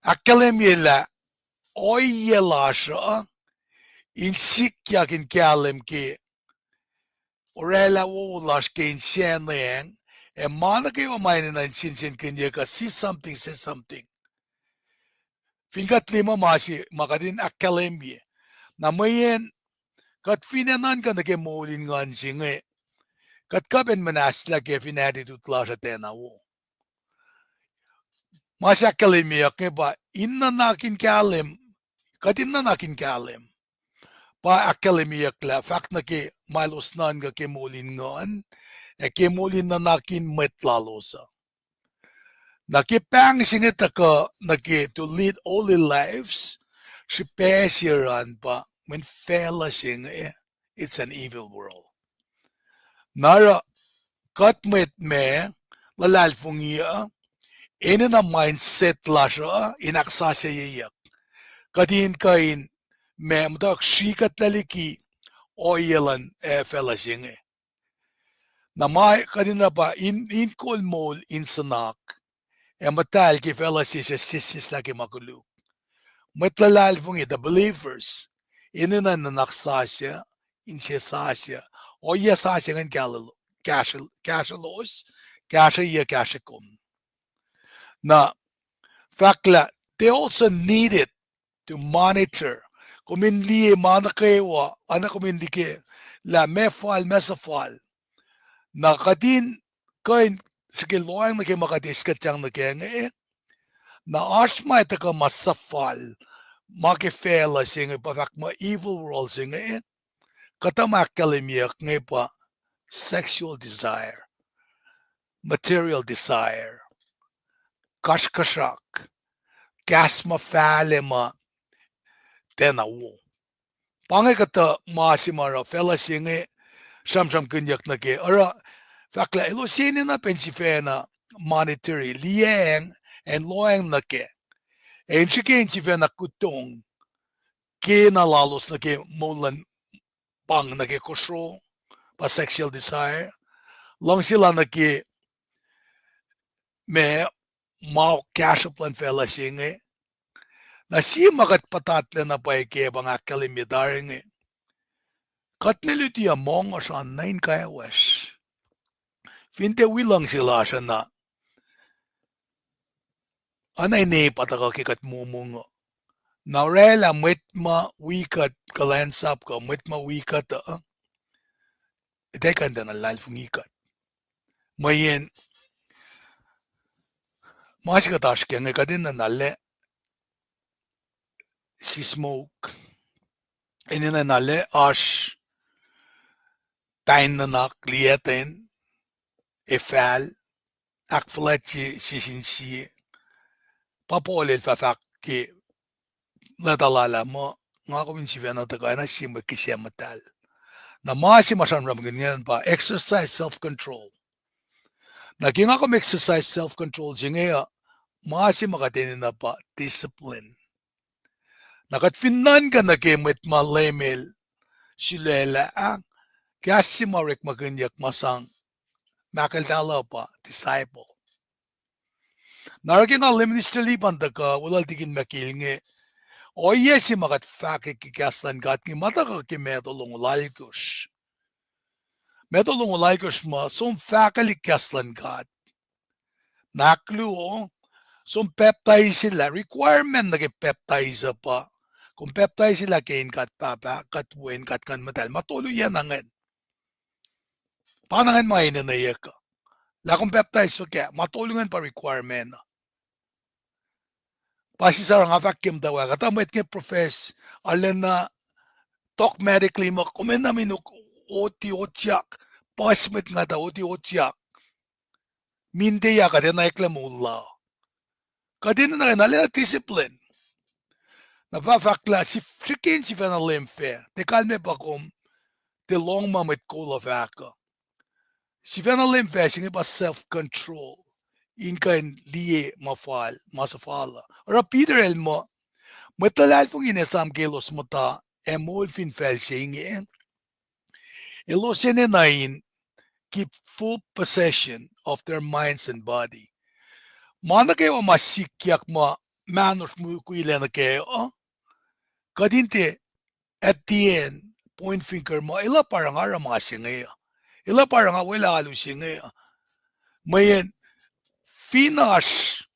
ahkkahlwemye lah ohiyac lasr uh in sikyak in kahlwem ke oraclah wowo lasr ke insacnweacng, ac ma nuh kwewa ma enenuh in sensenkackihn kuh see something, say something. Fin kuht liye ma, ma se ma kuht in ahkkahlwemye. Na mweyen kuht fin nuhnkuh nuh ke moul in nguhn se inge, kuht kuh pac in muhnahslah ke fin attitude lasr uh tiacna wo. Ma se ahkkahlwemyeyuck inge pa in nuhnak in kahlwem, kuht in nuhnak in kahlwem. Pa ahkkahlwemyeyuck lah fahk nuh ke ma elos nuhnkuh ke moul in nguhn, ac ke moul in nuhnak in mwet lalos uh. Na ke pahng se inge tuhkuh nuh ke to lead holy lives, srihpac se run pa mweyen facluh se inge, it's an evil world. Na oruh kuht mwet ma luhlahlfongi uh, enenuh mindset lasr uh in ahksasucyeyuck. Kuht in kuh in ma muhtwacwacack srihkuhtlac liki ohiyac luhn, eh, facluh se inge. Na ma kuht in oruh pa in, in kol moul in suhnak ac muhtahl ke facluh se suc sesseslah ke ma koluk. Mwet luhlahlfongi, the believers, enenuh in nuhnak sasuc, inse sasuc, ohiyac sasuc ingacn kahsrwelos, kahsrweyuc, kahsrwe kom. Na fahk lah they also needed to monitor. Kom in liye ma nuh kwewa, oacna kom in liye lah meac fal, meac suhfal. Na kuht in kuh in srihke lohacng nuh ke ma kuht eis kuhtyang nuh kac inge. Na oasr ma tuhkuh ma suhfal, ma ke facluh se inge pa fahk muh evil world se inge, kuhtuh ma ahkkahlwemyeyuck inge pa sexual desire, material desire, kasrkuhsrak, kahs ma fahlac ma tiacna wo. Pa inge kuhtuh ma se ma oruh facluh se inge sramsramkihnyuck nuh kac. Oruh fahk lah elos enenuh pac in sifacna monitor, liyacacng, ac lohacng nuh kac. Ac in srihke in sifacna kutong kena lalos nuh ke moul luhn pahng nuh ke kosro, pa sexual desire, luhngse la nuh ke ma, ma kahsruhp luhn facluh se inge. Na sie ma kuht puhtatlac na pwacye ke pa nga ahkkahlwemye tari inge. Kuht ne luti uh mongo sran nuh in kaiwasr. Fin tiac wi luhngse lasr uh na, oacna ine pa tuhkuh ke kuht momong uh. Na orwaclah mwet ma wi kuht kuhlwacnsap kuh mwet ma wi kuht uh, etac kuh in tiacna luhlahlfongi kuht. Mweyen ma se kuht oasr ke inge, kuht enenuh na lac sismohk, enenuh na lac oasr pain nuhnak, liyacten, efahl, ahkfuhlwactye sie sin sie. Pa Paul el fah fahk ke leta lal ah muh, nga kom in sifacna tuhkuh oacna sie mwe kihsac muhtahl. Na ma se ma sramsramkihn ingacn pa exercise self-control. Na ke nga kom exercise self-control se inge uh, ma se ma kuht enenuh pa discipline. Na kuht fin nuhnkuh nuh ke mwet ma Leum El sulaclah ah, kahs se ma orekmakihnyuck ma sang mahkeltahl uh pa disciple. Na oruh ke nga Leum Minister Lipan tuhkuh welul Tikin Mackay inge, ohiyac se ma kuht fahkwack ke kahs luhn God inge ma tuhkuh ke Matthew longoul alkosr. Matthew longoul alkosr muh som fahkwelihk kahs luhn God. Na ahkluo, som pacptaiselah, requirement nuh ke pacptais uh pa kom pacptaiselah ke inen God Pahpah, God Wen, God Nguhn Muhtahl. Ma tolu ingacn. Pa na ingacn ma enenweyuck uh. Lah kom pacptais fuhkah, ma tolu ingacn pa requirement uh. Pa sisarang nga fahk ke muhtwacwacack, kuhtuh mwet inge profess arulacna dogmatically muh kom enenuh in oti otyak, puhs mwet nga tuh oti otyak. Minteyak kuht enenuh eklac moul la. Kuht enenuh na arulacna discipline. Na pa fahk lah srihke in sifacna Leum fac, tiac kalmac pa kom tiac lohng ma mwet kol uh fahk uh. Sifacna Leum fac se inge pa self-control, in kuh in liye ma fal, ma suhfal uh. Oruh Peter el muh, mwet luhlahlfongi in esam ke elos muhta ac moul fin facl se inge, elos enenuh in keep full possession of their minds and body. Ma nuh kwewa ma sikyak ma mahnosr mukwilac nuh kac uh, kuht in tiac at the end point finger muh elah pa oruh nga oruh ma se inge uh, elah pa oruh nga welah alu se inge uh. Mweyen fin oasr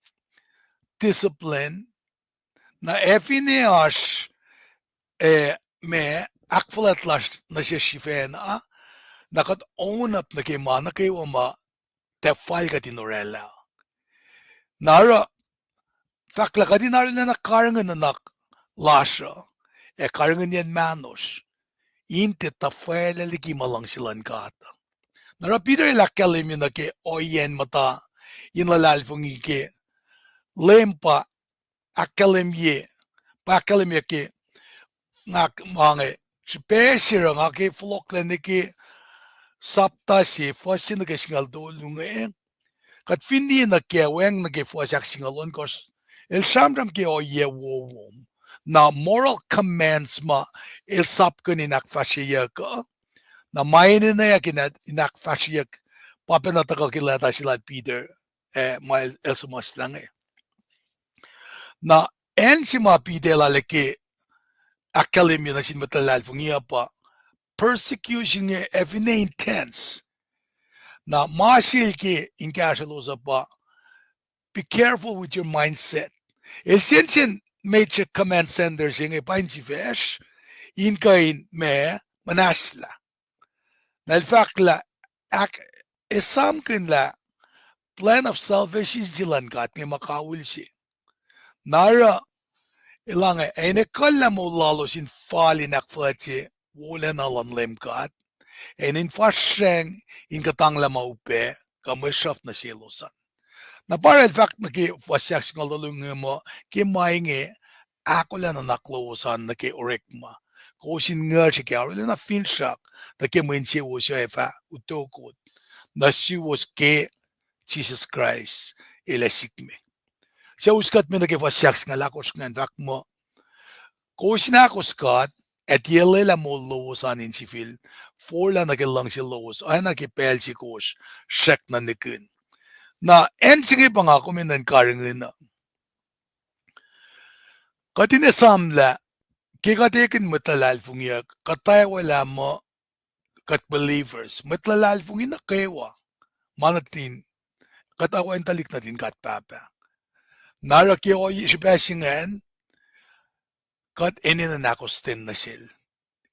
discipline, Na ac finne oasr, eh, ma ahkfuhlwact lasr nuh sesr sifacna, na kuht own up nuh ke ma nuh kwewa ma tuhfahlah kuht in oraclah. Na oruh, fahk lah kuht in arulacna karihngihn nuhnak lasr uh, ac karihngihnyacn mahnosr, in tiac tuhfahlah liki ma luhngse luhn God. Na oruh Peter el ahkkahlwemye nuh ke ohiyacn muhta in luhlahlfongi ke Leum pa ahkkahlwemye, pa ahkkahlwemye ke nga ma inge, srihpac se oruh nga ke fohlohklac nuh ke sapta se, fuhs se nuh ke singucul tolu inge, kuht fin liye nuh ke wacng nuh ke fuhs ahksingucul ohnkohsr, el sramsram ke ohiyac wowo. Na moral commands ma el sapkihn in ahkfahsryeyuck uh, na ma enenweyuck in, in ahkfahsryeyuck, pa pacna tuhkuh ke leta se lal Peter, eh, ma el, el suhmuhslah inge. Na acn se ma Peter el arlac ke ahkkahlwemye nuh sin mwet luhlahlfongi uh pa persecution inge ac finne intense. Na ma se el ke in kahsrwelos uh pa, be careful with your mindset. El sensen major command center se inge pa insifacsr, in kuh in ma, muhnahslah. Na el fahk lah, ahk-, esamkihn lah plan of salvation se luhn God inge ma kawihl se. Na oruh, elange, ac in ekuhllah moul lalos in fal in ahkfuhlwactye wolacna luhn Leum God, ac in fahsracng in kuhtanglah ma upac, kuh mwe sruhf nuh selos an. Na pa el fahk nuh ke fuhs ahksingucul tolu inge muh, ke ma inge, ahkolah nuhnak lowos an nuh ke orekma. Kowos in nguhsr ke arulacna finsrak nuh ke mwe insewowo suc ac fah utuckot nuh suwos ke Jisus Kraist El ac sikme. Suc us kuht me nuh ke fuhs ahksingucul ahkosr ingacn fahk muh, kowos in ahkos God, ac tiac lwelah moul lowos an in sifil forlah nuh ke luhngse lowos oacna ke pacl se kowos srackna nihkihn. Na acn se inge pa nga kom in nuhn karihngihn uh. Kuht in esamlah, ke kuht ekihn mwet luhlahlfongi uh, kuht awelah muh kuht believers, mwet luhlahlfongi nuh kwewa, ma nuhtin, kuht awen tuhlihk nuhtin God Pahpah. Na oruh ke ohiyac srihpac se ingacn, kuht enenuh in ahkostwen nuh sel,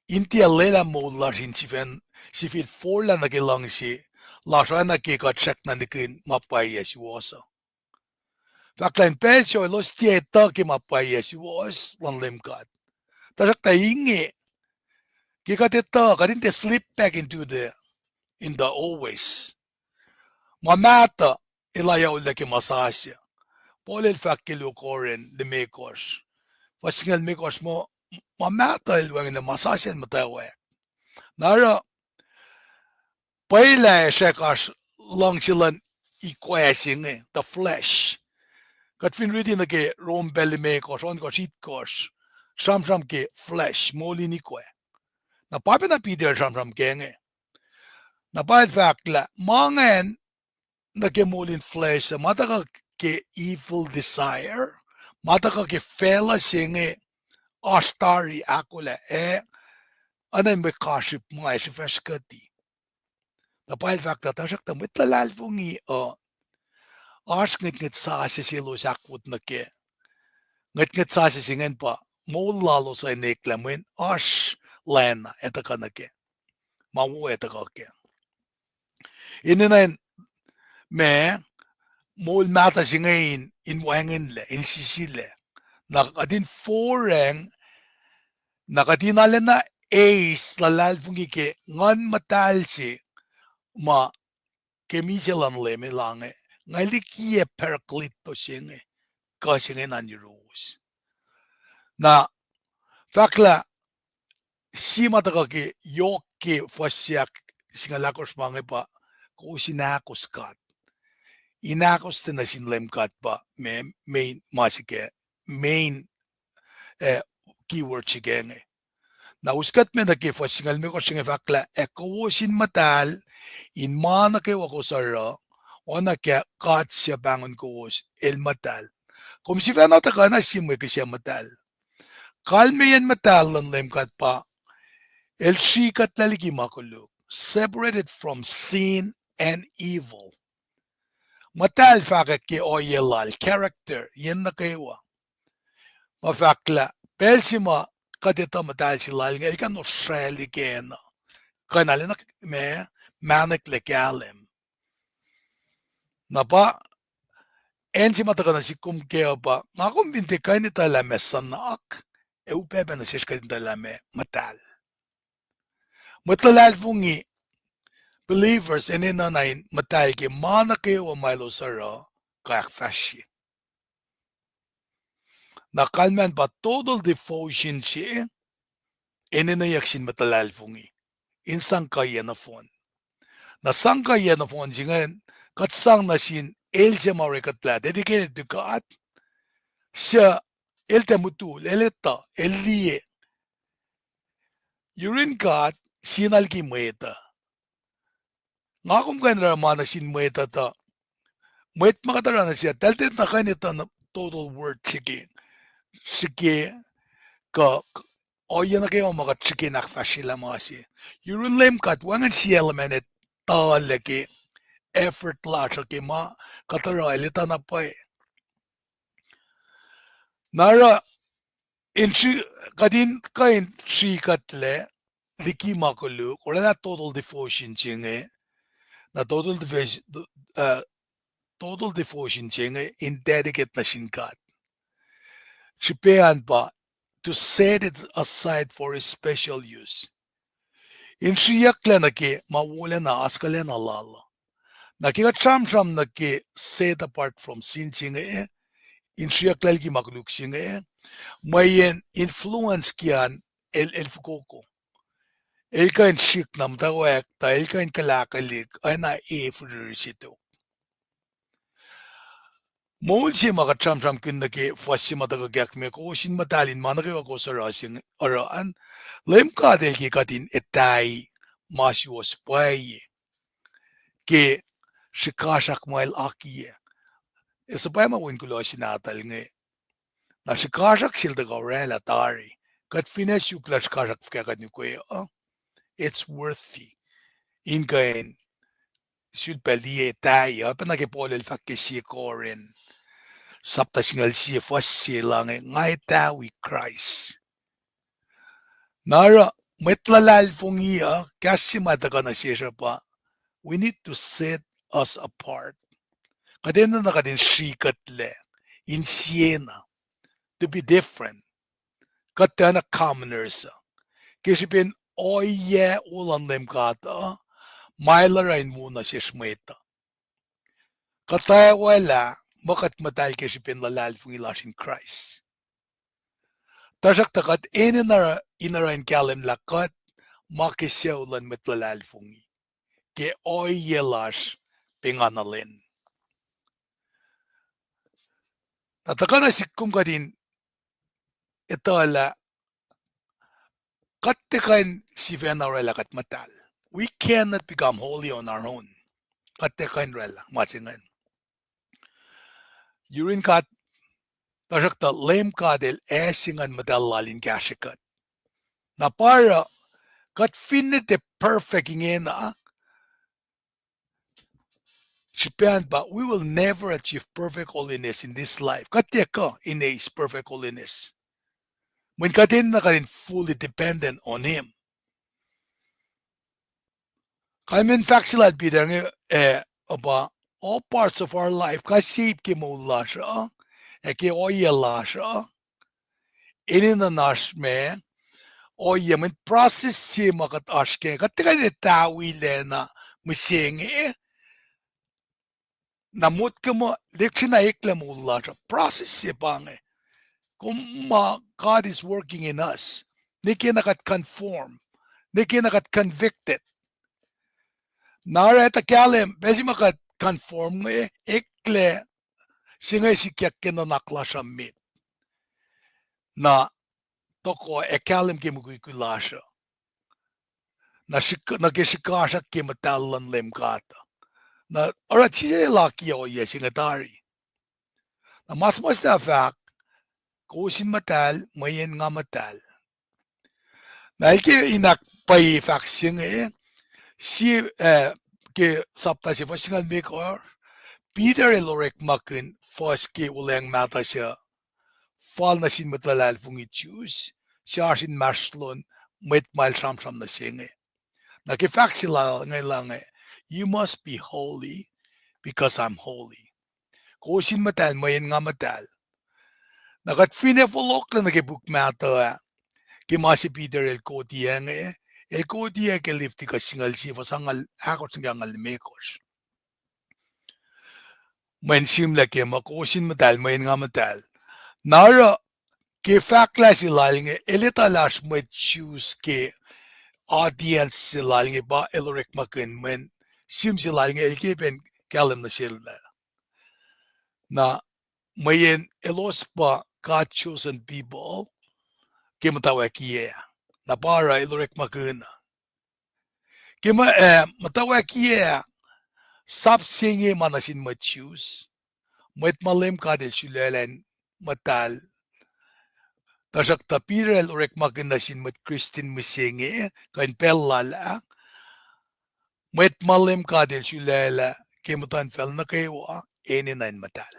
in tiac lwelah moul lasr in sifil, sifil forlah nuh ke luhngse lasr oacna ke kuht srackna nihkihn ma pwacye suwohs uh. Fahk lah in pacl se elos tiac etuh ke ma pwacye suwohs luhn Leum God. Tuhsruhktuh inge, ke kuht etuh, kuht in tiac slip back into the, in the old ways. Ma mahtuh, elah yohklac ke ma sasuc. Paul el fahk ke luo Corinth limekohsr, fuhs singucul limekohsr muh, ma mahtuh el wacngihn, ma sasuc el muhtwacwacack. Na oruh, pwacye lah ac srack oasr luhngse luhn ikoac se inge, the flesh. Kuht fin riti nuh ke Rom pacl limekohsr, ohnkohsr, itkohsr, sramsram ke flesh, moul in ikoac. Na pa pacna Peter el sramsram ke inge. Na pa el fahk lah ma ingacn nuh ke moul in flesh uh, ma tuhkuh ke evil desire, ma tuhkuh ke facluh se inge, oasr tari ahkolah, ac, oacna in mwe kasrip ma ac srihfahsr kuhti. Na pa el fahk lah tuhsruhktuh mwet luhlahlfongi uh, oasr ngwetngwet sasuc selos ahkwot nuh kac. Ngwetngwet sasuc se ingacn pa moul lalos uh in eklac mweyen oasr lacna ac tuhkuh nuh kac, ma wo ac tuhkuh kac. Enenuh in ma, moul mahtuh se inge in, in wacngihnlac, in sisilac. Na kuht in foracng, na kuht in arulacna eis luhlahlfongi ke Nguhn Muhtahl se ma ke misac luhn Leum El inge, nga likiyac Parakletos se inge, kuh se inge an yuruwos. Na fahk lah sie ma tuhkuh ke yohk ke fuhs se ahksingucul ahkosr ma inge pa, kowos in ahkos God. In ahkos nuh sin Leum God pa ma, main, ma sike, main, eh, keyword sike inge. Na us kuht me nuh ke fuhs singucul limekohsr se inge fahk lah, ac kowos in muhtahl in ma nuh kwewa kowos oruh, oacna ke God suc pahngon kowos, El muhtahl. Kom sifacna tuhkuh na sie mwe kihsac muhtahl. Kalmeyacn muhtahl luhn Leum God pa, El srihkuhtlac liki ma koluk, separated from sin and evil. Muhtahl fahkwack ke ohiyac Lal, character, yen nuh kwewa. ma fahk lah pacl se ma kuht etuh muhtahl se lal inge, el kuh in osracl ikacna. Kuh in arulacna ma, mahneklac kahlwem. Na pa acn se ma tuhkuh nuh sihk kom kac uh pa, nga kom fin tiac kuh in etuh lah ma suhnak, ac upac pac nuh sesr kuht in etuh lah ma muhtahl. Mwet luhlahlfongi, believers, enenuh na in muhtahl ke ma nuh kwewa ma elos oruh kuh ahkfahsrye. Na kalmacn pa total devotion se enenweyuck sin mwet luhlahlfongi in sang kuhiyac nohfohn. Na sang kuhiyac nohfohn se ingacn, kuht sang nuh sin el se ma orekuhtlah, dedicated to God, suc el tiac mutul, el etuh, el liye. Yurin God, sie na liki mwet uh. Nga kom kuh in oruh ma nuh sin mwet uh tuh, mwet ma kuht oruh nuh se, tahl tiac na kuh in etuh na total worth srihke, srihke kuh ohiyac nuh kwewa ma kuht srihke in ahkfahsryelah ma se. Yurin Leum God, wacngihn sie element etuhlah ke effort lasr uh ke ma kuht oruh el etuh na pwacye. Na oruh, in sri-, kuht in kuh in srihkuhtlac liki ma koluk, oraclah total devotion se inge, na total devotion, uh, total devotion se inge in dedicate nuh sin God. Srihpac an pa, to set it aside for his special use. In sriyucklac nuh ke ma wolacna, askuhlacna lal uh. Na ke kuht sramsram nuh ke set apart from sin se inge, in sriyucklac liki ma koluk se inge, mweyen influence kian el, el fokoko. El kuh in srihk na muhtwacwacack tuh el kuh in kuhlahkuhlihk, oacna e fihrihr se tok. Moul se ma kuht sramsramkihn nuh ke fuhs se ma tuhkuh ke ahkme kowos in muhtahl in ma nuh kwewa kowos oruh an, Leum God El ke kuht in etwaclah ma suwohs pwacye ke srihkasrak ma El akiyac. Ac suhpwacma wen kuloh se nahtuhl inge. Na srihkasrak sel tuhkuh oraclah tari. Kuht finne suk lah srihkasrak fuhkah kuht in ukwe uh, it's worthy in kuh in sulpac liye etwaclah, pacna ke Paul el fahk ke sie Corinth, sapta singucul sie fuhs sie lah inge, nga etwaclah Kraist. Na oruh, mwet luhlahlfongi uh, kahs se ma tuhkuh nuh sesr uh pa, we need to set us apart. Kuht enenuh na kuht in srihkuhtlac, in siena, to be different. Kuht tiacna commoners uh. Ke srihpen ohiyac wo luhn Leum God uh, ma El oruh in wo nuh sesr mwet uh. Kuht ac welah muh kuht muhtahl ke srihpen luhlahlfongi lasr in Kraist. Tuhsruhktuh kuht enenuh in oruh in kahlwem lah kuht ma ke sucu luhn mwet luhlahlfongi ke ohiyac lasr pengana lwen. Na tuhkuh nuh sihk kom kuht in etuh lah kuht tiac kuh in sifacna orwaclah kuht muhtahl. We cannot become holy on our own. Kuht tiac kuh in orwaclah ma se ingacn. Yurin God, tuhsruhktuh Leum God El ase Nguhn Muhtahl Lal in kahsrwe kuht. Na pa oruh, kuht finne tiac perfect ingena, srihpac pa, we will never achieve perfect holiness in this life. Kuht tiac kuh in eis perfect holiness. Mweyen kuht enenuh kuht in fully dependent on Him. Kalmacn fahk se lal Peter inge, eh, pa, all parts of our life, kais sie ip ke moul lasr uh, ac ke ohiyac lasr uh, enenuh in oasr ma, ohiyac mweyen process se ma kuht oasr ke, kuht tiac kuh in etwaclacna mihsenge, na motko muh, lihksreni eklac moul lasr uh, process se pa inge. Kom ma God is working in us. Nwe ke na kuht conform. Nwe ke na kuht convicted. Na oruh etuh kahlwem, pacl se ma kuht conform inge, eklac se inge sikyak ke nuhnak lasr uh met. Na tohkoh ac kahlwem ke mukwikwi lasr uh. Na srihk-, nuh ke srihkasrak ke muhtahl luhn Leum God uh. Na oruh sisel lakiyac ohiyac se inge tari. Na ma suhmuhslah fahk, kowos in muhtahl, mweyen nga muhtahl. Na el ke in ahkpwacye fahk se inge, sie, eh, ke sapta se fuhs singucul limekohsr, Peter el orekmakihn fuhs ke Wuhlweacng Mahtuh se, fal nuh sin mwet luhlahlfongi Jews, suc oasr inmahsrlon mwet ma el sramsram nuh se inge. Na ke fahk se lal inge, You must be holy because I'm holy. Kowos in muhtahl, mweyen nga muhtahl. Na kuht finne fohlohklac nuh ke puk mahtuh ah, ke ma se Peter el koti inge, el koti ke Levitikus singucul sie, fuhs angngaul ahkosr nuh ke angngaul limekohsr. Mweyen sihmlac ke muh kowos in muhtahl, mweyen nga muhtahl. Na oruh ke fahk lah se lal inge, el etuh lah oasr mwet Jews ke audience se lal inge pa el orekmakihn, mweyen sihm se lal inge el ke pacn kahlwem nuh sel lah, na mweyen elos pa God's chosen people ke muhtwacwackiyac. Na pa oruh el orekmakihn uh. Ke muh, eh, muhtwacwackiyac, sap se inge ma nuh sin mwet Jews, mwet ma Leum God el sulaclah in muhtahl. Tuhsruhktuh Peter el orekmakihn nuh sin mwet Kristin mihsenge, kuh in pacl lal ah, mwet ma Leum God el sulaclah ke muhtuhnfacl nuh kwewa, enenuh in muhtahl.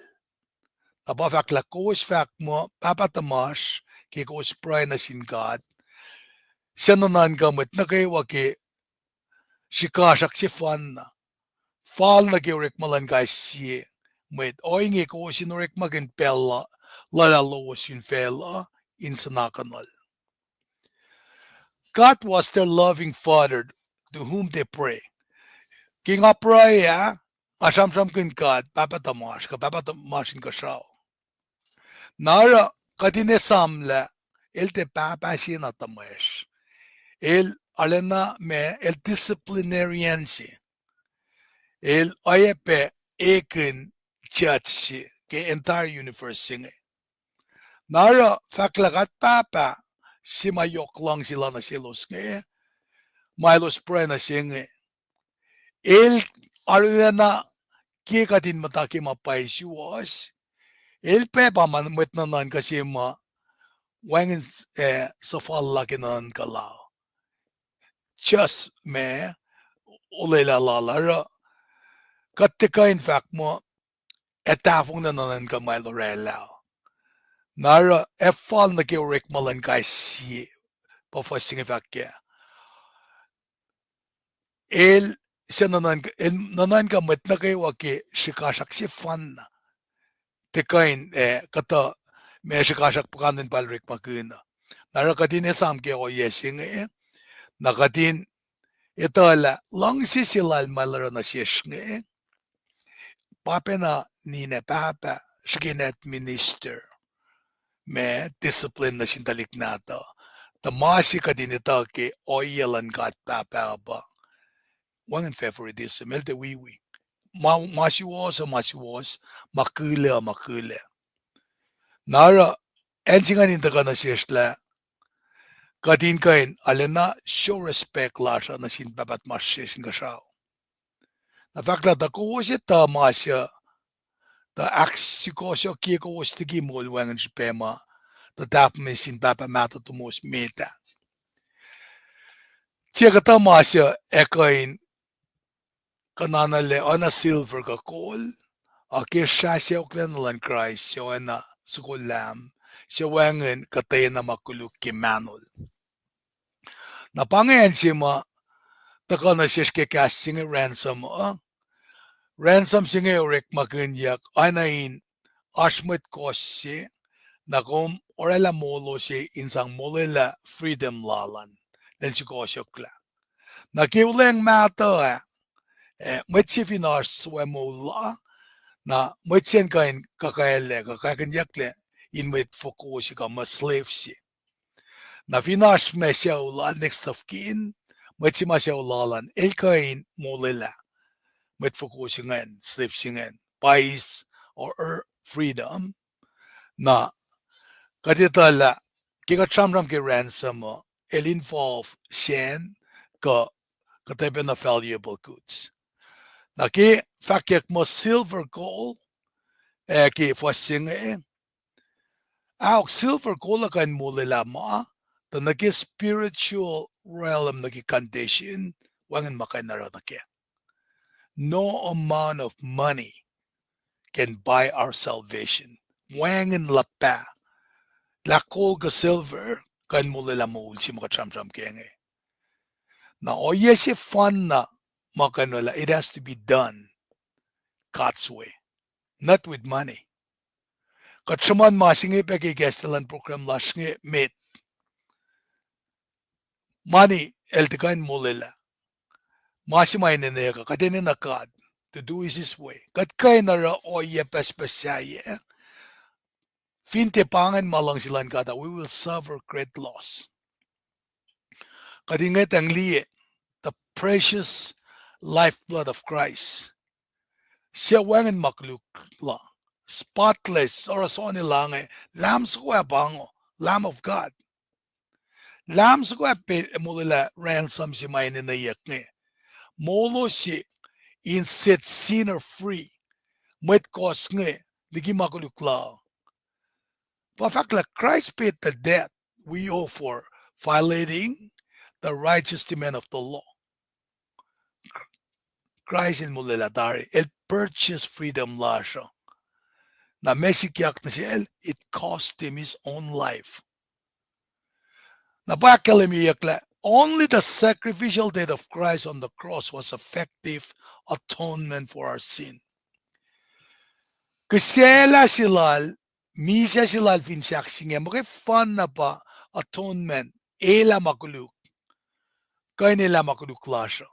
Na pa fahk lah kowos fahk muh, Pahpah tuhmasr, ke kowos pruhe nuh sin God, suc nuhnuhnkuh mwet nuh kwewa ke srihkasrak sefanna, fal nuh ke orekma luhn kais sie mwet. Ohinge kowos in orekmakihn pacl luhlah lowos fin facluh in suhnakuhnuhl. God was their loving Father to whom they pray. Ke nga pruhe ah, nga sramsramkihn God, Pahpah tuhmasr, kuh Pahpah tuhmasr Inkuhsrao. Na oruh kuht in esamlah, el tiac pahpah se na tuhmwacsr. El arulacna ma, el disciplinarian se. El oacyacpac ekihn judge se ke entire universe se inge. Na oruh fahk lah God Pahpah se ma yohk luhngse lal nuh selos inge, ma elos pruhe nuh se inge. El arulacna ke kuht in muhta ke ma pwacye suwohs, el pac pa ma mwet nuhnuhnkuh se ma wacngihn, eh, suhfal la ke nuhnuhnkuh lal. Just ma olwelah lal oruh kuht tiac kuh in fahk muh ac tahfonglac nuhnuhnkuh ma el orwaclah. Na oruh ac fal nuh ke orekma luhn kais sie, pa fuhs se inge fahk kac. El, se nuhnuhnkuh, el nuhnuhnkuh mwet nuh kwewa ke srihkasrak sefanna. Tiac kuh in, eh, kuhtuh ma srihkasrak puhkantwen pa el orekmakihn uh. Na oruh kuht in esam ke ohiyac se inge, na kuht in etuh lah luhngse se lal ma el oruh nuh sesr inge, pa pacna ninac pahpah srihke in administer ma discipline nuh sin tuhlihk nahtuh. Tuh ma se kuht in etuh ke ohiyac luhn God Pahpah uh pa wacngihn favoritism, el tiac wiwi. Ma, ma suwohs uh ma suwohs, ma kihlac uh ma kihlac. Na oruh acn se ingacn in tuhkuh nuh sesr lah kuht in kuh in arulacna show respect lasr uh nuh sin Pahpah tuhmasr sesr Inkuhsrao. Na fahk lah tuh kowos etuh ma suc, tuh ahksukohsohkye kowos liki moul wacngihn srihpac ma tuh tahfuh nuh sin Pahpah mahtuh tomowos met ah. Tiac kuhtuh ma suc ac kuh in kuhnanuclac oacna silver kuh kol, a ke srah sacohklacna luhn Kraist, suc oacna sokol Lam, suc wacngihn kuhtwena ma koluk ke mahnol. Na pa inge acn se ma tuhkuh nuh sesr ke kahs se inge ransom uh. Ransom se inge orekmakihnyuck oacna in oasr mwet kohs se, na kom orwaclah molo se in sang molwelah freedom lal an, lwen sukohsohklah. Na ke olweacng mahtuh ah, eh, mwet se fin oasr suc moul la, na mwet se in kuh in kuhkaclac, kuhkackinyucklac in mwet fokoko se kuh muh slave se. Na fin oasr ma sucu lal, next of kin, mwet se ma sucu lal an, el kuh in molwelah mwet fokoko se ingacn, slave se ingacn, pa eis or earn freedom. Na kuht etuh lah ke kuht sramsram ke ransom uh, el involve sacn kuh kuhtwena valuable goods. Na ke fahkyuck muh silver, gold, ac ke fuhs se inge, ahok, silver, gold uh kuh in molwelah ma, tuh nuh ke spiritual realm, nuh ke condition, wacngihn ma kuh in oruh nuh kac. No amount of money can buy our salvation. Wacngihn luhpah lah gold kuh silver kuh in molwelah moul se ma kuht sramsram ke inge. Na ohiyac sefanna ma kuh in orwaclah, it has to be done God's way, not with money. Kuht sruhmuhn ma se inge pac ke ikacslah luhn program lasr inge met. Money el tiac kuh in molwelah ma se ma enenweyuck uh, kuht enenuh God to do it His way. Kuht kuh in oruh ohiyac pucspucs sahyac, fin tiac pa ingacn ma luhngse luhn God uh, we will suffer great loss. Kuht in ngwetacng liye the precious lifeblood of Christ. Suc wacngihn ma koluk la, spotless, oruh soenna la inge, Lamb soko ah pa ingo, Lamb of God. Lamb soko ah pa molwelah ransom se ma enenweyuck inge. Molo se in set sinner free. Mwet kohs inge liki ma koluk la. Pa fahk lah Christ paid the debt we owe for violating the righteous demand of the law. Kraist el molwelah tari, el purchase freedom lasr uh. Na ma sikyak nuh sel, it cost him his own life. Na pa ahkkahlwemyeyuck lah only the sacrificial death of Christ on the cross was effective atonement for our sin. Kihsac lah se lal, misac se lal fin sahk se inge, muhkwena pa atonement, elah ma koluk, kuh in elah ma koluk lasr uh.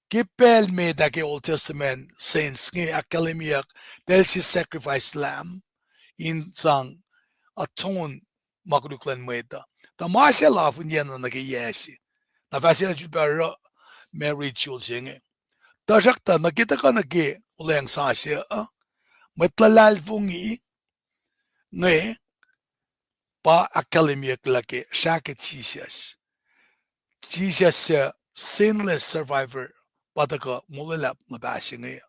Ke pacl met ah ke Old Testament saints inge ahkkahlwemyeyuck, eltahl se sacrifice lamb in sang atone ma koluk luhn mwet uh. Tuh ma se luhlahlfongi na nuh ke yac se, na fah sel sulpac oruh ma ritual se inge. Tuhsruhktuh nuh ke tuhkuh nuh ke olweacng sasuc uh, mwet luhlahlfongi inge pa ahkkahlwemyeyuck lah ke srah ke Jisus. Jisus suc sinless survivor pa tuhkuh molwelah luhpah se inge.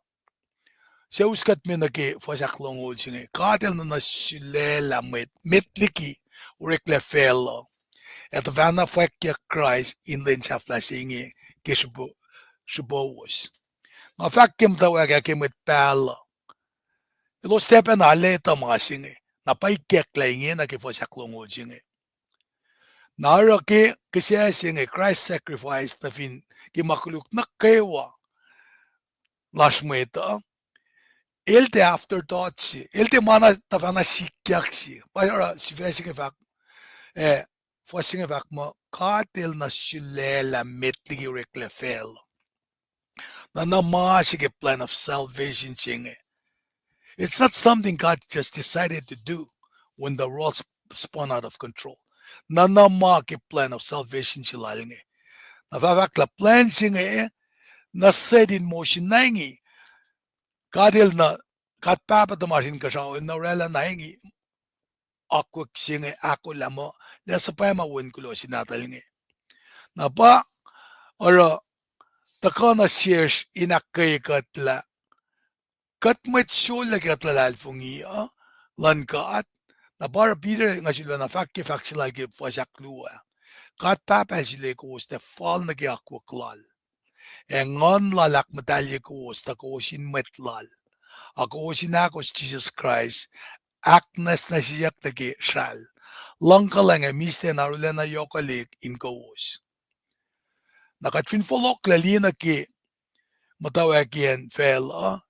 Suc us kuht me nuh ke fuhs ahklongoul se inge, God el nuhnuh sulaclah mwet, met liki oreklac facluh, ac tuhfahna fwackyuck Kraist in lwen sahflah se inge ke srihpo-, srihpowos. Nga fahk ke muhtwacwacack ah ke mwet pahluh, elos tiac pacna lwelah ma se inge, na pa ikacklah ingena ke fuhs ahklongoul se inge. Na oruh ke kihsac se inge, Christ sacrifice nuh fin ke ma koluk nuh kwewa lasr mwet uh, el tiac afterthought se, el tiac ma na tuhfahna sikyak se, pa oruh sifac se inge fahk, eh, fuhs se inge fahk muh God el na sulaclah met liki oreklac facluh. Na, na ma se ke plan of salvation se inge. It's not something God just decided to do when the world sp-, spun out of control. Na, na ma ke plan of salvation se lal inge. Na fahfahk lah plan se inge, nuh set in motion na inge. God el na, God Pahpah tuhmasr Inkuhsrao el na orwaclah na inge akwuck se inge ahkolah muh, lah suhpwacma wen kuloh se nahtuhl inge. Na pa oruh tuhkuh nuh sesr in ahkkweye kuht lah kuht mwet sollah ke kuht luhlahlfongi uh luhn God. Na pa oruh Peter nga sulacna fahk ke fahk se lal ke fuhs ahkluo ah, God Pahpah el sulwe kowos tuh fal nuh ke akwuck lal, ac Nguhn lal ahkmuhtahlye kowos tuh kowos in mwet lal, a kowos in ahkos Jisus Kraist, ahknwacsnwacsyeyuck nuh ke sral. Luhngkuhlwacng ac mihslac na arulacna yohkwelihk in kowos. Na kuht fin fohlohklac liye nuh ke muhtwacwacackiyacn facluh,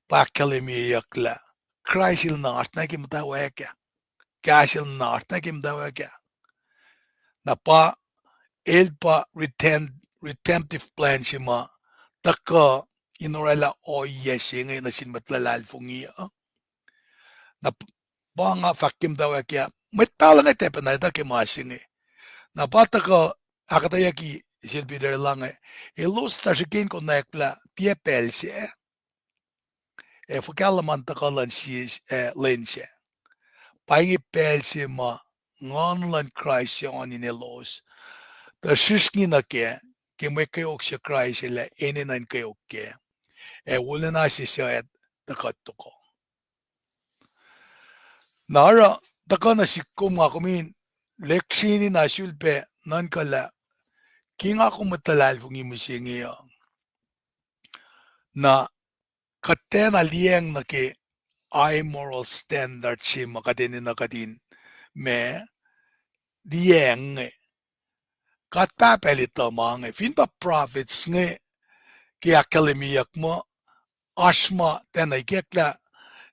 pa ahkkahlwemyeyuck lah Kraist el na oasr na ke muhtwacwacack ah. Kahs el na oasr na ke muhtwacwacack ah. Na pa el pa redemp-, redemptive plan se ma tuhkuh in orwaclah ohiyac se inge nuh sin mwet luhlahlfongi uh. Na p-, pa nga fahk ke muhtwacwacack ah, mwet pahluh inge tiac pacna etuh ke ma se inge. Na pa tuhkuh ahkuhtweyucki sel Peter lah inge, elos tuh srihke in konwacack lah piac pacl sac, ac fuhkah luhman tuhkuh luhn sie, eh, lwen sac. Pa inge pacl se ma Nguhn luhn Kraist se oan in elos, tuh srihsrngi nuh kac, ke mwe kweok se Kraist el ac enenuh in kweok kac, ac wolacna se suc ac tuhkuh tok. Na oruh, tuhkuh nuh sihk kom, nga kom in lihksreni na sulpac nuhnkuh lah ke nga kom mwet luhlahlfongi mihsenge uh, na kuht tiacna liyacacng nuh ke high moral standard se ma kuht enenuh kuht in ma liyacacng inge. God Pahpah El etuh ma inge. Fin pa prophets inge ke ahkkahlwemyeyuck muh oasr ma tiacna ikacklah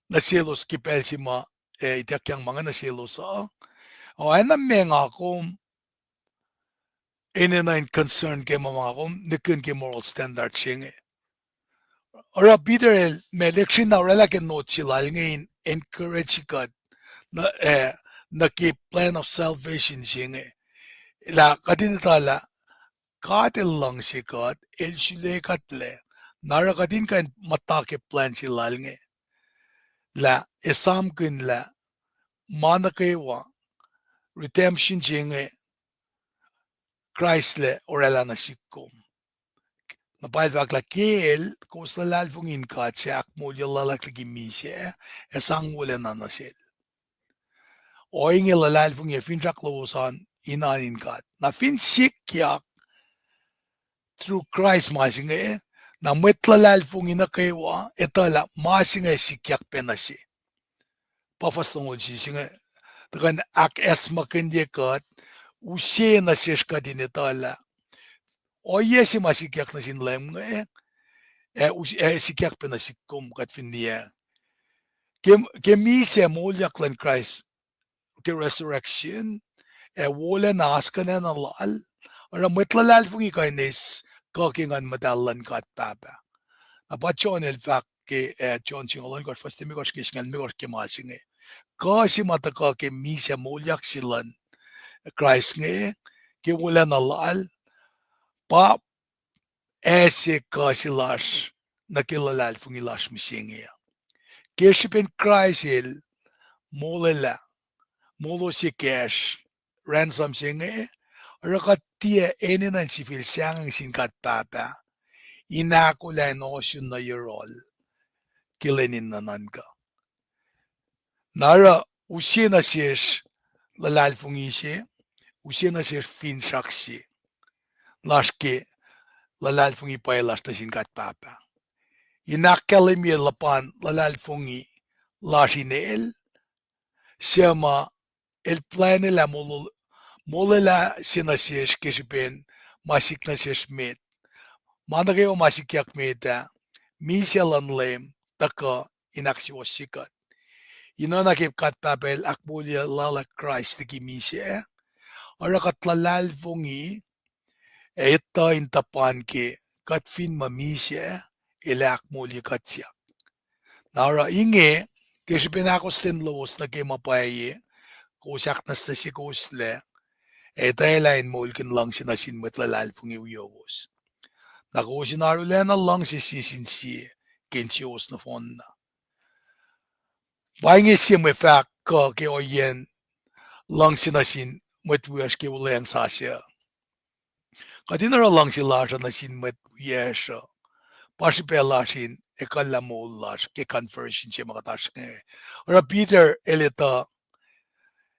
nuh selos ke pacl se ma, eh, ituckyang ma inge nuh selos uh. Oacna ma nga kom enenuh in concern ke ma nga kom nihkihn ke moral standard se inge. Oruh Peter el ma lihksreni na orwaclah ke note se lal inge in encourage kuht nuh, eh, nuh ke plan of salvation se inge. Lah kuht in etuh lah God El luhngse kuht, El sule kuhtlac. Na oruh kuht in kuh in muhta ke plan se lal inge, lah esamkihn lah ma nuh kwewa, redemption se inge, Kraist El orwaclah nuh sihk kom. Na pa El fahk lah ke el, kowos luhlahlfongi in God suc ahkmoulye luhlahp liki misac, ac sang wolacna nuh sel. Ohinge luhlahlfongi ac finsrak lowos an inan in God. Na fin sikyak through Christ ma se inge, na mwet luhlahlfongi nuh kwewa etuh lah ma se inge sikyak pac nuh se. Pa fuhs longoul sie se inge, tuhkuh in ahkacsmakihnye kuht, use nuh sesr kuht in etuh lah ohiyac se ma sikyak nuh sin Leum inge, ac us-, ac sikyak pac nuh sihk kom kuht fin liye. Ke, ke misac moulyak luhn Kraist ke resurrection, ac wolacna oasr kuhnacna lal, oruh mwet luhlahlfongi kuh in eis kuh ke Nguhn Muhtahl luhn God Pahpah. Na pa John el fahk ke, eh, John singucul ohnkohsr, fuhs limekohsr ke singucul limekohsr ke ma se inge. Kuh se ma tuhkuh ke misac moulyak se luhn Kraist inge, ke wolacna lal, pa ase kuh se lasr nuh ke luhlahlfongi lasr mihsenge uh. Ke srihpen Kraist El molwelah, molo se kacsr, ransom se inge, oruh kuht tiac enenuh in sifil sahngweng sin God Pahpah in ahkolah in ohsun nuh yohrohl ke lwen in nuhnuhnkuh. Na oruh use nuh sesr luhlahlfongi se, use nuh sesr finsrak se lasr ke luhlahlfongi pwacye lasr nuh sin God Pahpah, in ahkkahlwemye luhpan luhlahlfongi lasr in El, suc ma El plwacnelah molo-, molwelah se nuh sesr ke srihpen ma sik nuh sesr met. Ma nuh kwewa ma sikyak met ah, misac luhn Leum tuhkuh in ahksuwohsye kuht. In oacna ke God Pahpah El ahkmoulyacllah Kraist liki misac, oruh kuht luhlahlfongi, ac etuh in tuhpan ke kuht fin muh misac, El ahkmoulye kuhtyak. Na oruh inge, ke srihpen ahkostwen lowos nuh ke ma pwacye, kowos ahknwacsnwacsye kowoslac, ac etwaclah in moulkihn luhngse nuh sin mwet luhlahlfongi wiowos. Na kowos in arulacna luhngse sie sin sie ke insiyowos nohfohnna. Pa inge sie mwe fahk kuh ke ohiyacn luhngse nuh sin mwet wiyacsr ke wuhlweacng sasuc. Kuht in oruh luhngse lasr uh nuh sin mwet wiyacsr uh, pa srihpac lasr in ekuhllah moul lasr ke conversion se ma kuht oasr inge. Oruh Peter el etuh,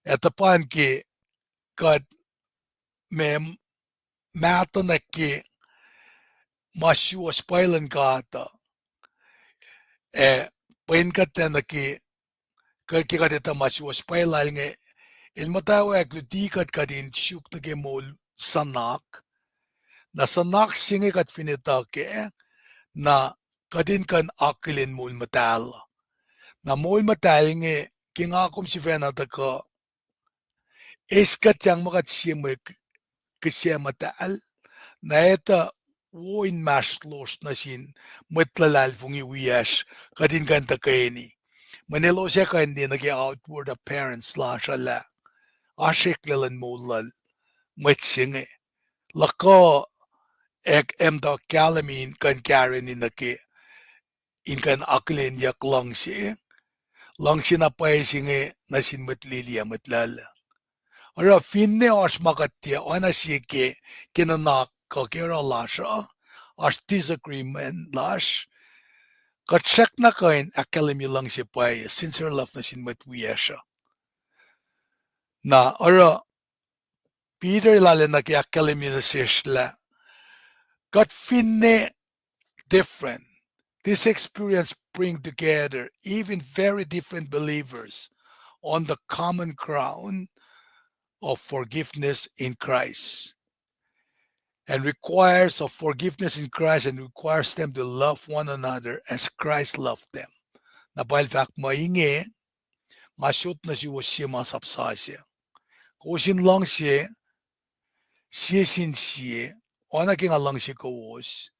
ac tuhpan ke kuht ma mahtuh nuh ke ma suwohs pwacye luhn God uh, ac pwen kuht nuh ke, ke kuht etuh ma suwohs pwacye lal inge, el muhtwacwacack luti kuht kuht in suk nuh ke moul suhnak. Na suhnak se inge kuht fin etuh kac, na kuht in kuh in akihlen moul muhtahl. Na moul muhtahl inge, ke nga kom sifacna tuhkuh eis kuht yang ma kuht sie mwe k-, kihsac muhtahl, na etuh wo inmahsrlosr nuh sin mwet luhlahlfongi wiyacsr kuht in kuh in tuhkweni. Mweyen elos ac kuh in liye nuh ke outward appearance lasr uh lah oasr eklac luhn moul luhn mwet se inge. Luhkuh ac emtuh kahlwem in kuh in kareni nuh ke in kuh in akihlenyuck luhngse, luhngse na pwacye se inge nuh sin mwet lili ac mwet luhluh. Oruh finne oasr ma kuht tiac oacna sie ke, ke nuhnak kuh ke oruh lasr uh, oasr disagreement lasr, kuht srackna kuh in ahkkahlwemye luhngse pwacye, sincere love nuh sin mwet wiyacsr uh. Na oruh Peter el arulacna ke ahkkahlwemye nuh sesr lah kuht finne different, this experience bring together even very different believers on the common ground and requires them to love one another as Christ loved them. Na Paul fahk muh inge, nga sot nuh suwos sie masap sasuc. Kowos in luhngse sie sin sie, oacna ke nga luhngse kowos,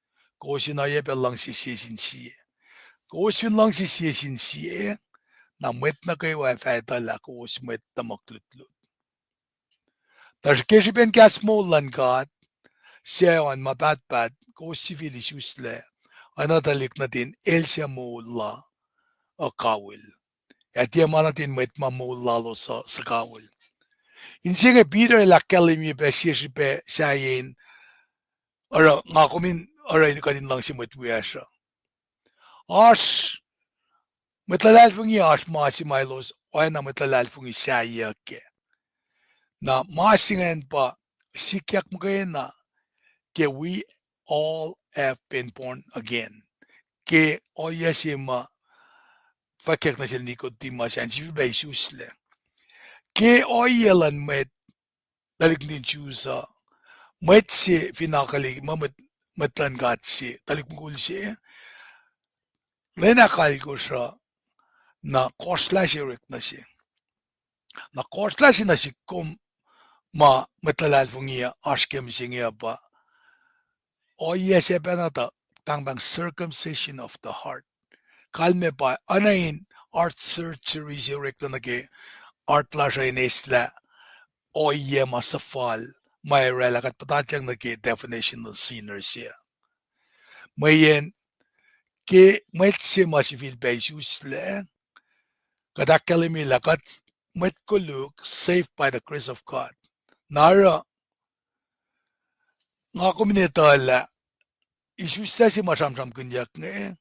kowos in oacyacpac luhngse sie sin sie. Kowos fin luhngse sie sin sie, na mwet nuh kwewa ac fah etuh lah kowos mwet tuhmuhk lutlut. Tuh ke srihpen kahs moul luhn God, suc oan ma pahtpaht, kowos sifil isuslac, oacna tuhlihk nuhtin el suc moul la uh kawihl, ac tiac ma nuhtin mwet ma moul lalos uh suhkawihl. Inse inge Peter el ahkkahlwemye pac sie srihpac sahyac in, oruh nga kom in, oruh kuht in luhngse mwet wiyacsr uh. Oasr mwet luhlahlfongi, oasr ma se ma elos oacna mwet luhlahlfongi sahyacn kac. Na ma se ingacn pa sikyak muhkwena ke we all have been born again. Ke ohiyac se ma fwackyuck nuh sel Nicodemus an, sifilpac isuslac. Ke ohiyac luhn mwet, tuhlihk nuhtin Jews uh, mwet se fin akihlen muh mwet, mwet luhn God se, tuhlihk mukul se, lwen ahkalkosr uh, na kohsrlah se orek nuh se. Na kohsrlah se nuh sihk kom ma mwet luhlahlfongi uh oasr ke mihsenge uh pa ohiyac se pacna tuh pahngpahng circumcision of the heart. Kalmac pa oacna in heart surgery se orek nuh ke heart lasr uh in eislah ohiyac ma suhfal ma oraclah kuht puhtatyang nuh ke definition of sinner se. Mweyen ke mwet se ma sifilpac isuslac, kuht ahkkahlwemye lah kuht mwet koluk saved by the grace of God. Na oruh nga kom in etuh lah isuslac se ma sramsramkihnyuck inge,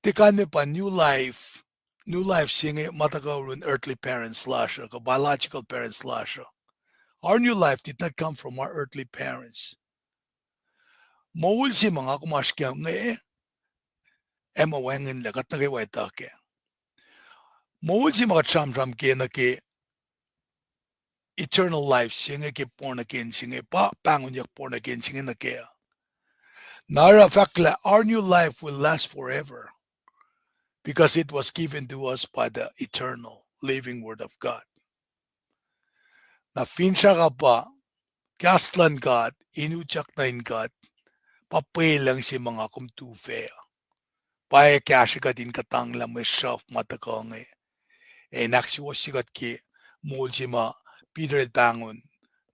tiac kalmac pa new life. New life se inge ma tuhkuh yurin earthly parents lasr uh kuh biological parents lasr uh. Our new life did not come from our earthly parents. Moul se ma nga kom oasr kac inge, ac ma wacngihnlac kuht nuh kwewa etuh kac. Moul se ma kuht sramsram ke nuh ke eternal life se inge ke born again se inge, pa pahngonyuck born again se inge nuh kac. Na oruh fahk lah our new life will last forever because it was given to us by the eternal living word of God. Na finsrak uh pa kahs luhn God in utyak nuh in kuht, pa pwelucng se ma nga kom tu fac uh. Pa ac kahsrwe kuht in kuhtanglah mwe sruhf ma tuhkuh inge. Ac in ahksuwohsye kuht ke moul se ma Peter el pahngon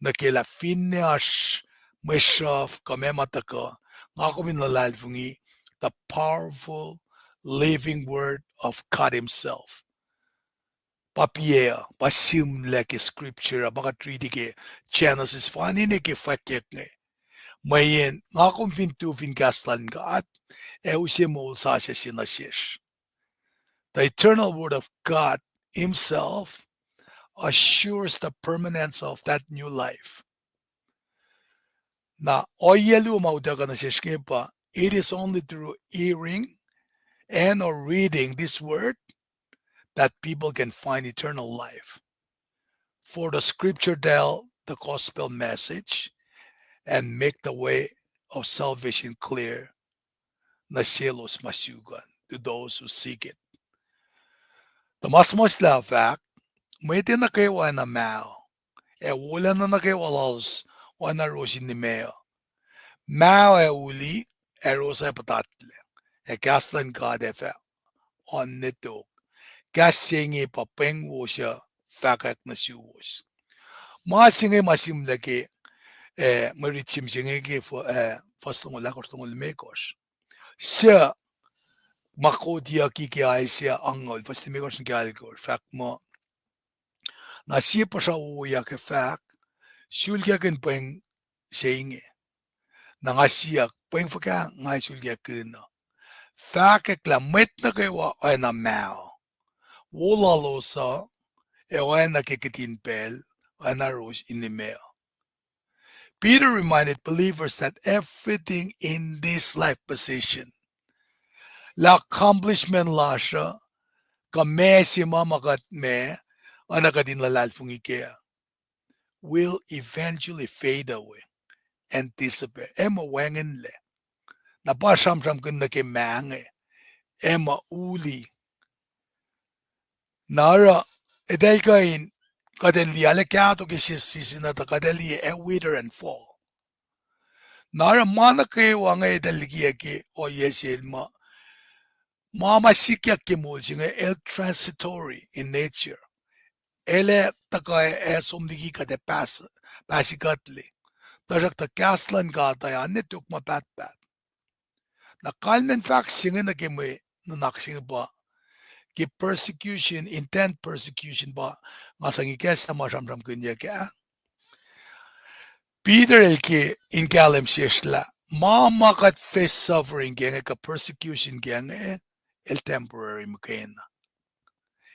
nuh ke lah finne oasr mwe sruhf kuh meac ma tuhkuh, nga kom in luhlahlfongi the powerful living word of God himself. Pa piyac uh, pa sihmlac ke scripture uh, ma kuht riti ke Genesis, fani ne ke fwackyuck inge. Mweyen nga kom fin tu fin kahs luhn God, ac use moul sasuc se nuh sesr. The eternal word of God himself assures the permanence of that new life. Na ohiyac luo ma utuckuh nuh sesr inge pa, it is only through hearing and or reading this word that people can find eternal life. For the scripture tell the gospel message and make the way of salvation clear nuh selos ma suk an, to those who seek it. Tuh ma suhmuhslah fahk, mwet nuh kwewa oacna mao, ac wolacna nuh kwewa lalos oacna ros in imac uh. Mao ac uli, ac ros ac puhtatlac, ac kahs luhn God ac fah oan ne tok. Kahs se inge pa pweng wos uh fahkwack nuh suwos. Ma se inge ma sihmlac ke, eh, mwe rit sim se inge ke, eh, fuhs longoul ahkosr, longoul limekohsr. Suc ma kotiyucki ke Isaiah angngaul, fuhs limekohsr nuh ke alkohsr, fahk muh, na sie puhsra wowoyak ac fahk, sulkakihn pweng se inge. Na nga siyuck, pweng fuhkah nga sulkakihn uh? Fahkwack lah mwet nuh kwewa oacna mao, wo lalos uh ac oacna ke kihtin pacl, oacna ros in imac uh. Peter reminded believers that everything in this life position, lah accomplishment lasr uh, kuh meac se ma ma kuht meac, oacna kuht in luhlahlfongi kac uh, will eventually fade away and disappear. Ac muh wacngihnlac. Na pa sramsramkihn nuh ke ma inge, ac muh uli. Na oruh, eltahl kuh in, kuht in liye lah kahto ke sie season uh tuh kuht ac liye ac wither and fall. Na oruh ma nuh kwewa inge eltahl likiyac ke ohiyac sel muh, ma ma sikyak ke moul se inge el transitory in nature. El ac tuhkuh ac som liki kuht ac pahs-, pahsikuhtlac. Tuhsruhktuh kahs luhn God uh ac oan ne tok ma pahtpaht. Na kalmacn fahk se inge nuh ke mwe nuhnak se inge pa, ke persecution, intent persecution pa, nga sang ikacslah ma sramsramkihnyuck ah. Peter el ke in kahlwem sesr lah ma ma kuht face suffering ke inge kuh persecution ke inge, el temporary muhkwena.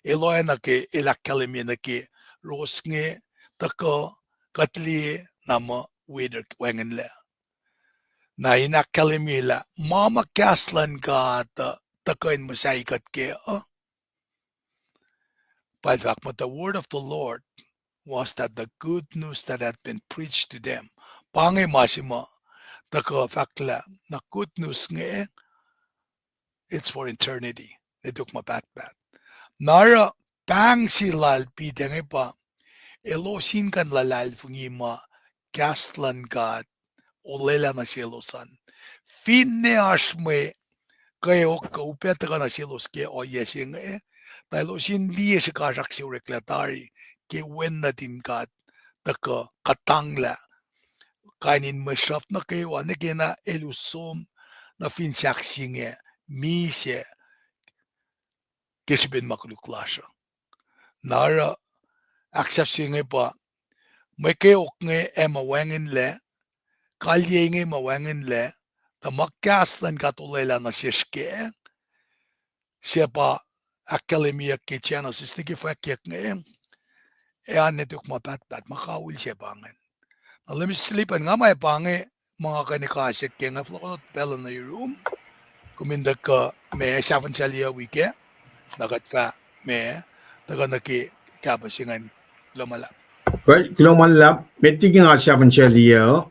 El oacna ke el ahkkahlwemye nuh ke ros inge, tuhkuh, kuht liye, na muh wither, wacngihnlac. Na in ahkkahlwemye lah ma ma kahs luhn God uh tuhkuh in muhsahi kuht kac uh, pa el fahk muh the word of the Lord was that the good news that had been preached to them. Pa inge ma se ma tuhkuh fahklah na good news inge, it's for eternity. Ne tok ma pahtpaht. Na oruh pahng se lal Peter inge pa, elos in kuh in luhlahlfongi ma kahs luhn God olwelah nuh selos an. Finne oasr mwe kweok kuh upac tuhkuh nuh selos ke ohiyac se inge, tuh elos in liye srihkasrak se oreklac tari ke Wen nuhtin God tuhkuh kuhtanglah kain in mwe sruhf nuh kwewa, ne kena el us som nuh fin sahk se inge, misac ke srihpen ma koluk lasr uh. Na oruh ahksahfye se inge pa, mwe kweok inge ac muh wacngihnlac, kalyei inge muh wacngihnlac, tuh ma kahs luhn God olwelah nuh sesr kac, se pa ahkkahlwemyeyuck ke Genesis nuh ke fwackyuck inge, ac oan ne tok ma pahtpaht, ma kawihl se pa ingacn. Na Leum sifilpac nga ma pa inge, ma nga kuh in kasack ke nga fohlohkohn pacl uh nuh yurum, kom in tuhkuh ma sahfahsryelah wi kac, na kuht fah ma tuhkuh nuh ke kahpah se ingacn. Kuloh ma luhlahp. Kuloh ma luhlahp, met liki nga sahfahsryelah uh.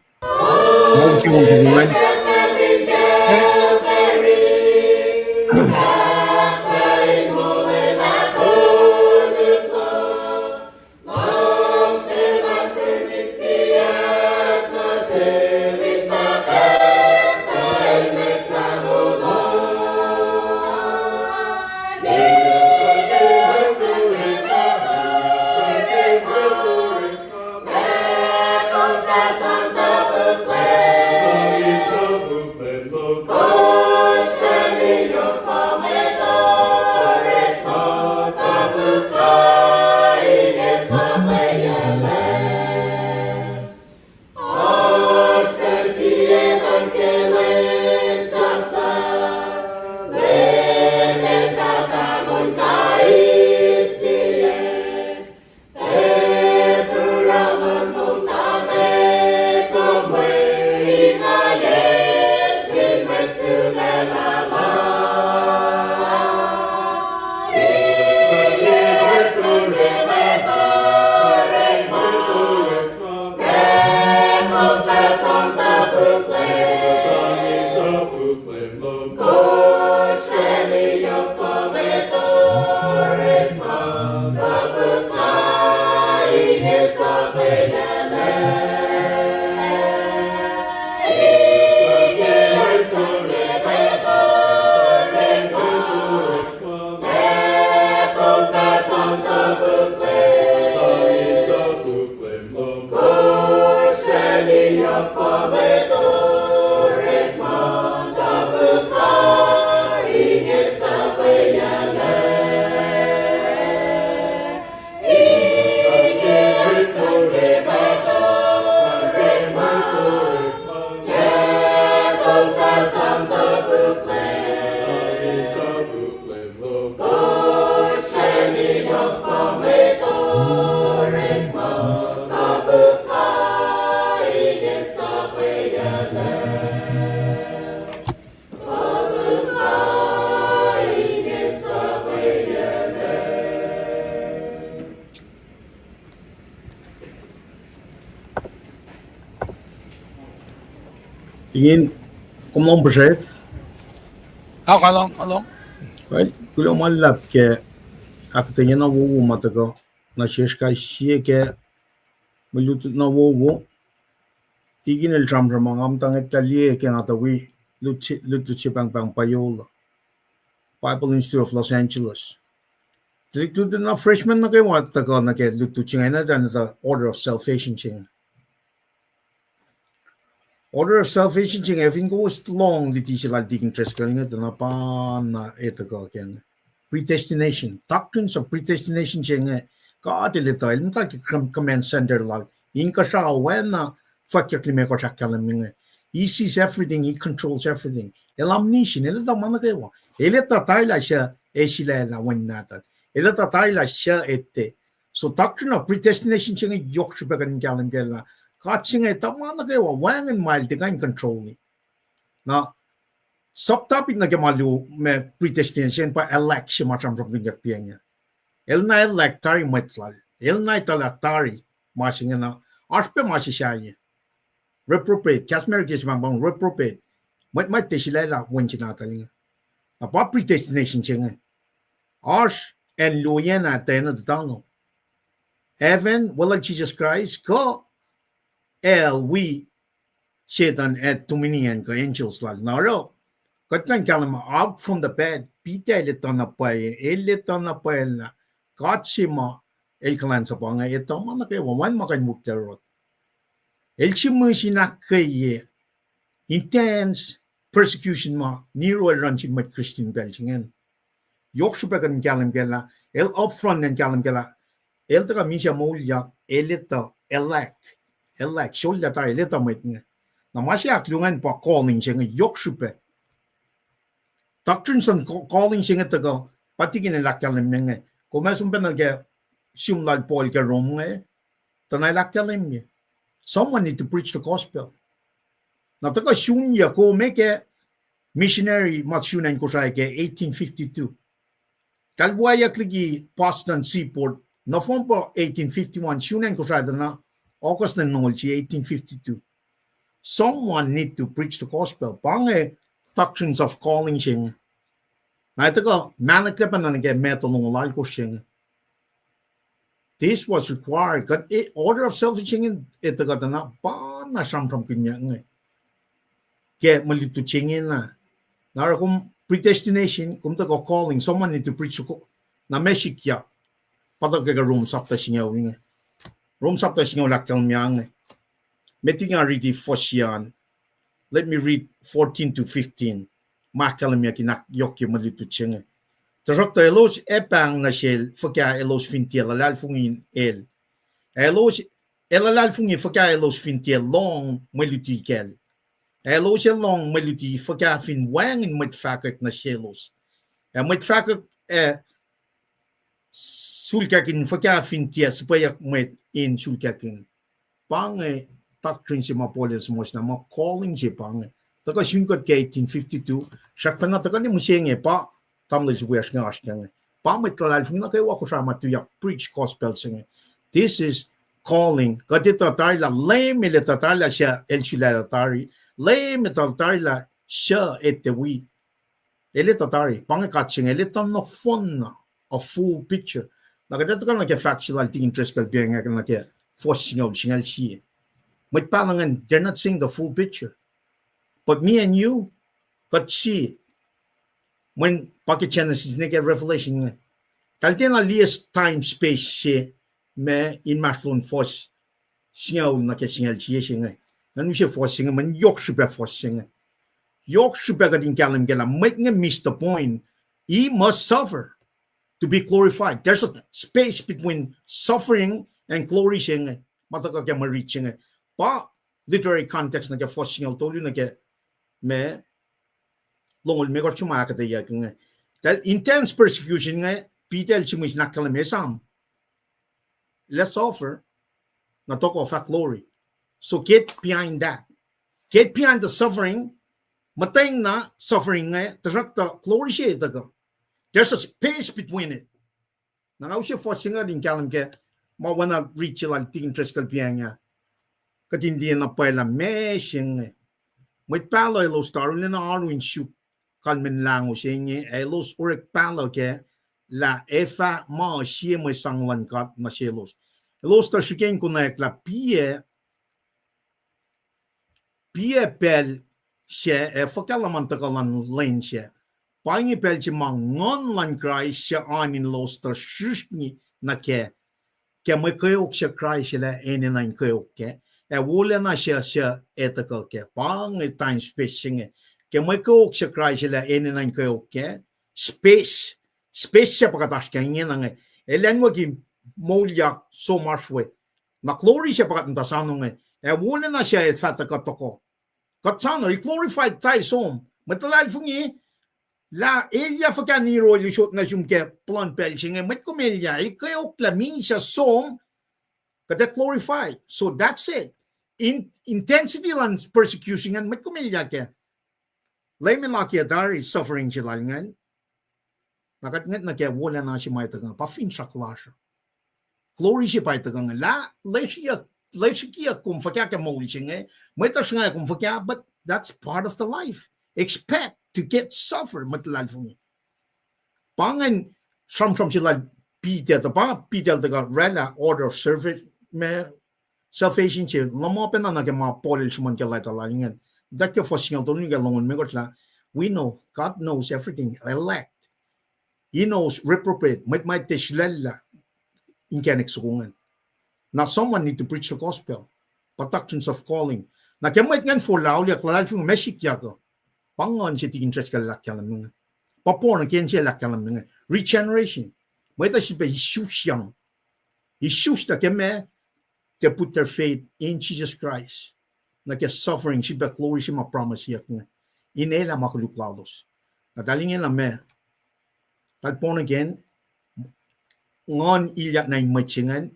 Ingin, kom lohng puhsrwet? Kuloh ma luhlahp ke ahkuhtweyac na wowo ma tuhkuh nuh sesr kais sie ke mwe lutlut na wowo. Tikin el sramsram, nga muhta ngwetlah liye ke nga tuh wi lutlut se pahngpahng payola, Bible Institute of Los Angeles. Tuhlihk lutlut na freshman nuh kwewa tuhkuh nuh ke lutlut se inge, na tuh Order of Salvation se inge. Order of Salvation se inge, fin kowos lohng luti se lal Tikin Driscoll inge, tuh na pa na e tuhkuh ke inge. Predestination, doctrines of predestination se inge, God el etuh, el muhta ke command center lal inkuhsrao, oacna fwackyuck limekohsr ahkkahlwemye inge. He sees everything, he controls everything. El omniscient, el etuh ma nuh kwewa. El etuh tarilah suc ac sulaclah wen nahtuhl. El etuh tarilah suc etuh. So doctrine of predestination se inge yohk srihpac kuht in kahlwem kac lah God se inge etuh ma nuh kwewa, wacngihn ma el tiac kuh in control-i. Na subtopic nuh ke ma luo ma predestination pa elect se ma sramsramkihnyuck pa inge. El na elect tari mwet lal. El na etuh lah tari ma se inge na oasr pac ma se sahyac. Reprobate, kahs America se pahngpahng reprobate. Mwet ma tiac sulaclah wen se nahtuhl inge. Na pa predestination se inge. Oasr acn luo na tiacna tuhtano. Heaven, weluhl Jisus Kraist, kuh hell, wi Setuhn ac dominion kuh angels lal. Na oruh kuht kuh in kahlwem out from the bed, Peter el etuh na pwacye, el etuh na pwacye lah God se ma el kuhlwacnsapuh inge etuh ma nuh kwewa, wacngihn ma kuh in wihklac yohrohl. El sihmihs in ahkkweye intense persecution ma Nero el run sin mwet Christian pacl se ingacn. Yohk srihpac kuht in kahlwem kac lah el upfront in kahlwem kac lah el tuhkuh misac moulyak, el etuh elect, elect, sollah tari, el etuh mwet inge. Na ma se ahkluo ingacn pa calling se inge, yohk srihpac. Doctrines on ca-, calling se inge tuhkuh, pa Tikin el ahkkahlwemye inge. Kom ac som pacna ke sum lal Paul ke Rome inge, tuh na el ahkkahlwemye, someone need to preach the gospel. Na tuhkuh sun yac kom ke missionary ma sun acn Kosrae ke eighteen fifty-two. Kalwayuck liki Boston seaport, November eighteen fifty-one, sun acn Kosrae tuh na August nine nol se eighteen fifty-two. Someone need to preach the gospel. Pa inge doctrines of calling se inge. Na tuhkuh mahneklac pacna nuh ke meto longoul alkosr se inge. This was required. Kuht, eh, order of salvation inge, eh, tuhkuh tuh na pa na sramsramkihnyuck inge ke mwe lutlut se inge na. Na oruh kom predestination, kom tuhkuh calling, someone need to preach the go-, na ma sikyak. Pa tuhkuh ke Rome sapta singucul inge. Rome sapta singucul ahkkahlwemye inge. Met nga riti fuhs an. Let me read fourteen to fifteen. Ma ahkkahlwemyeyuck in ahkyohkye mwe lutlut se inge. Tuhsruhktuh elos ac pahng nuh sel fuhkah elos fin tiac luhlahlfongi el. Ac elos ac luhlahlfongi fuhkah elos fin tiac lohng mwe luti kacl. Ac elos ac lohng mwe luti fuhkah fin wacngihn mwet fahkwack nuh selos. Ac mwet fahkwack ac sulkakihn fuhkah fin tiac suhpweyuck mwet in sulkakihn. Pa inge doctrine se ma Paul el suhmuhslah muh calling se pa inge. Tuhkuh sun kuht ke eighteen fifty-two, srackpacna tuhkuh ne mihsenge pa tamuhlwel se wiyacsr inge oasr ke inge. Pa mwet luhlahlfongi nuh kwewa Kosrae ma tuyak preach gospel se inge. This is calling. Kuht etuh tari lah Leum el etuh tari lah suc el sulaclah tari. Leum etuh tari lah suc etuh wi. El etuh tari, pa inge God se inge, el etuh nohfohnna, a full picture. Na kuht ac tuhkuh nuh ke fahk se lal Tikin Driscoll pa inge nuh ke fuhs singucul, singucul sie. Mwet pahluh ingacn, they're not seeing the full picture. But me and you, kuht see, mweyen pa ke Genesis nuh ke Revelation inge, kaltena liye time space se ma inmahsrlon fuhs singucul nuh ke singucul sie se inge. Ngan use fuhs se inge, mweyen yohk srihpac fuhs se inge. Yohk srihpac kuht in kahlwem kac lah mwet inge miss the point. He must suffer to be glorified. There's a space between suffering and glory se inge. Ma tuhkuh ke mwe rit se inge. Pa literary context nuh ke fuhs singucul tolu nuh ke ma longoul limekohsr se ma ahkuhtweyuck inge. That intense persecution inge, Peter el sihmihs in ahkkahlwemye, esam, let's suffer, na tohkoh fahk glory. So get behind that. Get behind the suffering. Muhtwacngna suffering inge, tuhsruhktuh glory se tuhkuh. There's a space between it. Na nga use fuhs se inge in kahlwem ke ma oacna rit se lal Tikin Driscoll pa inge. Kuht in tiacna pwacye lah ma se inge Mwet pahluh elos tuh arulacna oaru in suk kalmacn lahngo se inge, ac elos orek pahluh kac lah ac fah ma sie mwe sang luhn God nuh selos. Elos tuh srihke in konwacack lah piyac, piyac pacl sac ac fuhkah luhman tuhkuh luhn lwen sac. Pa inge pacl se ma Nguhn luhn Kraist suc oan in elos tuh srihsrngi nuh kac, ke mwe kweok suc Kraist el ac enenuh in kweok kac, ac wolacna suc, suc ac tuhkuh kac. Pa inge time space se inge. Ke mwe kweok suc Kraist el ac enenuh in kweok kac, space, space sac pa kuht oasr kac ingena inge. Elan wacngihn moulyak som oasr we. Na glory sac pa kuht muhta soano inge. Ac wolacna suc ac fah tuhkuh toko. Kuht soano, el glorified tari som. Mwet luhlahlfongi, lah elyah fuhkah Nero el usot nuh sum ke plwacn pacl se inge, mwet kom elyah, el kweok lah misac som, kuht ac glorified. So that's it. In, intensity luhn persecution ingacn, mwet kom elyah kac. Leum El akiyac tari suffering se lal ingacn. Na kuht ngwet nuh ke wolacna se ma ac tuhkuh inge, pa finsrak lasr. Glory se pa ac tuhkuh inge. Lah, lwesriyuck, lwesriyuck kom fuhkah ke moul se inge, mwet uh sruhnga kom fuhkah, but that's part of the life. Expect to get suffer, mwet luhlahlfongi. Pa ingacn sramsram se lal Peter, tuh pa Peter el tuhkuh oraclah order of service, ma salvation se, luhman pacna nuh ke ma Paul el sruhmuhn ke leta lal ingacn. Tuh ke fuhs singucul tolu nuh ke longoul limekohsr lah, we know, God knows everything, elect. He knows reprobate, mwet ma tiac sulaclah inkacnek soko ingacn. Na someone need to preach the gospel, pa doctrines of calling. Na ke mwet ingacn forlah auliyak, luhlahlfongi, ma sikyak uh, pa Nguhn se tikin Driscoll el ahkkahlwemye inge. Pa born again se el ahkkahlwemye inge. Regeneration. Mwet uh sifilpac isusyang. Isuslah ke ma, they put their faith in Jesus Christ. Nuh ke suffering, sifilpac glory se ma promiseyuck inge. In elah ma koluk lalos. Na tahl ingena ma, tahl born again, Nguhn ilyak nuh in mwet se ingacn,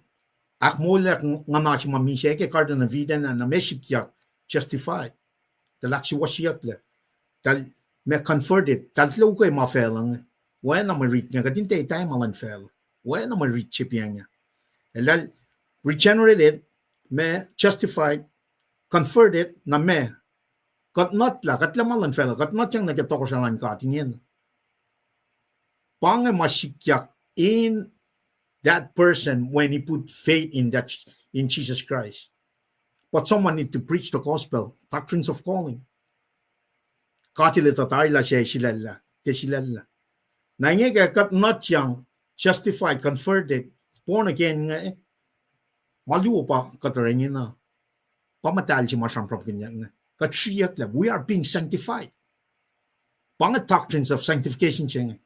ahkmoulyak nguhna se ma misac ke Garden of Eden ah, na ma sikyak, justified. Tahl ahksuwohsyeyucklac. Tahl ma converted, tahl tuh ukwe ma facluh inge. Oacna mwe rit inge, kuht in tiac etuh ma luhn facluh. Oacna mwe rit se pa inge. Eltahl regenerated, ma justified, converted, na ma kuht nuhntahk, kuht lah ma luhn facluh, kuht nuhnkuh nuh ke tohkohsrahi luhn God ingena. Pa inge ma sikyak in that person when he put faith in that, in Jesus Christ. But someone need to preach the gospel, doctrines of calling. God El etuh tari lah suc ac sulaclah, tiac sulaclah. Na inge ke kuht nuhnkuh, justified, converted, born again inge, ma luo pa kuht oruh ingena. Pa muhtahl se ma sramsramkihnyuck inge. Kuht sriyucklac, we are being sanctified. Pa inge doctrines of sanctification se inge.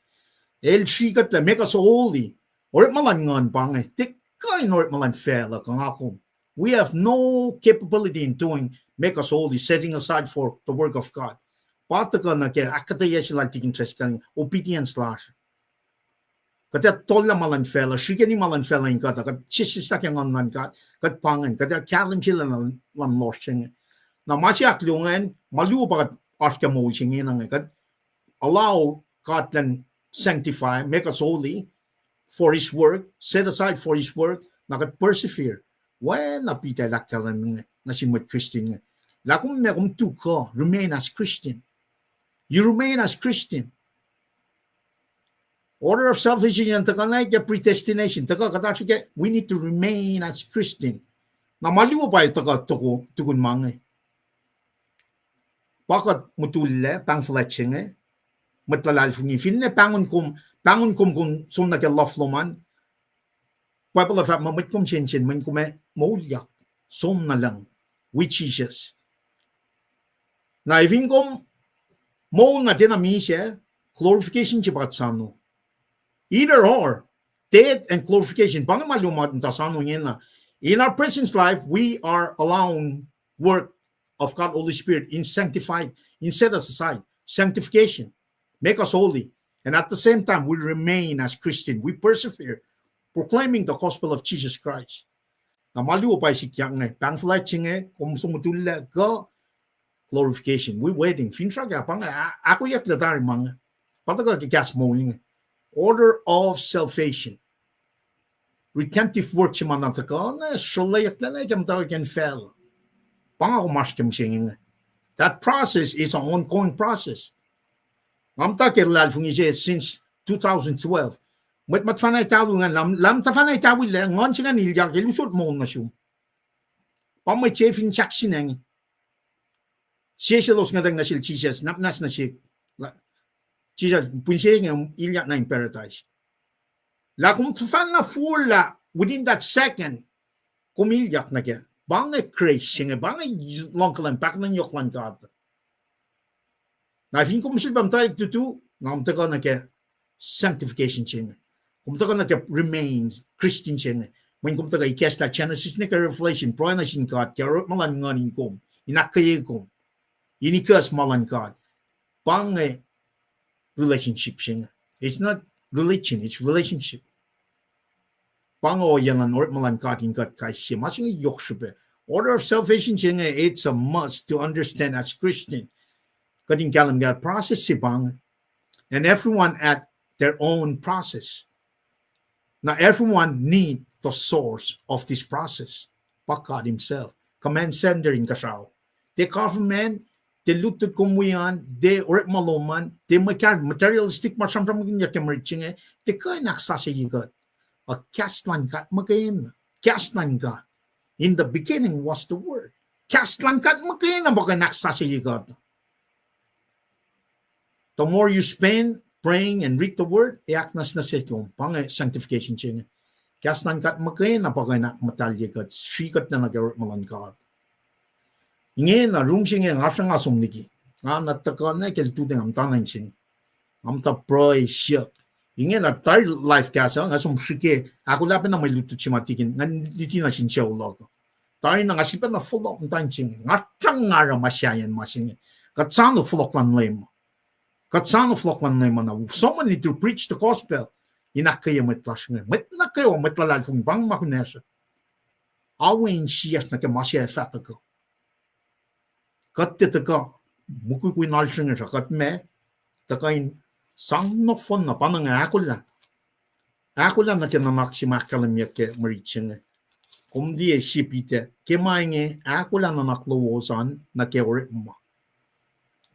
El srihkuhtlac, make us holy. Orekma luhn Nguhn pa inge, tiac kuh in orekma luhn facluh kuh nga kom. We have no capability in doing, make us holy, setting aside for the work of God. Pa tuhkuh nuh ke ahkuhtweyac se lal tikin Driscoll, obedience lasr. Kuht ac tohllah ma luhn facluh, srihkeni ma luhn facluh in kuht, kuht sesseslah ke Nguhn luhn God, kuht pa ingacn, kuht ac kahlwem se luhn, luhn lohsr se inge. Na ma se ahkluo ingacn, ma luo pa kuht oasr ke moul se ingena inge, kuht allow God elan sanctify, make us holy for his work, set aside for his work, na kuht persevere. Oacna Peter el ahkkahlwemye inge nuh sin mwet Christian inge. Lah kom ma kom tuhkuh, remain as Christian. You remain as Christian. Order of salvation an tuhkuh na ke predestination. Tuhkuh kuht oasr ke, we need to remain as Christian. Na ma luo pa tuhkuh toko, tukun ma inge. Pa kuht mutullac, pahng fuhlwact se inge, mwet luhlahlfongi. Finne pahngon kom, pahngon kom kom som nuh ke lohf lom an, Bible uh fahk muh mwet kom sensen, mweyen kom ac moulyak, som nuh lucng, with Jesus. Na efin kom moul na tiacna misac, glorification se pa kuht soano. Either or, death and glorification. Pa inge ma luo ma muhta soano ingena. In our present life, we are allowing work of God Holy Spirit in sanctified, in set us aside, sanctification, make us holy. And at the same time, we remain as Christian. We persevere, proclaiming the gospel of Jesus Christ. Na ma luo pa sikyak inge, pahng fuhlwact se inge, kom som mutullac kuh glorification. We waiting. Finsrak ah, pa inge, a-, ahkoeyucklac tari ma inge. Pa tuhkuh ke kahs moul inge. Order of salvation. Redemptive work se ma na tuhkuh, na sruhlweyucklac na ke muhtwacwacack in facluh. Pa nga kom oasr ke mihsenge inge. That process is an ongoing process. Nga muhta ke luhlahlfongi se since two thousand twelve. Mwet, mwet tuhfahna etawi ngan, lah, lah tuhfahna etawi lah, nguhn se ingacn ilyak, el usot moul nuh sum. Pa mwet se fin sahk sin inge. Sie selos ngwetacng nuh sel Jisus, nap nahs nuh sihk. Jisus, pun se inge ilyak nuh in paradise. Lah kom tuhfahna forlah within that second, kom ilyak nuh kac. Pa inge grace se inge, pa inge luhngkuhlwacng, pahkotwen yohk luhn God. Na fin kom sifilpac muhtwacwacack tutu, na kom tuhkuh nuh ke sanctification se inge. Kom tuhkuh nuh ke remain Christian se inge. Mweyen kom tuhkuh ikacslah Genesis nuh ke Revelation, pruhe nuh sin God ke orekma luhn nguhn in kom, in ahkkweye kom, in ikacs ma luhn God. Pa inge relationship se inge. It's not religion, it's relationship. Pa inge ohiyacn orekma luhn God in kuht kais sie. Ma se inge yohk srihpac. Order of salvation se inge, it's a must to understand as Christian. Kuht in kahlwem ke process se pa inge. And everyone at their own process. Na everyone need the source of this process. Pa God himself. Command center inkuhsrao. Tiac government, tiac lutlut kom wi an, tiac orekma lom an, tiac mwe kac materialistic ma sramsramkihnyuck ke mwe rit se inge, tiac kuh in ahksasucye kuht. A kahs luhn God muhkwena. Kahs luhn God. In the beginning was the Word. Kahs luhn God muhkwena pa kuh in ahksasucye kuht. The more you spend praying and read the word, ac ahknwacsnwacsye kom, pa inge sanctification se inge. Kahs luhn God muhkwena pa kuh in ahkmuhtahlye kuht, sri kuht nuh ke orekma luhn God. Ingena, rum se inge nga sruhnga som liki. Nga na tuhkuh na ke lututacng, nga muhta nuh in sing. Nga muhta pruhe siyuck. Ingena tari live cast uh, nga som srihke, ahkolah pacna mwe lutlut se ma tikin, nga luti nuh sin sucu luhk uh. Tari na nga sifilpacna fohlohk muhta in sing, nga sruhnga oruh ma sahyacn ma se inge. Kuht soano fohlohk luhn Leum. Kuht soano fohlohk luhn Leum na. Someone need to preach the gospel. In ahkkweye mwet lasr inge. Mwet nuh kwewa, mwet luhlahlfongi, pa inge ma kunacsr. Awe insiyacsr nuh ke ma se ac fah tuhkuh. Kuht tiac tuhkuh mukwikwi in alsrihngihsr uh, kuht ma tuhkuh in sang nohfohn na pa na nga ahkolah. Ahkolah nuh ke nuhnak se ma ahkkahlwemyeyuck ke mwe rit se inge. Kom liye sie Peter, ke ma inge ahkolah nuhnak lowos an nuh ke orekma.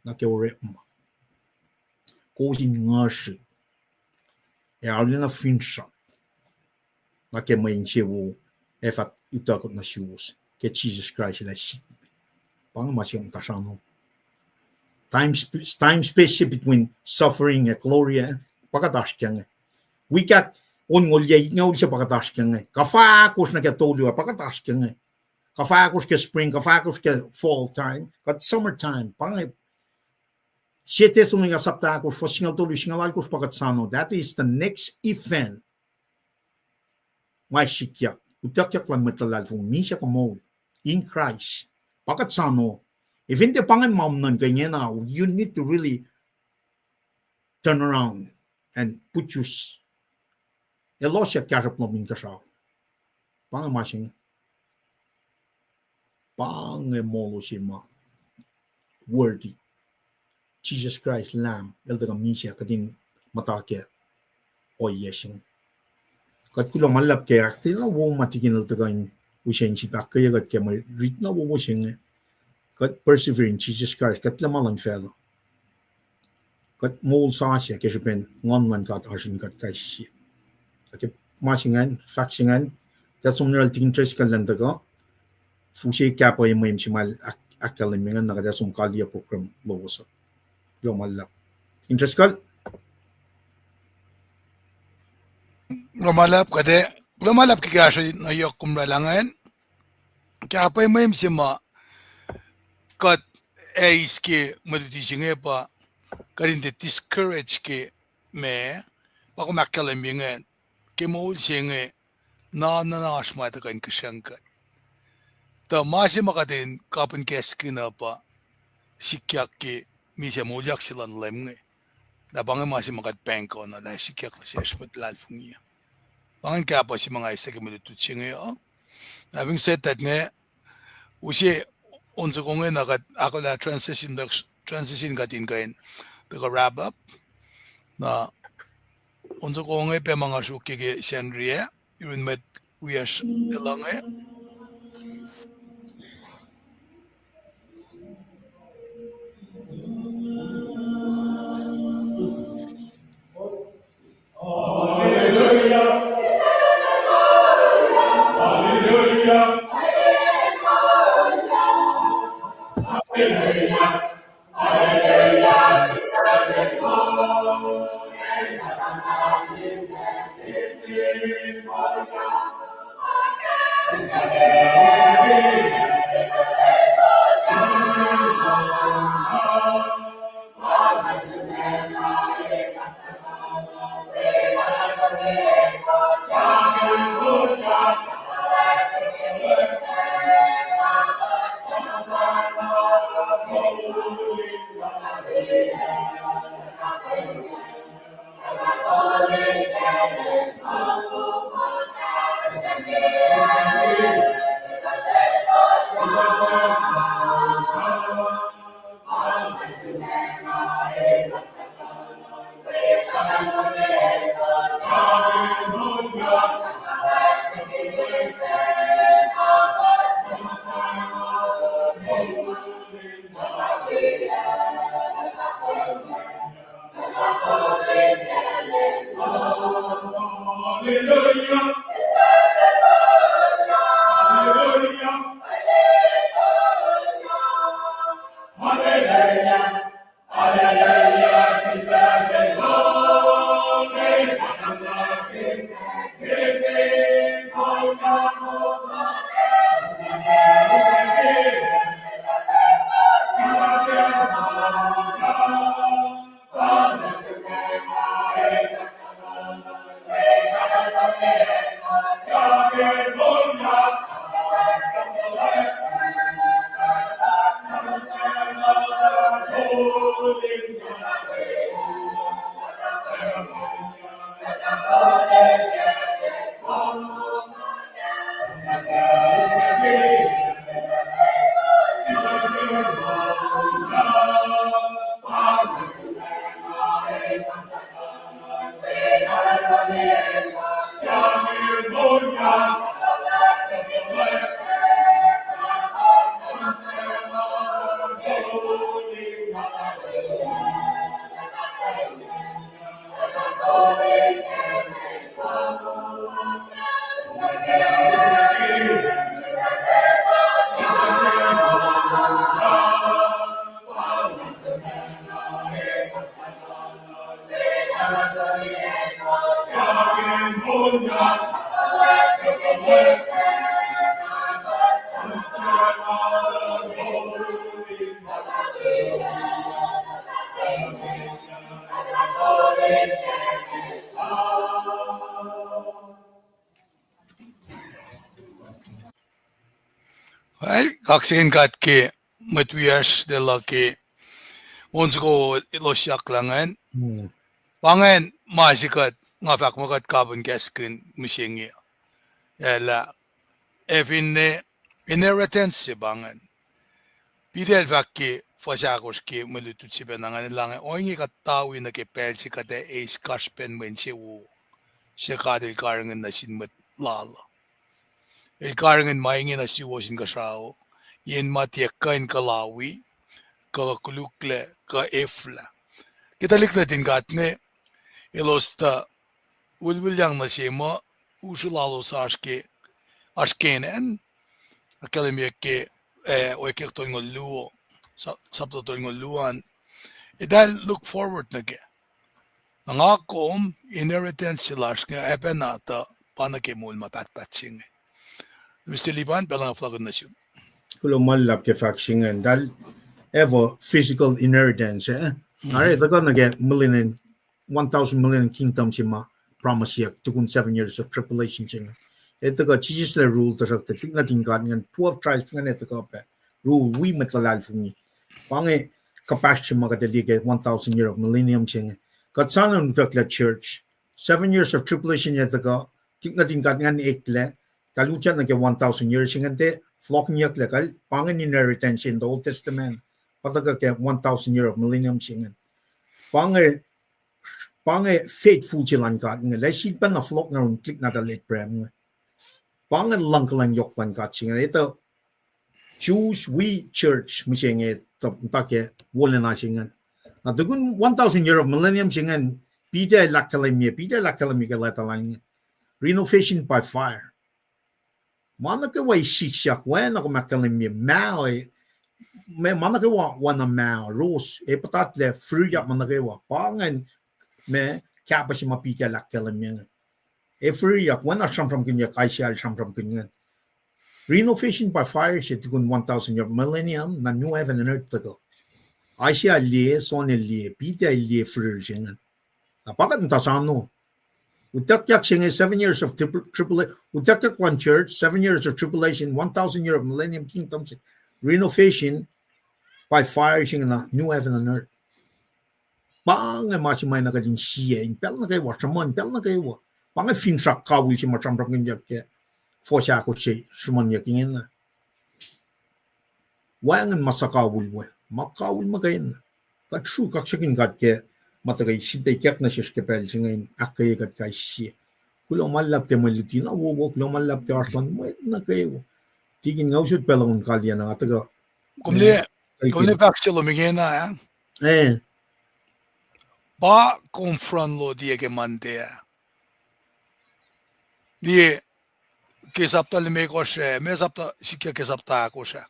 Nuh ke orekma. Kowos in nguhsr ac arulacna finsrak nuh ke mwe insewowo ac fah utuckuh nuh suwos ke Jisus Kraist el ac sikme. Pa inge ma se muhta srano. Time, sp-, time space se between suffering ac glory, eh, pa kuht oasr ke inge. Wik ahk onngoul yac itngoul se pa kuht oasr ke inge. Kuhfa ahkosr nuh ke tolu ah pa kuht oasr ke inge. Kuhfa ahkosr ke spring, kuhfa ahkosr ke fall time, kuht summer time. Pa inge sie Thessalonica sapta ahkosr, fuhs singucul tolu, singucul alkosr pa kuht sano. That is the next event. Ma sikyak, utuckyak luhn mwet luhlahlfongi, misac kuh moul, in Christ. Pa kuht sano. Efin tiac pa ingacn ma nuhnkuh ingena, you need to really turn around and put your, elos ac kahsruhp lom inkuhsrao. Pa inge ma se inge. Pa inge molo se ma worthy. Jisus Kraist Lam, el tuhkuh misac, kuht in muhta ke ohiyac se inge. Kuht kuloh ma luhlahp ke ahktilah wo ma tikin el tuhkuh in use in sip ahkkweye kuht ke mwe rit na wowo se inge. Kuht persevere in Jisus Kraist, kuht lah ma luhn facluh. Kuht moul sasuc ke srihpen Nguhn luhn God oasr in kuht kais sie. Ke ma se ingacn, fahk se ingacn, kuht som nuh sel Tikin Driscoll elan tuhkuh, use kahpwac mweun se ma el ahk-, ahkkahlwemye ingacn, na kuht ac som kaliyac program lowos uh. Kuloh ma luhlahp. Tikin Driscoll. Kuloh ma luhlahp, kuht ac, kuloh ma luhlahp ke kahsruh na yohk kom oraclah ingacn. Kahpwac mweun se ma kuht eis ke mwe luti se inge pa kuht in tiac discourage ke ma, pa kom ahkkahlwemye ingacn, ke moul se inge, na, na, na oasr ma tuhkuh in kihsracng kuht. Tuh ma se ma kuht in kapihn kahskihn uh pa sikyak ke misac moulyak se luhn Leum inge. Na pa inge ma se ma kuht pahngkuh na lah sikyak nuh sesr mwet luhlahlfongi uh. Pa ingacn kahpwac se ma nga eis ke mwe lutlut se inge uh. Having said that inge, use on soko inge na kuht ahkolah transition, transition kuht in kuh in tuhkuh wrap up. Na on soko inge pac ma nga sruokyac ke Sacnri ah, yurin mwet wiyacsr elange. Hallelujah. Hallelujah. Hallelujah. Hallelujah. Well, kaksakihn God ke mwet wiyacsr lwelah ke on soko elos yak lah ingacn. Pa ingacn ma se kuht, nga fahk muh kuht kapihn kahskihn mihsenge. Elah, ac finne inheritance se pa ingacn. Peter el fahk ke fuhs ahkosr ke mwe lutlut se pacna ingacn, el lah inge, ohinge kuht tawi nuh ke pacl se kuht ac eis kasrpen mwe insewowo se God El karihngihn nuh sin mwet lal uh. El karihngihn ma inge nuh suwos inkuhsrao, yen ma tiac kuh in kuhlawi, kuh koluklac, kuh eflah. Ke tuhlihk nuhtin God inge, elos tuh wilwilyang nuh se muh usru lalos oasr ke, oasr Canaan, ahkkahlwemye ke, eh, Wikyak tolngoul luo, sa-, sapta tolngoul luo an. Eltahl look forward nuh kac. Na nga kom inheritance se lasr inge ac pacna tuh pa nuh ke moul ma pahtpaht se inge. Mister Liban, pacl nga fohlohkihn nuh sum. Kuloh ma luhlahp ke fahk se ingacn, eltahl have a physical inheritance, eh? Are tuhkuh nuh ke millennium, one thousand millennium kingdom se ma promiseyuck tukun seven years of tribulation se inge. Ac tuhkuh Jisus El rule, tuhsruhktuh tuhlihk nuhtin God ingacn, twelve tribes ingacn ac tuhkuh pac rule wi mwet luhlahlfongi. Pa inge kuhpahsr se ma kuht liye ke one thousand year of millennium se inge. Kuht soano in utucklah church. Seven years of tribulation ac tuhkuh, tuhlihk nuhtin God ingacn eklac, eltahl utyak nuh ke one thousand years se ingacn, tiac fohlohkihnyucklac kal, pa ingacn inheritance in the Old Testament. Pa tuhkuh ke one thousand year of millennium se ingacn. Pa inge, pa inge faithful se luhn God inge, lah sifilpacna fohlohk nuh yurin tuhlihk nahtuhl Abraham inge. Pa inge luhngkuhlwacng yohk luhn God se inge, etuh Jews wi church mihsenge tuh muhta ke wolacna se ingacn. Na tukun one thousand year of millennium se ingacn, Peter el ahkkahlwemye, Peter el ahkkahlwemye ke leta lal inge, renovation by fire. Ma nuh kwewa sikyak oacna kom ahkkahlwemye, ma, ma, ma nuh kwewa oacna mah, rose, ac puhtatlac, fihriyak ma nuh kwewa. Pa ingacn ma kahpah se ma Peter el ahkkahlwemye inge. Ac fihriyak, oacna sramsramkihnyuck, Isaiah el sramsramkihn ingacn. Renovation by fire se tukun one thousand year millennium, na new heaven and earth tuhkuh. Isaiah el liye, John el liye, Peter el liye fihrihr se ingacn. Na pa kuht muhta sano. Utuckyak se inge seven years of tribul-, tribula-, utuckyak luhn church, seven years of tribulation, one thousand year of millennium kingdom, renovation by fire se inge na new heaven and earth. Pa inge ma se ma na kuht in sie in pacl nuh kwewa, sruhmuhn pacl nuh kwewa. Pa inge finsrak kawihl se ma sramsramkihnyuck ke fuhs ahkosr se sruhmuhnyuck ingena. Wacngihn ma suhkawihl we, ma kawihl muhkwena. Kuht sruhk kaksakihn God ke ma tuhkuh sifilpac ikack nuh sesr ke pacl se inge in ahkkweye kuht kais sie. Kuloh ma luhlahp ke mwe luti na wowo, kuloh ma luhlahp ke oasr luhn mwet nuh kwewa. Tikin, nga usot pacl uh on kaliyac na nga tuhkuh. Kom liye, kom liye fahk se lom ingena, ah? Eh. Pa kom front load-iyac ke Monday ah. Liye ke sapta limekohsr ah, ma sapta sikyak ke sapta ahkosr ah.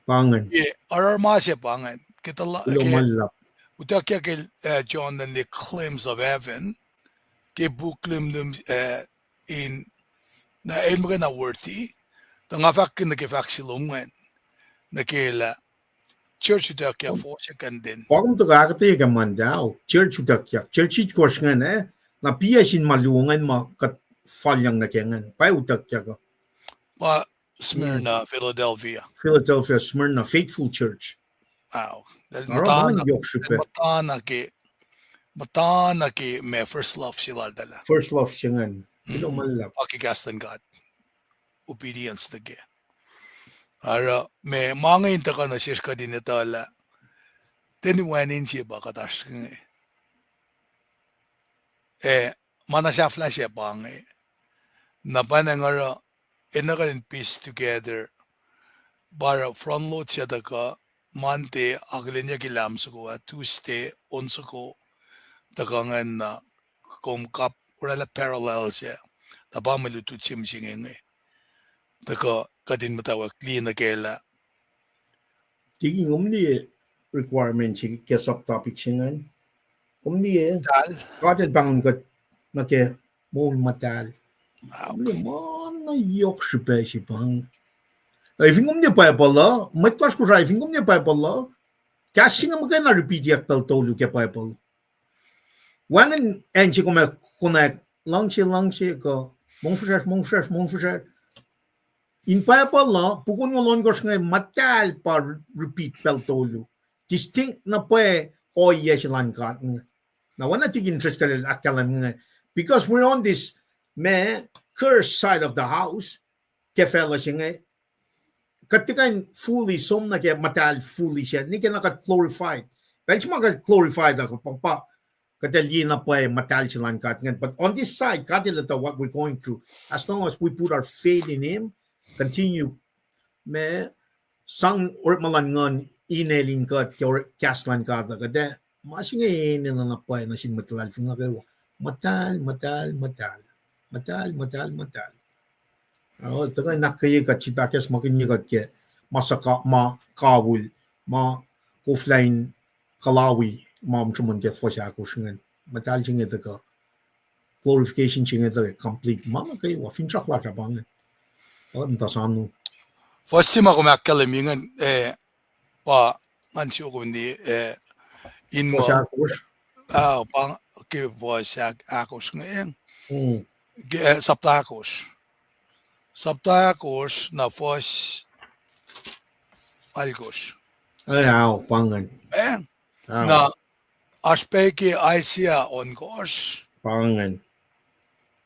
Pa ingacn. Liye, aruruma se pa ingacn. Ke tuh la, ke utuckyak ke, eh, John el liye glimpse of heaven ke puk limlim, eh, in, na el muhkwena worthy, tuh nga fahk nuh ke fahk se lom ingacn, nuh ke lah church utuckyak fohs se kuh in ten. Pa kom tuhkuh ahkuhtweyac ke Monday ah, church utuckyak, church itkohsr ingacn, eh, na piac sin ma luo ingacn ma kuht falyang nuh ke ingacn, pa utuckyak uh. Pa Smyrna, Philadelphia. Philadelphia, Smyrna, faithful church. Wow. Muhtana ke, muhtana ke ma first love se laltahl ah. First love se ingacn. Kuloh ma luhlahp. Pa ke kahs luhn God. Obedience nuh ke. Oruh ma, ma inge in tuhkuh nuh sesr kuht in etuh lah ten wacngihn se pa kuht oasr inge. Eh, ma na sahflah se pa inge. Na pwacnwacng oruh, enenuh kuht in piece together. Pa oruh front load se tuhkuh, Monday, akihlenyuck ke lahm soko ah, Tuesday, on soko, tuhkuh ingacn na, kom kap oraclah parallel se, na pa mwe lutlut se mihsenge inge. Tuhkuh kuht in muhtwacwacack liye nuh kac lah Tikin, kom liye requirement se ke sub-topic se ingacn? Kom liye? God El pahngon kuht nuh ke moul muhtahl. Kom liye ma na yohk srihpac se pa inge. Ac fin kom liye Bible uh, mwet lasr Kosrae, fin kom liye Bible uh, kahs se inge muhkwena repeat-iyack pacl tolu ke Bible. Wacngihn acn se kom ac konwacack luhngse, luhngse, kuh mongfihsrwacsr, mongfihsrwacsr, mongfihsrwacsr. In Bible uh, puk onngoul ohnkohsr inge muhtahl pa repeat pacl tolu. Distinct na pwacye ohiyac se luhn God inge. Na oacna Tikin Driscoll el ahkkahlwemye inge, because we're on this, ma, cursed side of the house, ke facluh se inge, kuht tiac kuh in fully som nuh ke muhtahl fully se, nwe ke na kuht glorified. Pacl se ma kuht glorified uh, kuh pa, pa kuht ac liye na pwacye muhtahl se luhn God ingacn. But on this side, God El etuh what we're going through. As long as we put our faith in Him, continue, ma, sang orekma luhn Nguhn in el in kuht ke oruh kahs luhn God uh, kuht ac, ma se inge enenuh na pwacye nuh sin mwet luhlahlfongi nuh kwewa. Muhtahl, muhtahl, muhtahl. Muhtahl, muhtahl, muhtahl. Tuhkuh in ahkkweye kuht, sifilpac ahkacsmakihnye kuht ke ma suhka-, ma kawihl, ma koflah in kuhlawi, ma sruhmuhn ke fuhs ahkosr ingacn. Muhtahl se inge tuhkuh, glorification se inge tuhkuh complete. Ma nuh kwewa, finsrak lasr uh pa inge. Muhta sano. Fuhs se ma kom ahkkahlwemye ingacn, eh, pa ngan soko ni, eh, in muh, ah, pa ke fuhs ahk-, ahkosr inge, ke, eh, sapta ahkosr. Sapta ahkosr, na fuhs alkosr. Eh, ao, pa ingacn. Eh, na oasr pac ke Isaiah ohnkohsr. Pa ingacn.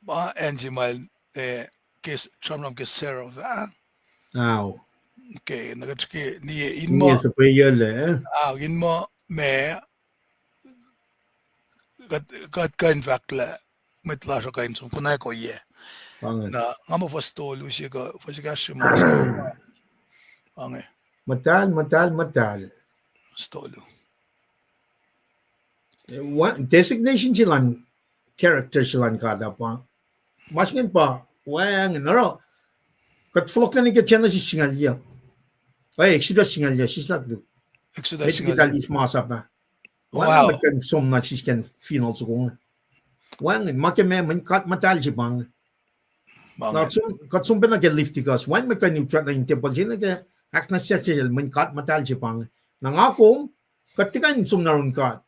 Pa acn se ma, eh, ke s-, sramsram ke seraph ah. Ao. Ke, na kuht ke liye in muh, ao, in muh ma, kuht, kuht kuh in fahk lah mwet lasr uh kuh in som konwacack ohiyac. Na nga muh fuhs tolu se kuh fuhs ekahsr se ma, pa inge. Muhtahl, muhtahl, muhtahl. Fuhs tolu. Designation se luhn, character se luhn God uh pa, ma se ingacn pa wacngihn, oruh kuht fohlohklac nuh ke Genesis singucul yac. Eh, Exodus singucul yac, sislah koluk. Exodus singucul yac. Elis masap ah. Wacngihn mwet kuh in som nuh sisken funeral soko inge. Wacngihn, ma ke meac, mweyen God muhtahl se pa inge. Na kuht som pacna ke Leviticus, wacngihn mwet kuh in utyak nuh in tempuhl se inge ke ahknwacsnwacsye sel, mweyen God muhtahl se pa inge. Na nga kom, kuht tiac kuh in som nuh yurin God.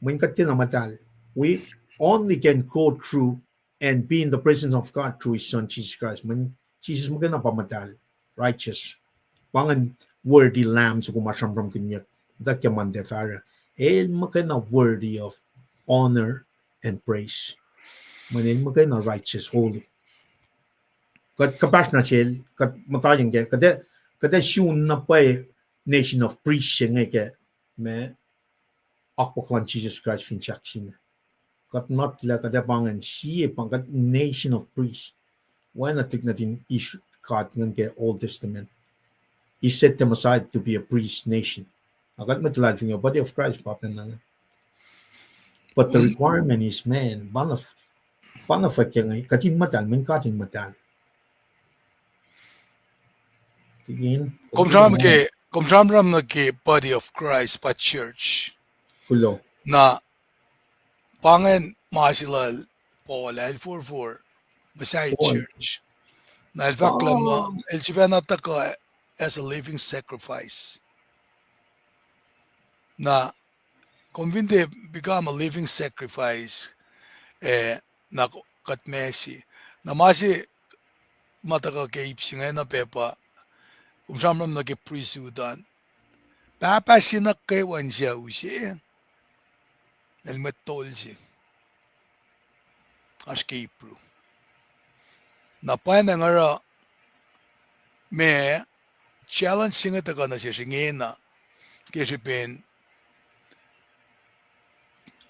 Mweyen kuht tiacna muhtahl. We only can go through and be in the presence of God through his son Jesus Christ. Mweyen Jisus muhkwena pa muhtahl, righteous. Pa ingacn worthy lamb soko ma sramsramkihnyuck, tuh ke Monday Friday. El muhkwena worthy of honor and praise. Mweyen el muhkwena righteous, holy. Kuht kuhpahsr nuh sel, kuht muhta in ke, kuht ac, kuht ac sun na pwacye nation of priests se inge ke, ma akwuck luhn Jisus Kraist fin sahk sina. Kuht not lah kuht ac pa ingacn sie pa kuht nation of priests. Oacna tuhlihk nuhtin Israel, God ingacn ke Old Testament. He set them aside to be a priest nation. Na kuht mwet luhlahlfongi, body of Christ pa pacna inge. But the requirement is, man, pa na f-, pa na fwack ke inge, kuht in muhtahl, mweyen God in muhtahl. Kom sramsram nuh ke body of Christ, pa church. Na pa ingacn ma se lal Paul ah, el forfor muhsahi church. Na el fahk lah ma el sifacna tuhkuh as a living sacrifice. Na kom fin tiac become a living sacrifice, eh, na kuht ma se. Na ma se ma tuhkuh ke ip se inge na pac pa, kom sramsram nuh ke priesthood an. Pahpah se nuh kwewa in sucu se, el mwet tol se. Oasr ke Hebrew. Na pwacnwacng oruh ma challenge se inge tuhkuh nuh sesr ingena, ke srihpen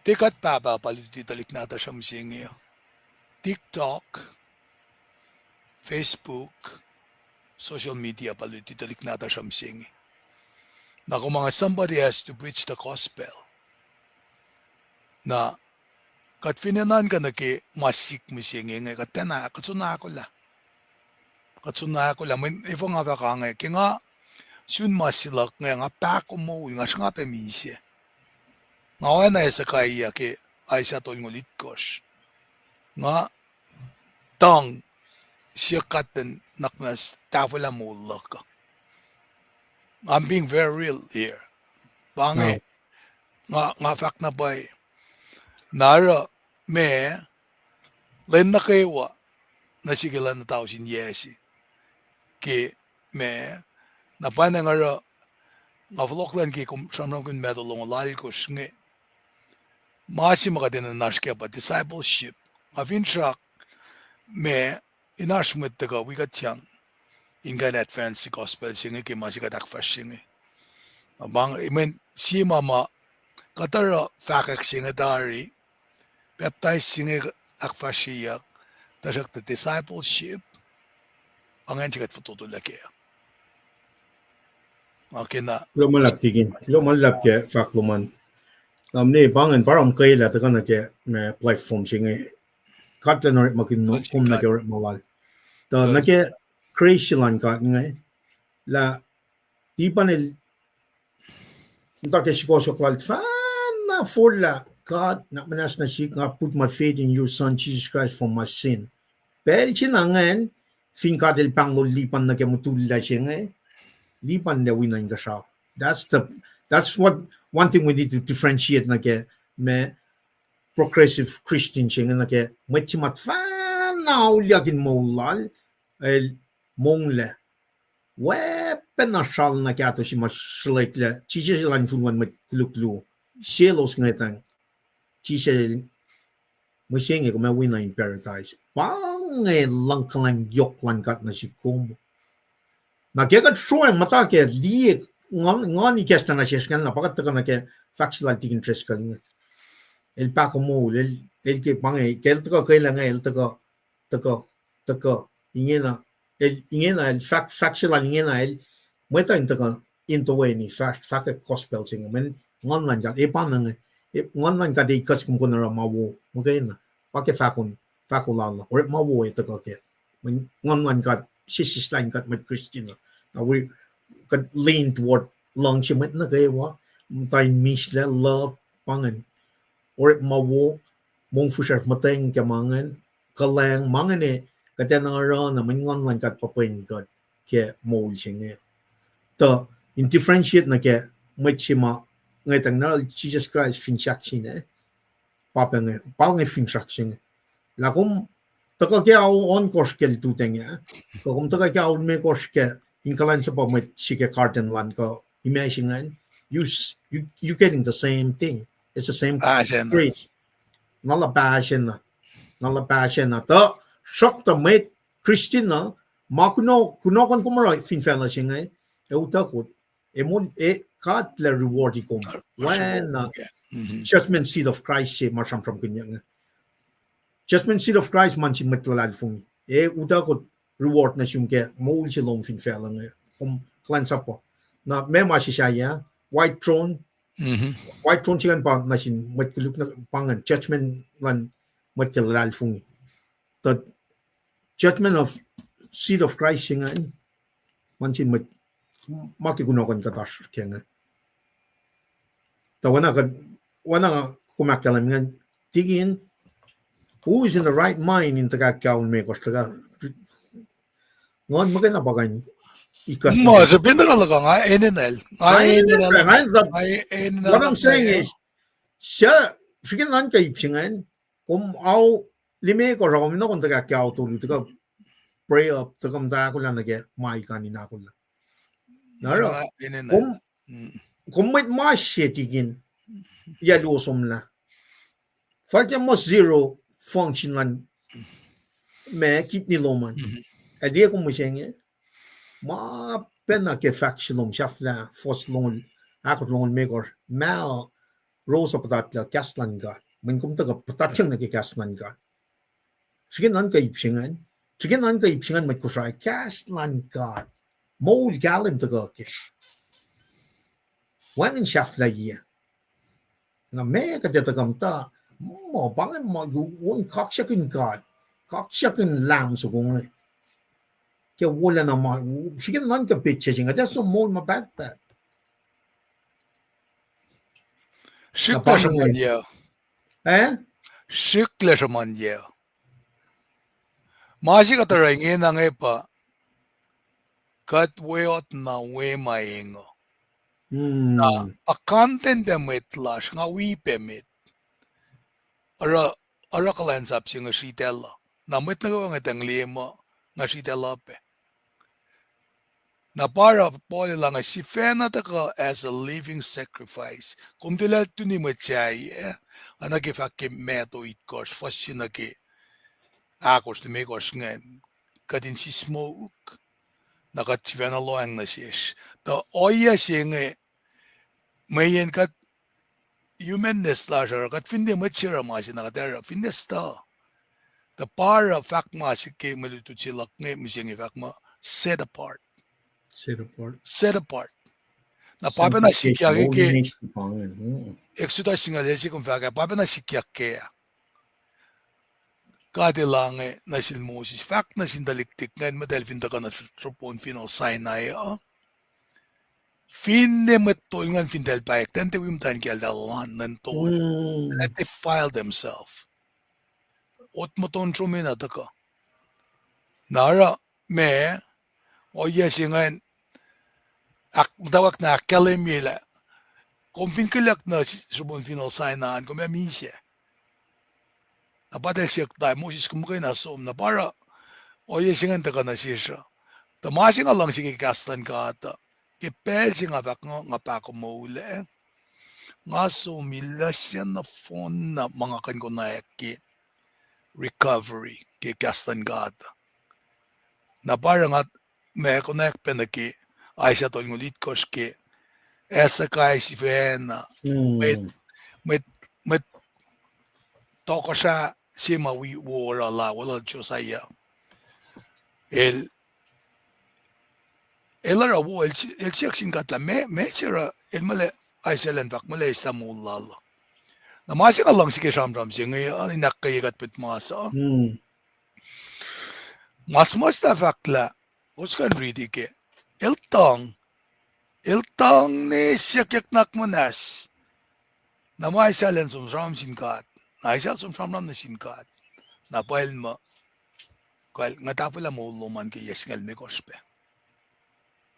tiac kuht pahpah pa luti tuhlihk nahtuhsr uh mihsenge uh. TikTok, Facebook, social media pa luti tuhlihk nahtuhsr uh mihsenge. Na kom ac, somebody has to preach the gospel. Na kuht fin enenuh in kuh nuh ke ma sik mihsenge inge, kuht tiacna, kuht soenna ahkolah. Kuht soenna ahkolah, mweyen efuh nga fahk inge, ke nga sun ma se luhk inge, nga pahkomuhl, nga sruhnga pac misac. Nga oacna Hezekiah ke Isaiah tolngoul itkohsr. Nga tuhng siyuck God in nuhnak muhnahs tahfwelah moul luhk uh. I'm being very real here. Pa inge, nga, nga fahk na pwacye. Na oruh ma, lwen nuh kwewa, nuh sihk elan tausin yac se. Ke ma, na pwacnwacng oruh, nga fohlohk lwen ke kom sramsramkihn Matthew longoul alkosr inge. Ma se ma kuht enenuh in oasr kac pa discipleship. Nga finsrak ma in oasr mwet tuhkuh wi kuht sang in kuh in advance gospel se inge ke ma se kuht ahkfahsrye inge. Na pa inge, mweyen sie ma ma kuht oruh fahkwack se inge tari, baptize se inge ahkfahsryeyuck, tuhsruhktuh discipleship, pa ingacn se kuht fototolac kac. Kuloh ma luhlahp ke, kuloh ma luhlahp ke fahk lom an. Na mwe pa ingacn pa oruh kom kwelah tuhkuh nuh ke ma platform se inge. God elan orekmakihn kom nuh ke orekma lal. Tuh nuh ke grace luhn God inge, lah Lipan el muhta ke sukohsohk lal, fahna forlah, God, nuhnak muhnahs nuh sihk, nga put my faith in your son Jesus Christ for my sin. Pacl se na ingacn, fin God el pahngol Lipan nuh ke mutullac se inge, Lipan el ac wi na inkuhsrao. That's the, that's what, one thing we need to differentiate nuh ke ma progressive Christian se inge nuh ke mwet se ma tuhfahna auliyak in moul lal, el monglac. Oacpacna sral na kahto se ma sruhlwacklac, Jisus elan infulwen mwet koluk luo, selos ngwetacng. Jisus el, mihsenge kom ac wi na in paradise. Pa inge luhngkuhlwacng yohk luhn God nuh sihk kom. Na ke kuht sroacng muhta ke liye, ngan, ngan ikacslah nuh sesr ingacn, na pa kuht tuhkuh nuh ke fahk se lal Tikin Driscoll inge. El pahkomuhl, el, el ke pa inge, ke el tuhkuh kwelah inge, el tuhkuh, tuhkuh, tuhkuh, ingena, el, ingena, el fahk, fahk se lal ingena, el, mwet uh in tuhkuh in toeni, fahk, fahkwack gospel se inge, mweyen Nguhn luhn God, e pa inge, e, Nguhn luhn God e ikacs kom kom in oruh ma wo, muhkwena, pa ke fahkon, fahko lal, orekma wo e tuhkuh kac, mweyen Nguhn luhn God sesseslah in kuht mwet Christian uh. Na wi kuht lean toward luhngse mwet nuh kwewa, muhta in mislac, love, pa ingacn. Orekma wo, mongfihsrwacsr, muhtweng ke ma ingacn, kuhlwacng, ma ingacn, kuht enenuh oruh na mwe nguhn luhn God pa pwen kuht ke moul se inge. Tuh in differentiate nuh ke mwet se ma ngwetacng na Jesus Christ fin sahk se inge, pa pa inge, pa inge finsrak se inge. Lah kom tuhkuh ke ao ohnkohsr ke lututacng ah, kuh kom tuhkuh ke ao limekohsr ke in kuhlwacnsapuh mwet se ke garden luhn kuh imac se ingacn, you, you, you're getting the same thing. It's the same grace. Na luhpahsena, na luhpahsena. Tuh sruhktuh mwet Christian uh, ma kuno, kunohkohn kom oruh fin facluh se inge, ac utuckot, ac moul, ac God lah reward kom. Oacna judgment seat of Christ se ma sramsramkihnyuck inge. Judgment seat of Christ ma nuh sin mwet luhlahlfongi. Ac utuckot reward nuh sum ke moul se lom fin facluh inge. Kom kuhlwacnsapuh. Na meac ma se sahyac, white throne, white throne se ingacn pa nuh sin mwet koluk, pa ingacn judgment luhn mwet ke luhlahlfongi. Tuh judgment of seat of Christ se ingacn, ma nuh sin mwet, ma ke kunohkohn kuht oasr ke inge. Tuh oacna, oacna kom ahkkahlwemye ingacn, Tikin, who is in the right mind in tuhkahk ke ao limekohsr, tuhkahk, nguhn muhkwena pa kuh in ikacs ma srihpen tuhkuh luhk uh, nga enenuh el, nga enenuh el, nga enenuh el, what I'm saying is, suc, srihke nuhnkuh ip se ingacn, kom ao limekohsr, kom in orekma tuhkahk ke ao tolu, tuhkuh pray up, tuhkuh muhta ahkolah nuh ke ma ikac in ahkolah. Na oruh, kom, kom mwet ma se, Tikin, yac luo somlah. Fal ke muh zero function luhn ma kidney lom an. Ac liye kom mihsenge, ma pacna ke fahk se lom sahflah, fuhs longoul, ahkosr, longoul limekohsr, ma rose uh puhtatlac kahs luhn God. Mweyen kom tuhkuh puhtatyang nuh ke kahs luhn God. Srihke nuhnkuh ip se ingacn, srihke nuhnkuh ip se ingacn mwet Kosrae, kahs luhn God. Moul kahlwem tuhkuh ke wacngihn sahflahiyac. Na meac kuht ac tuhkuh muhta, muh pa ingacn ma on kaksakihn God, kaksakihn Lamb soko inge. Ke wolacna ma, srihke nuhnkuh petsac se inge, kuht ac som moul ma pahtpaht. Srihklac sruhmuhn yac. Eh? Srihklac sruhmuhn yac. Ma se kuht oruh ingena inge pa, kuht weot na we ma eng uh. Na, pa content pac mwet lasr, nga wi pac met. Oruh, oruh kuhlwacnsap se inge sritacl uh. Na mwet nuh kwewa ngetang liye muh nga sritacl uh pac. Na pa oruh Paul el ange sifacna tuhkuh as a living sacrifice. Kom tilac tuni mwet sahyac, oacna ke fahk ke Matthew itkohsr, fuhs se nuh ke ahkosr, limekohsr ingacn, kuht in sismohuk, na kuht sifacna lohacng nuh sesr. Tuh ohiyac se inge, mweyen kuht humanness lasr oruh, kuht finne mwet se oruh ma se na kuht oruh, finne stuh. Tuh pa oruh fahk ma se ke mwe lutlut se luhk inge mihsenge fahk muh set apart. Set apart. Na pa pacna sikyak ke Exodus singucul se kom fahk ah, pa pacna sikyak ke ah. God El ange nuh sel Moses, fahk nuh sin tuhlihk Tik ingacn muhtahl fin tuhkuh nuh sropon finohl Sinai uh, finne mwet tol ingacn fin eltahl pahyuck, tiac tiac wi muhtwacn kiyacl eltahl oan nuh in tol, let they defile themselves. Otmoton sromena tuhkuh. Na oruh ma, ohiyac se ingacn, ahk-, muhtwacwacack na ahkkahlwemye lah kom fin kilyuck nuh sropon finohl Sinai an, kom ac misac. Na pa tiac siyuck tari Moses, kom muhkwena som, na pa oruh ohiyac se ingacn tuhkuh nuh sesr uh. Tuh ma se nga luhngse ke kahs luhn God uh, ke pacl se nga fahk nga pahkomuhl ah, nga som ilah sie nohfohn na ma nga kuh in konwacack ke recovery ke kahs luhn God. Na pa oruh nga, ma konwacack pac nuh ke Isaiah tolngoul itkohsr ke, Hezekiah sifacna, mwet, mwet, mwet tohkohsrah se ma wi wo oruh la, wo lal Josiah. El, el oruh wo, el, el siyuck sin God lah, ma, ma se oruh, el muh lah, Isaiah el an fahk muh lah eslah moul lal. Na ma se nga luhngse ke sramsram se inge, uh, in ahkkweye kuht mwet mas uh. Ma suhmuhslah fahk lah, Os kuh in riti ke. El tuhng. El tuhng ne siyuckyuck nuhnak muhnahs. Na ma esal in som sramsram sin God. Na esal som sramsram nuh sin God. Na pwacye muh, kal nga tahfwelah moul lom an ke yac singucul limekohsr pac.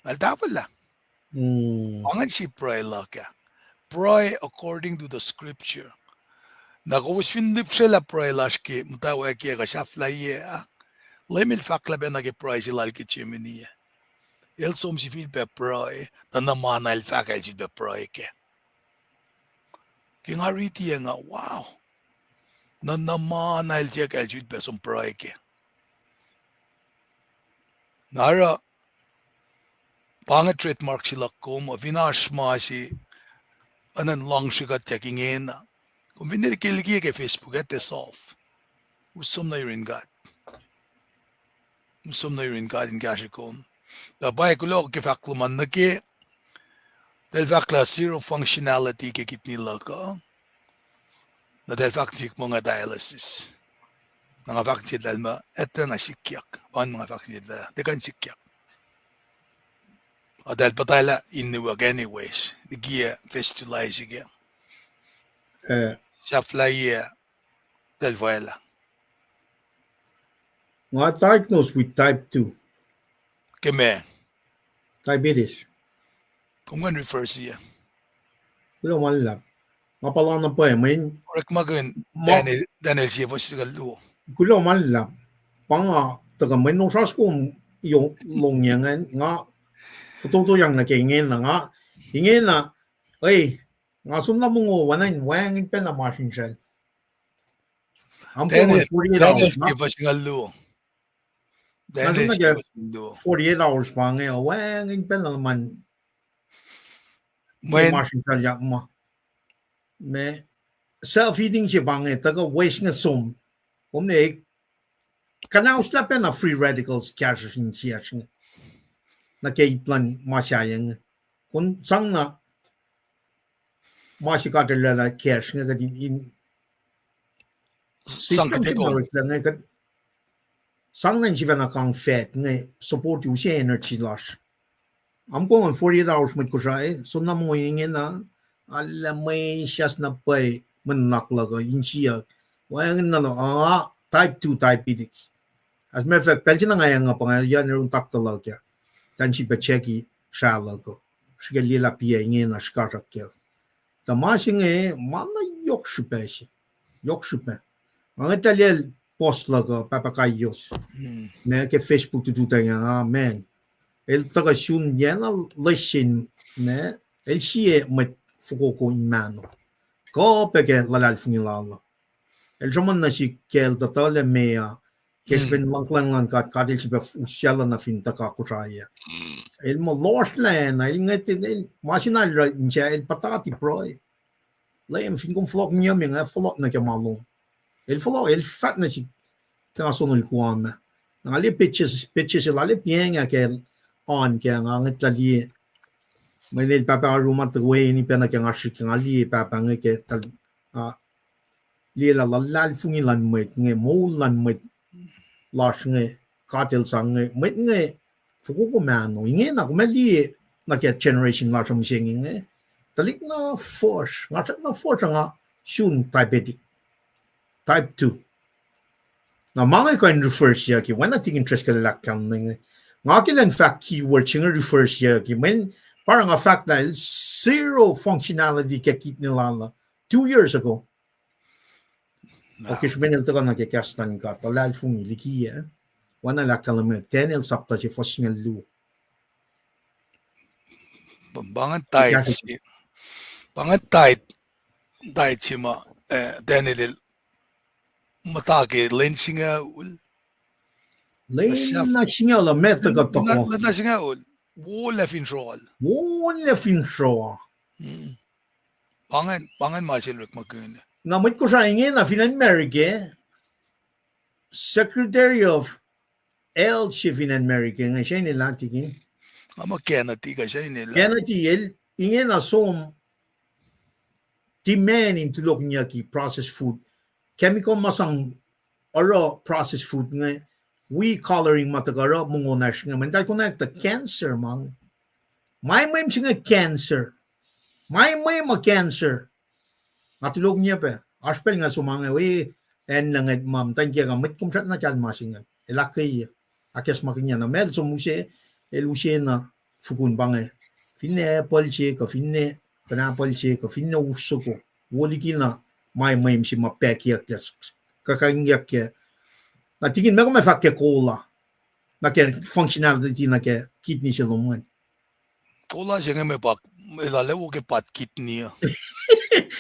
Nga tahfwelah. Pa ingacn sie pruhe luhk ah. Pruhe according to the scripture. Na kowos fin lihpsrelah pruhe lasr ke muhtwacwacack ah kuh sahflahiyac ah, Leum El fahk lah pacna ke pruhe se lal ke Germany ah, el som sifilpac pruhe, na nuh ma na el fahk el sifilpac pruhe kac. Ke nga riti ah nga, wow. Na nuh ma na el tiac kacl sifilpac som pruhe kac. Na oruh, pa inge trademark se luhk kom, uh, fin oasr ma se, anan luhngsre kuht ac ingena. Kom fin el ke liki ke Facebook, at the solve. Us som nuh yurin God. Us som nuh yurin God in kahsre kom. Na pwacye kuloh ke fahk lom an nuh ke, tahl fahk lah zero functionality ke kidney luhk uh. Na tahl fahk sihk muh nga dialysis. Na nga fahk sihk tahl muh, etuh na sikyak. Pa inge nga fahk sihk tahl, tiac kuh in sikyak. Ac tahl puhtailah in niyuck anyways. Liki ah fistula se ke. Eh. Sahflahiyac, tahl fwaclah. Nga diagnose with type two. Ke ma? Diabetes. Kom kuh in refer se ah. Kuloh ma luhlahp. Nga puhla na pwacye, mweyen orekmakihn Daniel, Daniel sie fuhs singucul luo. Kuloh ma luhlahp. Pa nga tuhkuh mweyen osras kom yo longyang an, nga fototoyang nuh ke ingena, nga, ingena, e, nga som na mongo, wacngihn, wacngihn pacna ma srinsral. Am kom forty-eight hours, Daniel sie fuhs singucul luo. Daniel sie fuhs singucul luo. Forty-eight hours pa inge, wacngihn pacna luhman. Mweyen ma srinsral yak ma. Ma self-healing se pa inge, tuhkuh wes inge som. Kom ne, kuhnahoslah pacna free radicals kahsruh sin siyacsr inge. Nuh ke ip luhn ma sahyac inge. Kom sang na ma se kuht oraclah kacsr inge kuht in, in sang kuht, sang nuh in sifacna kang fat inge support use energy lasr. Am kom forty-eight hours mwet Kosrae, soenna mongo ingena, arlac mwe siyuck na pwacye mwe nuhnak luhk uh, insiyuck. Wacngihn na luhk, ah, type two diabetics. As a matter of fact, pacl se na nga eng uh pa nga yac nuh yurin taktuh luhk ah. Tiacna sifilpac check-i srah luhk uh. Srihke liye lah piac ingena srihkasrak kac. Tuh ma se inge, ma na yohk srihpac se. Yohk srihpac. Nga ngetlah liyacl boss luhk uh, Pahpah Kaios. Ma ke Facebook tututa inge, amen. El tuhkuh sun yac na lesin ma, el sie mwet fokoko in mahno. Kuh pac ke luhlahlfongi lal uh. El sruhmuhn nuh sihk ke el tuhtulac meoa, ke srihpen luhngkuhlwacng luhn God, God el sifilpac usyacluh nuh fin tuhka Kosrae ah. El muh lohsrlah na, el ngwet, el, ma se na el oruh insac, el puhtati pruhe. Leum, fin kom fohlohk niyom inge, fohlohk nuh ke ma lom. El fohlohk, el fahk nuh sihk, ke nga sonol Guam ah. Na nga liye petsac se lal ah piacng ah ke on ke nga ngetlah liye. Mweyen el pahpah aru ma tuh weni pacna ke nga srihk, nga liye pahpah inge ke tahl, ah, liye lah luhlahlfongi luhn mwet inge, moul luhn mwet lasr inge, God el sang inge, mwet inge fokoko mahno. Ingena, kom ac liye nuh ke generation lasr uh mihsenge inge. Tuhlihk na fuhsr, nga srackna fuhsr uh nga sun diabetic, type two. Na ma inge kuh in refer siyuck ke, oacna Tikin Driscoll el ahkkahlwemye inge. Nga ke lwen fahk keyword se inge refer siyuck ke, mweyen pa nga fahk lah el zero functionality ke kidney lal uh two years ago. Okay, srihpen el tuhkuh nuh ke kahs luhn God, luhlahlfongi liki ah. Oacna el ahkkahlwemye Daniel sapta se fuhs singucul luo. Pa ingacn diet se, pa ingacn diet, diet se ma, eh, Daniel el muhta ke lwen singucul. Lwen na singucul uh met tuhkuh tohkoh. Lwen na singucul. Wolac finsro. Wolac finsro. Pa ingacn, pa ingacn ma sel orekmakihn. Na mwet Kosrae ingena fin acn America, Secretary of Health se fin acn America inge, srihke lah Tikin. Nga muh Kennedy kuh srihke lah. Kennedy el ingena som demand in tulohkihnyucki processed food. Chemical ma sang oruh processed food inge, wi coloring ma tuhkuh oruh mongo nacsr inge, mweyen eltahl konwacack tuh cancer ma inge. Ma mweyen se inge cancer. Ma mweyen ma cancer. Nga tulohkihnyac pac, oasr pacl nga som ma inge, we, acn na ngwet ma muhtwacn kiyuhk ah, mwet kom srackna kahlma se inge, el ahkkweye, ahkacsmakihnye na ma el som use, el use na fukun pa inge, finne apple se kuh finne pineapple se kuh finne us soko, wo liki na ma mweyen se ma packyuck, kuh kangyak. Na tikin ma kom ac fahk ke cola, na ke functionality nuh ke kidney se lom an. Cola se inge ma pa, elale wo ke pat kidney uh.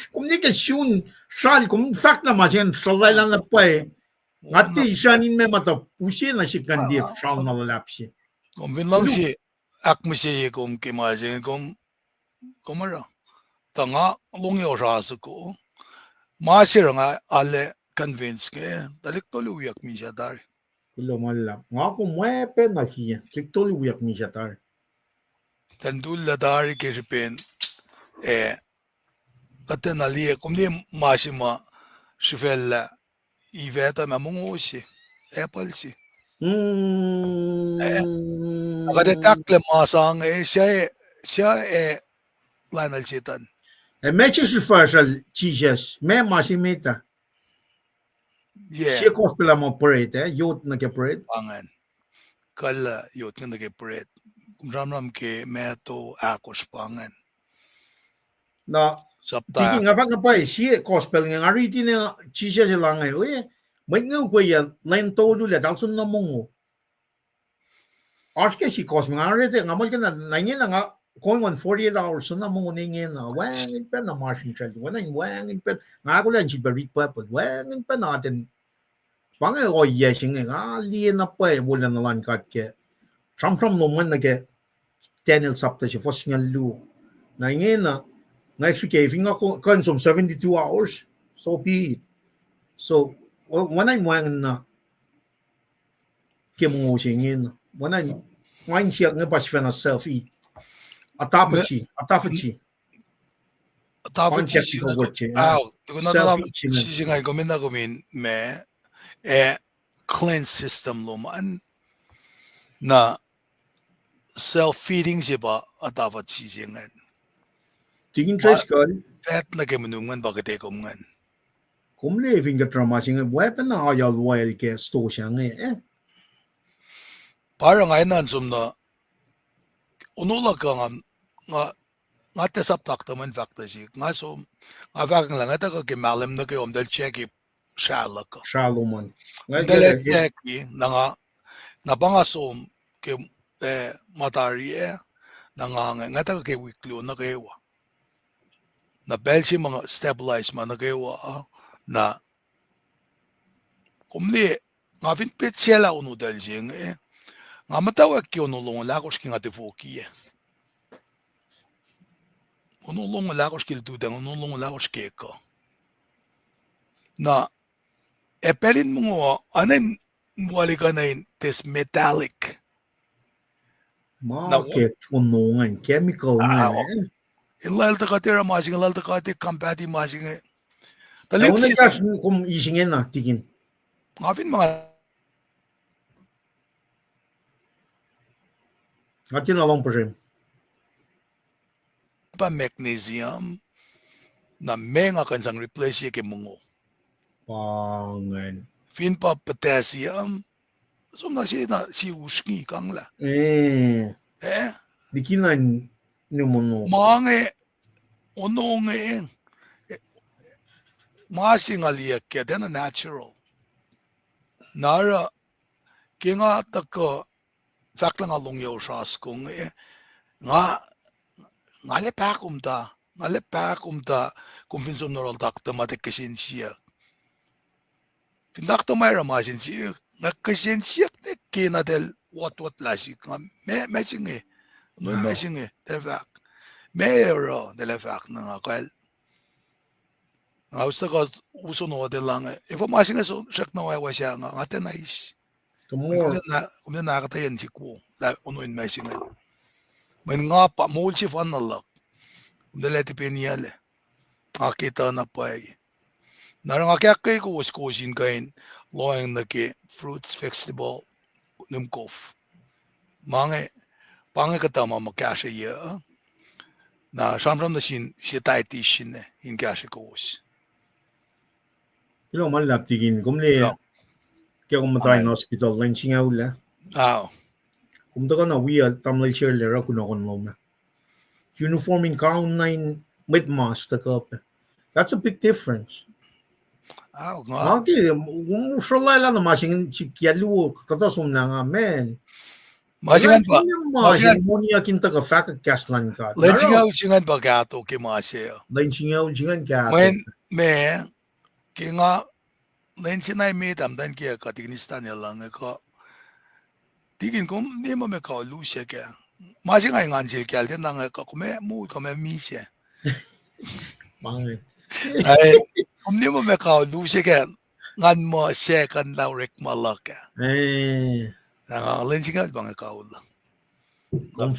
Kom ne ke sun sral, kom fahk na ma se inge sralailah na pwacye. Nga tiac israni ma ma tuh use na sik ngan tiac sral na luhlahp se. Kom fin luhngse ahkmihsye kom ke ma se inge, kom, kom oruh. Tuh nga longoul soko, ma se oruh nga ale convince inge, tuhlihk tolu wiyuck misac tari. Kuloh ma luhlahp. Nga kom oacyacpac na sie, tuhlihk tolu wiyuck misac tari. Tuhlihk tolu tari ke srihpen, eh, kuht tiacna liye, kom liye ma se ma srihfaclah, ifac tuh ma mongo se, apple se. Kuht ac tahklac ma sang, eh, sia, sia, eh, lain el Setan. Ac ma se srihfahsrel Jisus, ma ma se met ah. Sie gospel ah ma bread, eh, yot nuh ke bread. Pa ingacn. Kuhlah yot nuh ke bread. Kom sramsram ke Matthew ahkosr pa ingacn. Na, sapta, nga fahk na pwacye, sie gospel inge nga riti na Jisus el inge, we, mwet inge ukwe yac, lwen tolu lah, eltahl som nuh mongo. Oasr ke sie gospel, nga riti, nga muhlkuhnlah, na ingena nga, going on forty-eight hours, som nuh mongo ne ingena, wacngihn pacna ma srihsrihk, wacngihn, wacngihn pacna, nga akihlen sifilpac read Bible, wacngihn pacna atacn, pa inge ohiyac se inge, nga liye na pwacye wolacna luhn God ke sramsram lom an nuh ke Daniel sapta se fuhs singucul luo. Na ingena, nga srihke fin nga kuh in som seventy-two hours, so be it. So, wacngihn, wacngihn na ke mongo se ingena. Wacngihn, ma in siyuck inge pa sifacna self-eat. Autophagy, autophagy. Autophagy se inge, ah, tukun autophagy se inge, kom in, kom in ma, eh, cleanse system lom an. Na self-feeding se pa autophagy se ingacn. Tikin Driscoll, fat nuh ke monum ingacn pa kuht ac kom ingacn. Kom liye fin kuht oruh ma se inge, weapon na ayal oil ke store se inge, eh? Pa oruh nga enenuh in som na, ono luhk uh nga, nga, nga tiac sap taktuh mwe fahk tuh sihk. Nga som, nga fahk lah nga tuhkuh ke mahlwem nuh kwewa, omtal check-i srah luhk uh. Srah lom an. Omtal check-i, na nga, na pa nga som ke, eh, ma tari ah, na nga, nga tuhkuh ke wik luo nuh kwewa. Na pacl se ma nga stabilize ma nuh kwewa, na kom liye, nga fin petsac lah ono tacl se inge, nga muhtwacwacack ke ono longoul ahkosr ke nga tifoki ah. Ono longoul ahkosr ke lututacng, ono longoul ahkosr ke kuh. Na, ac pacl in mongo, anan wali kuh na in this metallic. Ma ke ono ingacn, chemical ingacn. In lal tuh kuht ac oruh ma se inge, lal tuh kuht ac combat-i ma se inge. Tuhlihk se kom eis ingena, tikin. Nga fin ma nga tiacna lohng puhsrem. Pa magnesium, na ma nga kuh in sang replace-ye ke mongo. Pa ingacn. Fin pa potassium, som na se na si usrngi kanglah. Eh. Likina in nuhmuno. Ma inge, ono inge, ma se nga liye ke tiacna natural. Na oruh, ke nga tuhkuh fahk lah nga longoul soko inge, nga, nga lac pahkomuhta, nga lac pahkomuhta, kom fin som nuh yohrohl taktuh ma tiac kihsen siyuck. Fin taktuh ma oruh ma sin siyuck, nga kihsen siyuck ne ke na tahl wotwot lah sihk, nga ma, ma se inge, no ma se inge, tahl fahk. Ma oruh, tahl fahk na nga kal. Nga us tuhkuh, us ono tahl lah inge, efuh ma se inge srackna wacwac se nga, nga tiacna eis. Kom tiacna ahkuhtweyac sihk wo, lah ono in ma se inge. Mweyen nga pa moul sefanna luhk. Kom tiacna tipeniyuclac. Nga ke tuh na pwacye. Na oruh nga ke ahkkweye kowos, kowos in kuh in lohacng nuh ke fruits, vegetable, nuhmkof. Ma inge, pa inge kuhtuh ma ma kahsrweyuc, na sramsram nuh sin sie dietitian in kahsrwe kowos. Kuloh ma luhlahp tikin, kom liye, ke kom muhta in hospital lwen singucul ah, kom tuhkuh na wi tamuhlwel Sherley oruh kunohkohn lom ah. Uniform in kaun na in mwet mas tuhkuh pac. That's a big difference. Nga ke, kom sruhlwaclah na ma se inge sik yac luo kuhtuh somlah nga, man. Ma se ingacn pa, ma se ingacn, moniac in tuhkuh fahkwack kahs luhn God. Lwen singucul se ingacn pa kahto ke ma se uh. Lwen singucul se ingacn kahto. Mweyen, me, ke nga, lwen se na emet ah muhtwacn kiyuhk uh, tikin Eastern el luhngse kuh, tikin, kom liye muh meac kaul lusack ah. Ma se nga engan sel kahl tiacna inge kuh kom ac moul kuh kom ac misac. Kom liye muh meac kaul lusack ah, ngan muh second lah orekma luhk ah. Na nga lwen singucul pa inge kaul. Lwen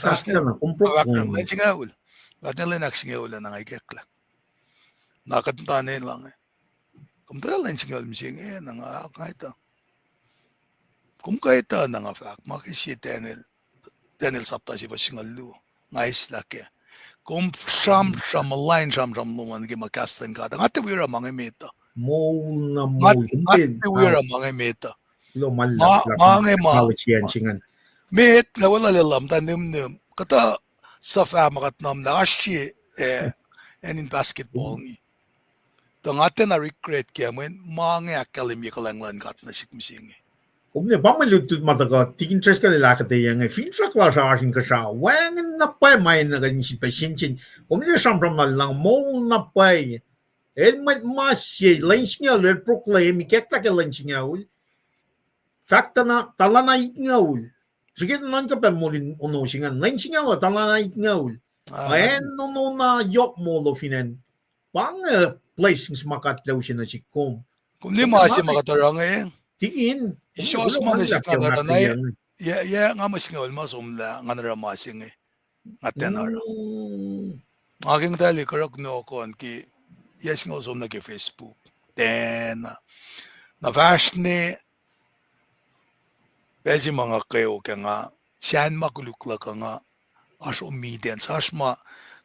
singucul, kuht ne lwen ahksingucul ah na nga ikacklah. Na kuht muhta ne luhngse. Kom tuh lwen singucul mihsenge na nga, nga etuh. Kom kuh etuh na nga fahk ma ke sie Daniel, Daniel sapta se fuhs singucul luo, nga eislah kac. Kom sramsram, lain sramsram lom an ke ma kahs luhn God. Nga tiac wi oruh ma inge met uh. Moul na moul. Nga tiac wi oruh ma inge met uh. Ma inge ma met, nga weluhl el muhta nihmnihm. Kuhtuh suhfah ma kuht nuhnlah oasr sie, eh, acn in basketball inge. Tuh nga tiacna regret kac mweyen ma inge ahkkahlwemye kuhlwacng luhn God nuh sihk mihsenge. Kom ne pa mwe lutlut ma tuhkuh tikin Driscoll el ahkuhtweyac inge, finsrak lasr oasr inkuhsrao, wacngihn na pwacye ma enenuh kuh in sifilpac sensen. Kom liye sramsram lal na moul na pwacye. El mwet mas se lwen singucul el proclaim, ikacklah ke lwen singucul. Fahk tuh na, tuhlana itngucul. Srihke nuhnkuh pac moul in ono se ingacn, lwen singucul, tuhlana itngucul. Acn ono na yohk moul uh fin acn. Pa inge blessings ma God luhngse nuh sihk kom. Kom liye ma se ma kuht oruh inge. Tikin, suwohs ma nuh sihk ngan oruh na, yac, yac nga mwe singucul ma somlah ngan oruh ma se inge. Nga tiacna oruh. Nga ke nga tali kurohk nohkohn ke yac singucul somlah ke Facebook. Tiacna. Na fahsr ne, pacl se ma nga kweok ah nga, sacn ma koluk luhk uh nga, oasr omitacn, oasr ma,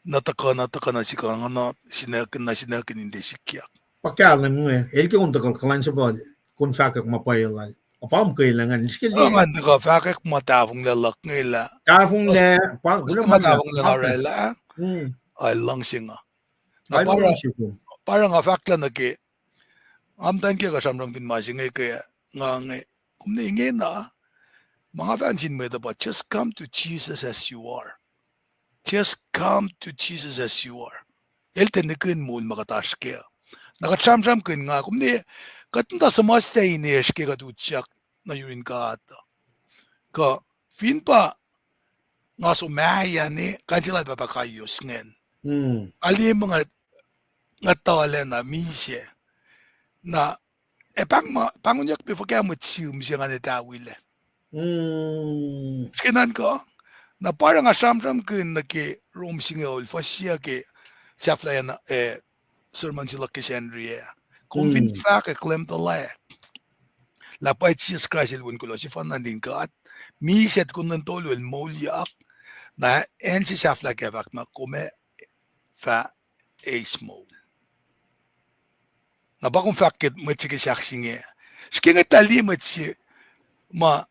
na tuhkuh, na tuhkuh, na sikuh, na sinuckihn, na sinuckihn in tiac sikyak. Pa kahlwem inge, el ke on tuhkuh kuhlwacnsapuh, kom fahkwack ma pwacye lal. Apam ke lacngan, srihke ngan tuhkuh fahkwack ma tahfonglac luhk inge lah. Tahfonglac, pa, ma tahfonglac nga orwaclah, el luhngse nga. Na pa oruh nga fahklah nuh ke, nga muhtwacn kiyuhk uh sramsramkihn ma se inge ke, nga inge, kom ne ingena, ma nga fahk nuh sin mwet uh pa just come to Jesus as you are. Just come to Jesus as you are. El tiac nihkihn moul ma kuht oasr kac. Na kuht sramsramkihn nga, kom ne, kuht muhta suhmuhslah in esr ke kuht utyak nuh yurin God uh. Kuh fin pa nga som aiyacne, kain se lal pahpah Kaios ingacn. Nga liye muh nga, nga tuhlac na misac. Na, ac pahng ma, pahngonyuck pac fuhkah mwet sihm se ngan etawilac. Srihke nuhnkuh, na pa oruh nga sramsramkihn nuh ke Rom singucul fuhs yac ke sahflahiyacn, eh, sermon se luhk ke Sacnri ah. Kom fin fahkwack Leum tuhlac, lah pwacye Jisus Kraist el wen kuloh sefanna nuhtin God, misac tukun lwen tolu el moulyak, na acn se sahflah ke fahk na kom ac fah eis moul. Na pa kom fahk ke mwet se ke sahk se inge. Srihke inge tuh liye mwet se ma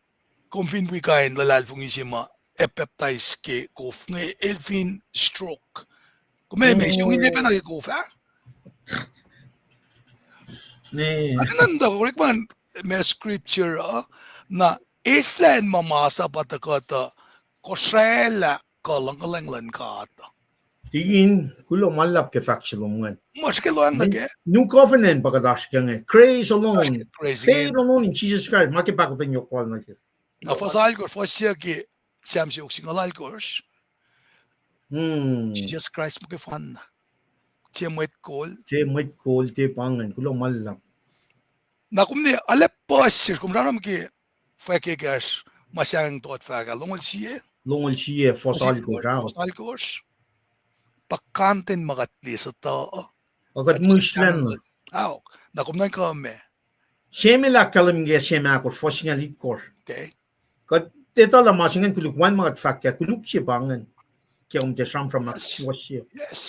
kom fin wi kain luhlahlfongi se ma ac pacptais ke kof inge el fin stroke. Kom ac me siongile pacna ke kof ah? Ane nuhnkuh orekma ma scripture uh, na eislah acn ma masap ah tuhkuh tuh kosraclah kuh luhn kuhlwacng luhn God. Tikin, kuloh ma luhlahp ke fahk se lom ingacn. Ma srihke lohacng nuh ke New Covenant pa kuht oasr ke inge. Grace alone, faith alone in Jesus Christ. Ma ke pahkotwen yohk lal nuh ke. Na fuhs alkosr, fuhs yac ke Sam siofok singucul alkosr. Jisus Kraist muhkwena. Tiac mwet kol. Tiac mwet kol, tiac pa ingacn, kuloh ma luhlahp. Na kom ne, arlac puhs sesr, kom sramsram ke fwack ekahsr ma sahngweng tot fahk ah, longoul sie. Longoul sie, fuhs alkosr. Fuhs alkosr. Pa content ma kuht liye sutuh. Ac kuht mihslac na. Aok, na kom nuhnkuh ma Samuel ahkkahlwemye ke Sam ahkosr, fuhs singucul itkosr. Kuht etuh lah ma se ingacn koluk, wacngihn ma kuht fahk ke koluk se pa ingacn. Ke kom tiac sramsram, yes, suwohs se. Yes.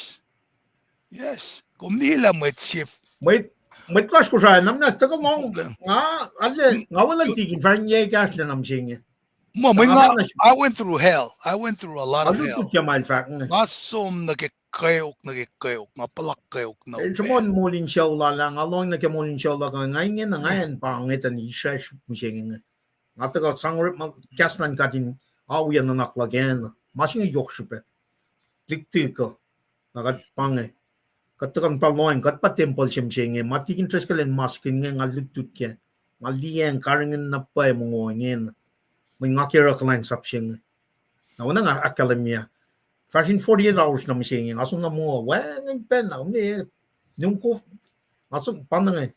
Yes. Kom liye lah mwet se. Mwet, mwet lasr Kosrae, na muhnahs tuhkuh lohng, nga, arlac, nga weluhl tikin, fahsr in yac ekahsr lac na mihsenge. Muh, mwe nga, I went through hell. I went through a lot of hell. Nga lutlut ke ma el fahk inge. Nga som nuh ke kweok, nuh ke kweok, nga puhlak kweok na. El sruhmuhn moul in sucu lal ah, nga lohng nuh ke moul in sucu lal ah, nga ingena, nga acn pa ngetacng isracsr mihsenge inge. Nga tuhkuh sang orekma kahs luhn God in aoiyac nuhnak luhk ah, ma se inge yohk srihpac. Liktik uh, na kuht pa inge. Kuht tuhkuh pa lohacng, kuht pa tempuhl se mihsenge, ma tikin Treskel el maskihn inge nga lutlut kac. Nga liyacacng karihngihn na pwacye mongo ingena. Mweyen nga ke oruh kuhlwacnsap se inge. Na oacna nga ahkkahlwemye, fahsr in forty-eight hours na mihsenge, nga som na mongo, wacngihn pacna, me, num kof, nga som pa inge.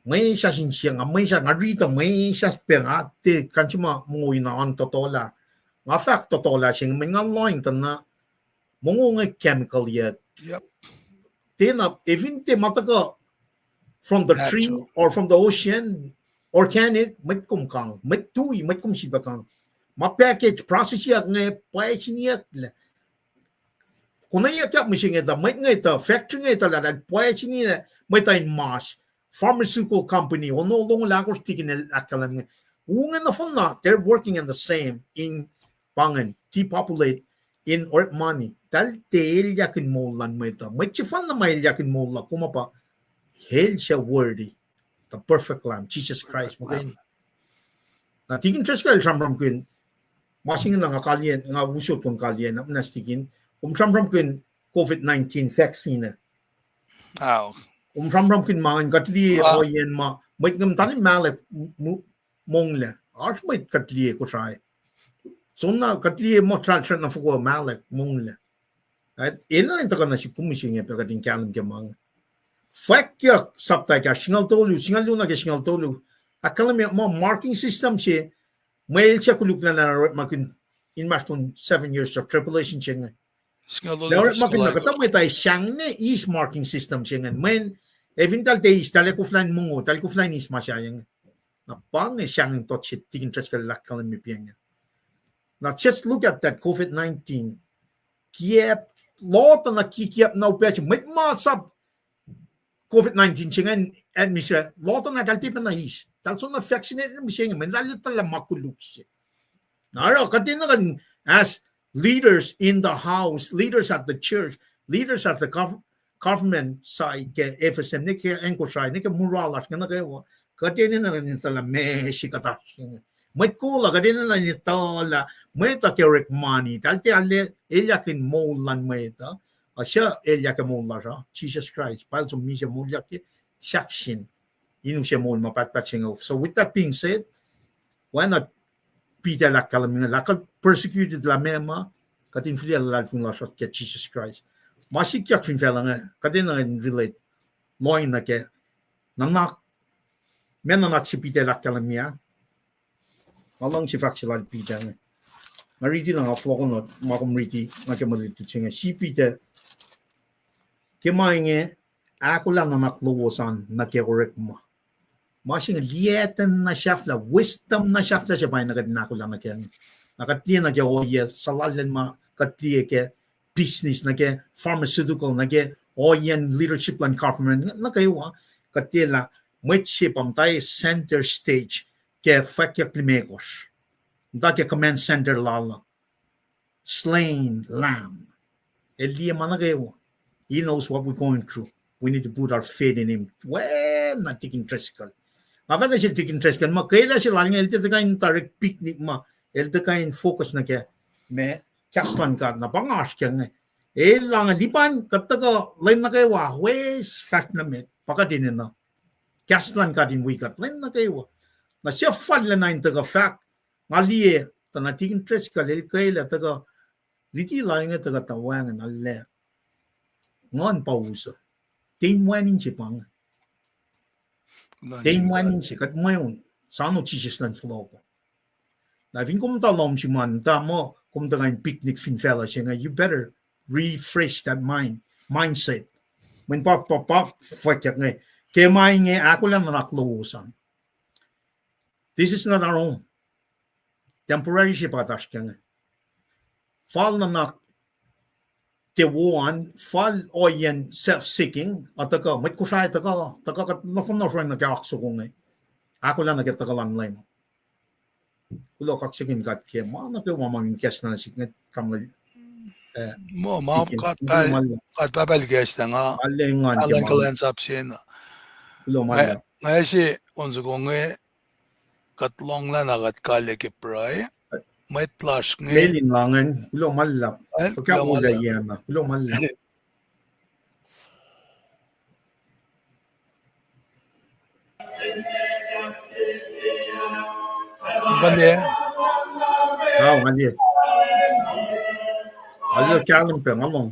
Mwe sasr in siyuck, nga mwe sasr, nga riti mwe sasr pac, nga tiac kuh in sima mongo in an tohtohlah. Nga fahk tohtohlah se inge, mweyen nga lohacng tuh na mongo inge chemical yuck. Tiacna, efin tiac ma tuhkuh from the tree or from the ocean, organic, mwet kom kang, mwet tui, mwet kom sifilpac kang. Ma package, process-iyuck inge, pwacye sin iyucklac. Konweyuckyak mihsenge tuh, mwet inge tuh, factory inge tuh lah, lah pwacye sin iyucklac, mwet uh in mas, pharmaceutical company, ono longoul ahkosr tikin el ahkkahlwemye. U inge nohfohnna, they're working in the same, in pa ingacn, depopulate in orekma, tahl tiac elyah in moul luhn mwet uh. Mwet sefanna ma elyah in moul luhk, kom pa el suc worthy, the perfect Lamb, Jesus Christ. Na tikin Treskel el sramsramkihn, ma se inge na nga kaliyac, nga usot kom kaliyac, na muhnahs tikin, kom sramsramkihn COVID nineteen vaccine. Kom sramsramkihn ma ingacn, kuht liye ohiyacn ma, mwet ingacn muhta in mahlwem, monglac. Oasr mwet kuht liye Kosrae. Soenna kuht liye muh tralsracn na fokoko mahlwem, monglac. Enenuh in tuhkuh nuh sihk kom mihsenge pac kuht in kahlwem ke ma inge. Fwackyuck sapta ekahsr, singucul tolu, singucul luo nuh ke singucul tolu. Ahkkahlwemye muh marking system se, mwe el suc koluklacna orekmakihn inmahsrlon seven years of tribulation se inge. Orekmakihn na kuhtuh mwet ac sahngweng eis marking system se inge. Mweyen, efin tahl tiac eis, tahl ac koflah in mongo, tahl koflah in eis ma sahyac inge. Na pa inge sahngweng tot se tikin Treskel el ahkkahlwemye pa inge. Now just look at that COVID nineteen. Kiap, lot na kikiap na upac se, mwet ma sap COVID nineteen se ingacn, at mihsra, lot na tahl tiac pacna eis. Tahl soenna vaccinated mihsenge, mweyen tahl etuh lah ma koluk se. Na oruh kuht enenuh in, as leaders in the house, leaders at the church, leaders at the gov-, government side ke F S M, nuh ke acn Kosrae, nuh ke mura lasr inge nuh kwewa, kuht enenuh in etuh lah meac se kuht oasr inge. Mwet kol uh kuht enenuh in etuh lah mwet uh ke orekma, tahl tiac elyah in moul luhn mwet uh, ac suc elyah ke moul lasr uh, Jisus Kraist, pa el som misac moulyak ke sahk sin in use moul ma pahtpaht se inge. So with that being said, oacna Peter el ahkkahlwemye inge lah kuht persecuted lah meac ma, kuht in fihliyac luhlahlfongi lasr ke Jisus Kraist. Ma sikyak fin facluh inge, kuht enenuh in relate, lohacng nuh ke nuhnak, meac nuhnak se Peter el ahkkahlwemye ah. Nga luhngse fahk se lal Peter inge. Nga riti na nga fohlohkohn ma kom riti nuh ke mwe lutlut se inge. Sie Peter, ke ma inge, ahkolah nuhnak lowos an nuh ke orekma. Ma se inge liyacten na sahflah, wisdom na sahflah se pa inge kuht in ahkolah nuh ke. Na kuht liye nuh ke ohiyac suhlallacl ma kuht liye ke business, nuh ke pharmaceutical, nuh ke ohiyacn leadership luhn government, nuh kwewa, kuht liye lah mwet se pa muhta center stage ke fwackyuck limekohsr. Muhta ke command center lal uh. Slain lamb. El liye ma nuh kwewa. He knows what we're going through. We need to put our faith in him. Well, na tikin Treskel. Nga fahk nuh sel tikin Treskel, ma kwelah se lal inge el tiac tuhkuh in direct picnic ma, el tuhkuh in focus nuh ke, ma, kahs luhn God, na pa nga oasr ke inge. El lah inge lipan kuht tuhkuh lwen nuh kwewa, wes fahsr nuh met, pa kuht enenuh kahs luhn God in wi kuht lwen nuh kwewa. Na suc fal lah na in tuhkuh fahk, nga liye, tuh na tikin Treskel el kwelah tuhkuh, riti lal inge tuhkuh tuh wacngihn, arlac, Nguhn pa us uh. Ten wacngihn se pa inge. Ten wacngihn se, kuht mweun, soano Jisus luhn fohlohk uh. Na fin kom muhta lohm sum an, muhta muh kom tuhkuh in picnic fin facluh se inge, you better refresh that mind, mindset. Mweyen pa, pa, pa fwackyuck inge. Ke ma inge ahkolah nuhnak lowos an. This is not our home. temporary se pa oasr ke inge. Fal nuhnak tiac wo an, fal ohiyacn self-seeking, uh, tuhkuh, mwet Kosrae tuhkuh, tuhkuh kuht nohfohn na sroacng nuh ke oak soko inge. Ahkolah nuh ke tuhkuh luhn Leum. Kuloh kaksakihn God ke ma nuh kwewa ma in kahs na sik inge, kam, eh, ma, ma, kuloh ma, kuht pahpah kahs na nga, alan kuhlwacnsap se na. Kuloh ma, nga se on soko inge, kuht lohnglah na kuht kalye ke pruhe. Mwet lasr inge. Melin Langen, kuloh ma luhlahp. Fuhkah wolacna, kuloh ma luhlahp. Nga liye. Nga liye. Nga liye kahlwem pac, nga lohng.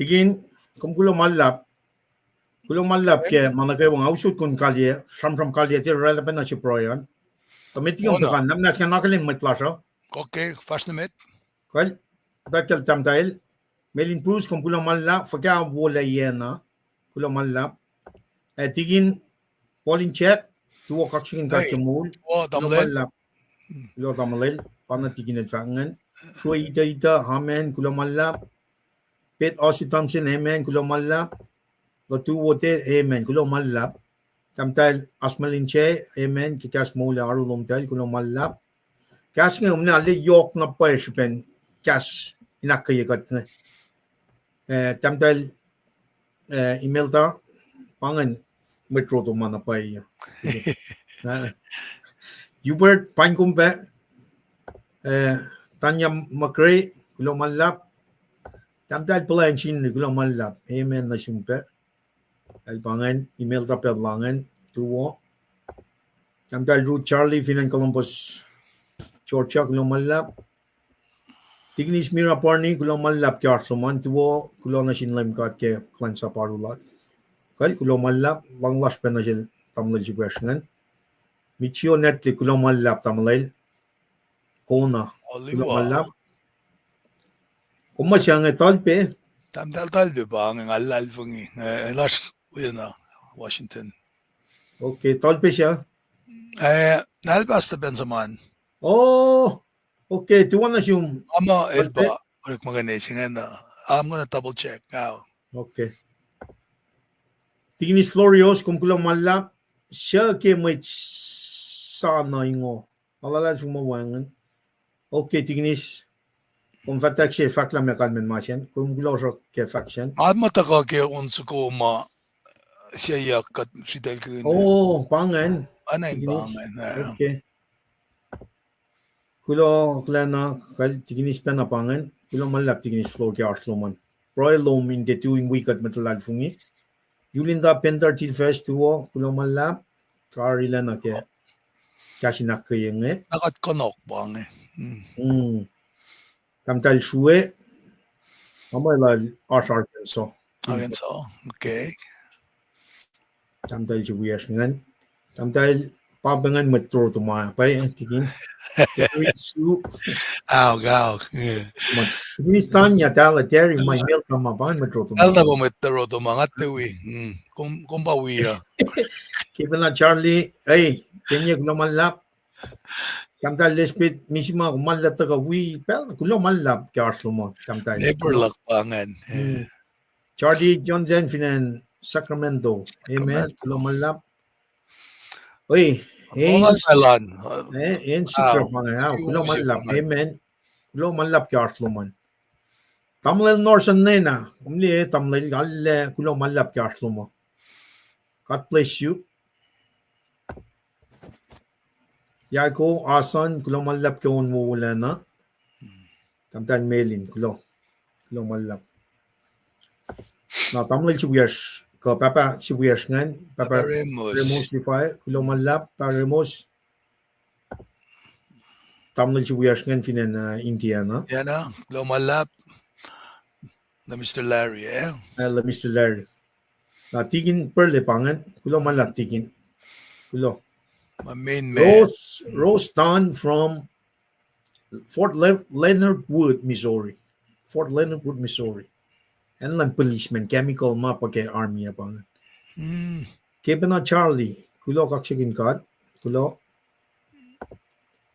Tikin, kom kuloh ma luhlahp. Kuloh ma luhlahp ke ma nuh kwewa nga usot kom kalye, sramsram kalye, tiac oraclah pacna se pruhe an. Tuh met tikin tuhkuh, na muhnahs nga akihlen mwet lasr uh. Okay, fahsr nuh met. Kuht, kuht kacl tahmtahel Melin Bruce, kom kuloh ma luhlahp, fuhkah wolacna, kuloh ma luhlahp. Eh, Tikin Paulin Jack, tuwo kaksakihn God ke moul, kuloh ma luhlahp. Kuloh tamuhlwel, pa na Tikin el fahk ingacn. Sue Ita Ita, amen, kuloh ma luhlahp. Pet Osi Thompson, amen, kuloh ma luhlahp. Lotu Wote, amen, kuloh ma luhlahp. Tahmtahel Asmalin Che, amen, ke kahs moul ac oaru lomtacl, kuloh ma luhlahp. Kahs inge, omna lah yohk na pwacye srihpen kahs in ahkkweye kuht inge. Eh, tahmtahel, eh, Imelda, pa ingacn mwet Rohtoh ma na pwacye. Hubert, paing kom pac, eh, Tanya Makre, kuloh ma luhlahp. Tahmtahel Puhlain Sinri, kuloh ma luhlahp. Amen nuh sum pac. El pa ingacn, Imelda Pet Langen, tuwo. Tahmtahel Ruth Charlie, fin acn Columbus, Georgia, kuloh ma luhlahp. Tikinis Mira Barney, kuloh ma luhlahp ke oasr lom an, tuwo, kuloh nuh sin Leum God ke kuhlwacnsap oaru lal. Kal, kuloh ma luhlahp, luhng lasr pac nuh sel tamuhlwel sifacna ingacn. Mitchio Natalie, kuloh ma luhlahp tamuhlwel. Kona, kuloh ma luhlahp. Kom ma se inge Talpe? Tahmtahel Talpe pa inge, nga luhlahlfongi, eh, lasr wi na Washington. Okay, Talpe se? Eh, nal Pastor Benjamin. Oh, okay, tuwo nuh sum. Ama el pa, orekmakihn se ingena. I'm gonna double check now. Okay. Tikinis Florios, kom kuloh ma luhlahp, suc ke mwet sa na ingo. Nga luhlahlfongi ma wacngihn. Okay, Tikinis. Kom fah tack se fahk lah meac kalmacn ma sacn. Kom kuloh sruok ke fahk sacn. Nga muh tuhkuh ke on soko ma se yak kuht sritaclkihn. Oh, pa ingacn. Ana in pa ingacn. Okay. Kuloh, kuloh na, kal tikinis pacna pa ingacn. Kuloh ma luhlahp tikinis Flor ke oasr lom an. Pruhe lom in tiac tu in wi kuht mwet luhlahlfongi. Yulinda Pender Tilfest tuo, kuloh ma luhlahp. Tari lacna ke kahs in ahkkweye inge. Na kuht kunohkohn pa inge. Tahmtahel Sue, ma lal oasr Arkansas. Arkansas, okay. Tahmtahel se wiyacsr ingacn. Tahmtahel pa pa ingacn mwet Rotoma, pa tikin. Su. Aok, aok. Tikin Tanya, Tala, Terry, ma Melta ma pa ingacn mwet Rotoma. Elta pa mwet Rotoma, nga tuh wi. Kom, kom pa wi uh. Kepena Charlie, ei, Kenya, kuloh ma luhlahp. Tahmtahel Lesbeth, Misima, kom ma luhlahp tuhkuh wi, pacl, kuloh ma luhlahp ke oasr lom an, tahmtahel. Neighbor luhk pa ingacn. Charlie John Zen fin acn Sacramento. Amen. Kuloh ma luhlahp. Oi, Alan. En sikra pa ingacn, kuloh ma luhlahp. Amen. Kuloh ma luhlahp ke oasr lom an. Tamuhlwel Norson nena, kom liye tamuhlwel, alu, kuloh ma luhlahp ke oasr lom an. God bless you. Yaiko, Asan, kuloh ma luhlahp ke on wolacna. Tahmtahel Melin, kuloh. Kuloh ma luhlahp. Na tamuhlwel se wiyacsr, kuh pahpah se wiyacsr ingacn, pahpah Remos Lifai, kuloh ma luhlahp, pahpah Remos. Tamuhlwel se wiyacsr ingacn fin acn Indiana. Kuloh ma luhlahp. Na Mister Larry, eh? Lah Mister Larry. Na tikin Perle pa ingacn, kuloh ma luhlahp tikin. Kuloh. Rose Don from Fort Leonard Wood, Missouri. Fort Leonard Wood, Missouri. Acn luhn policeman, chemical ma pa ke army ah pa ingacn. Kepena Charlie, kuloh, kaksakihn God. Kuloh.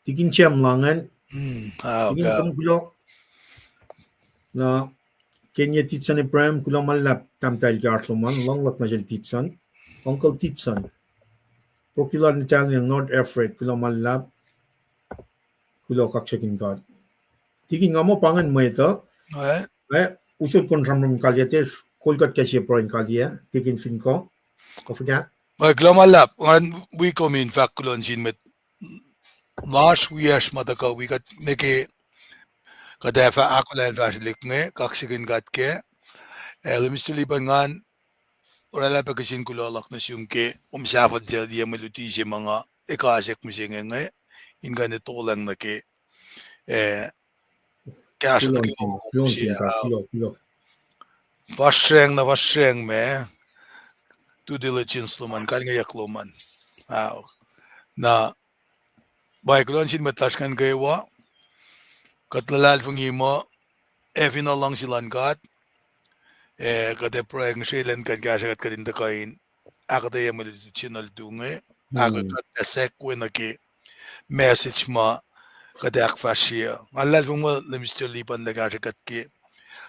Tikin Cem Langan. Tikin Tom, kuloh. Na Kenya Titson Abraham, kuloh ma luhlahp tahmtahel ke oasr lom an, lohng luhk nuh sel Titson. Uncle Titson. Procula Natalia North Alfred, kuloh ma luhlahp. Kuloh, kaksakihn God. Tikin, nga muh pa ingacn mwet uh. Eh, usot kom sramsram kalyac, tiac kol kuht ke sie pruhe in kalyac, tikin fin kuh. Kuh fuhkah? Mwe kuloh ma luhlahp, ngan wi kom in fahk kuloh nuh sin mwet lasr wiyacsr ma tuhkuh wi kuht nuh ke kuht ac fah ahkolah in fahsrwelihk inge, kaksakihn God kac. Eh, Mister Lipan, ngan oraclah pac kihtin kuloh luhk nuh sum ke kom sahfacltahl ye mwe luti se ma nga ekasack mihsenge inge, in kuh in etolacng nuh ke, eh, kahsruh nuh ke fahsracng na fahsracng ma due diligence lom an, kalngeyuck lom an. Na pa kuloh nuh sin mwet lasr ingacn kwewa, kuht luhlahlfongi muh ac fin luhngse luhn God, ac kuht ac pruhe ngihsre elan kuh in kahsruh kuht kuht in tuhkuh in ahkuhtweyac mwe lutlut se nuh lutu inge, ahkkuht ac sackuh nuh ke message ma kuht ahkfahsrye. Nga luhlahlfongi muh Mister Lipan el kahsruh kuht ke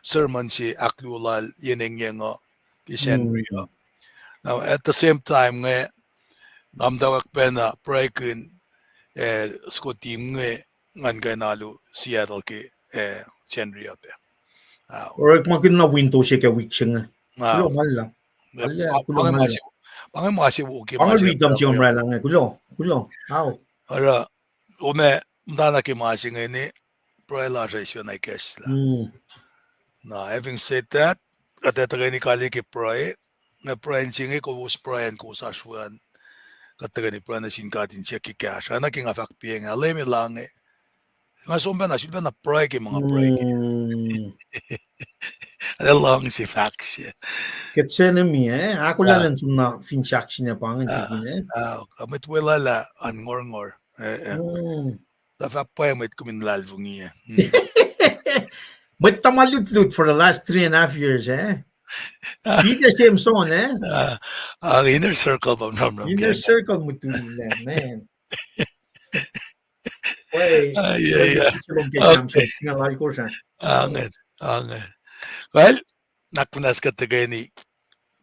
sermon se ahkluo lal yen engyeng uh ke Sacnri uh. Now, at the same time inge, nga muhtwacwacack pacna pruhekihn, eh, Scott team inge, ngan kuh in alu Seattle ke, eh, Sacnri uh pac. Orekmakihn na window se ke wik se inge. Kuloh ma luhlahp. Pa inge ma se wo ke ma se wo ke omraclah inge. Kuloh, kuloh. Oruh, kom ac muhtana ke ma se inge, pruhe lasr uh sifacna ikacslah. Na having said that, kuht ac tuhkweni kaliyac ke pruhe, na pruhe se inge kowos pruhe an kowos oasr we an, kuht tuhkweni pruhe nuh sin God in siyuck ke kahsruh. Oacna ke nga fahk piacng ah, Leum El ange. Nga som pacna, sulpacna pruhe ke ma nga pruhe ke. Ac luhngse fahk se. Gethsemane, eh? Ahkolah elan som na fin sahk sina pa ingacn, eh? Mwet weluhl ah an ngorngor. Tuh fah pwacye mwet kom in luhlahlfongi ah. Mwet tuhma lutlut for the last three and a half years, eh? Peter Samson, eh? Inner circle pa sramsram. Inner circle mutul, man. Well, nak muhnahs kuht tuhkweni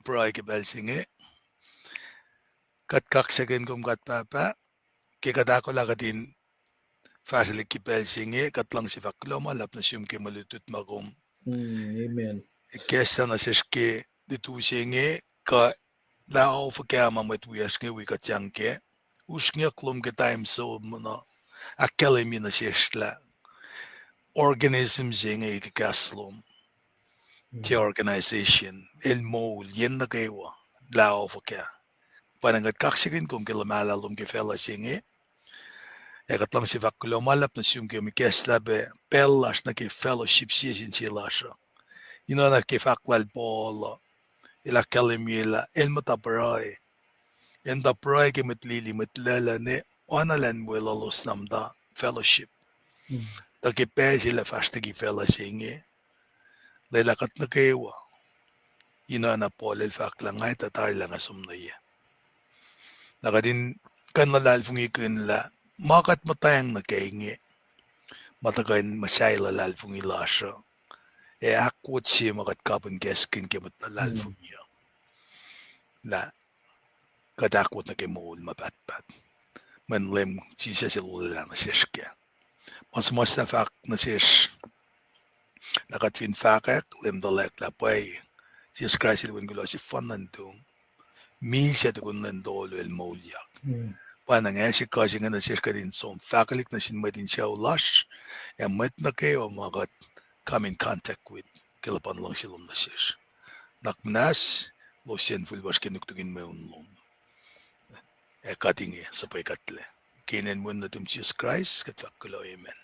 pruhe ke pacl se inge. Kuht kaksakihn kom God Pahpah ke kuht ahkolah kuht in fahsrwelihk ke pacl se inge, kuht luhngse fahk kuloh ma luhlahp nuh sum ke mwe lutlut ma kom ikacslah nuh sesr ke lutu se inge, kuh lah fuhkah ma mwet wiyacsr inge wi kuht yang kac. Usrnguck lom ke time zone muh na ahkkahlwemye nuh sesr lah organism se inge ke kahs lom, the organization, el moul yen nuh kwewa, lah ofuhkah. Pa na kuht kaksakihn kom ke luhmahlah lom ke facluh se inge. Ac kuht luhngse fahk kuloh ma luhlahp nuh sum ke kom ikacslah pac pacl lasr nuh ke fellowship sie sin sie lasr uh. Inoana ke fahk lal Paul uh, el ahkkahlwemye lah el muhta pruhe. El muhta pruhe ke mwet lili, mwet lwelah ne oana lah in weluhlos na muhta fellowship. Tuh ke pacl se lah fahsr tuh ke facluh se inge, lwelah kuht nuh kwewa. Inoana Paul el fahk lah nga etuh tari lah nga som nuh ye. Na kuht in kuh in luhlahlfongikihn lah ma kuht muhtwacng nuh ke inge, ma tuhkuh in muhsahi luhlahlfongi lasr uh, ac ahkwot se ma kuht kapihn kahskihn ke mwet luhlahlfongi uh, lah kuht ahkwot nuh ke moul ma pahtpaht, mweyen Leum Jisus El olwelah nuh sesr kac. Ma suhmuhslah fahk nuh sesr, na kuht fin fahkwack, Leum tuhlac lah pwacye, Jisus Kraist El wen kuloh sefanna nuhtum, misac tukun lwen tolu El moulyak. Pa na nga se kuh se inge nuh sesr kuht in som fahkwelihk nuh sin mwet in sucu lasr, ac mwet nuh kwewa ma kuht come in contact with ke luhpan luhngse lom nuh sesr. Nuhnak muhnahs, elos yen fihl lasr ke nuknuk in mweun lom. Ac kuht inge suhpwekuhtlac. Ke inen wen nuhtum Jisus Kraist kuht fahk kuloh, amen.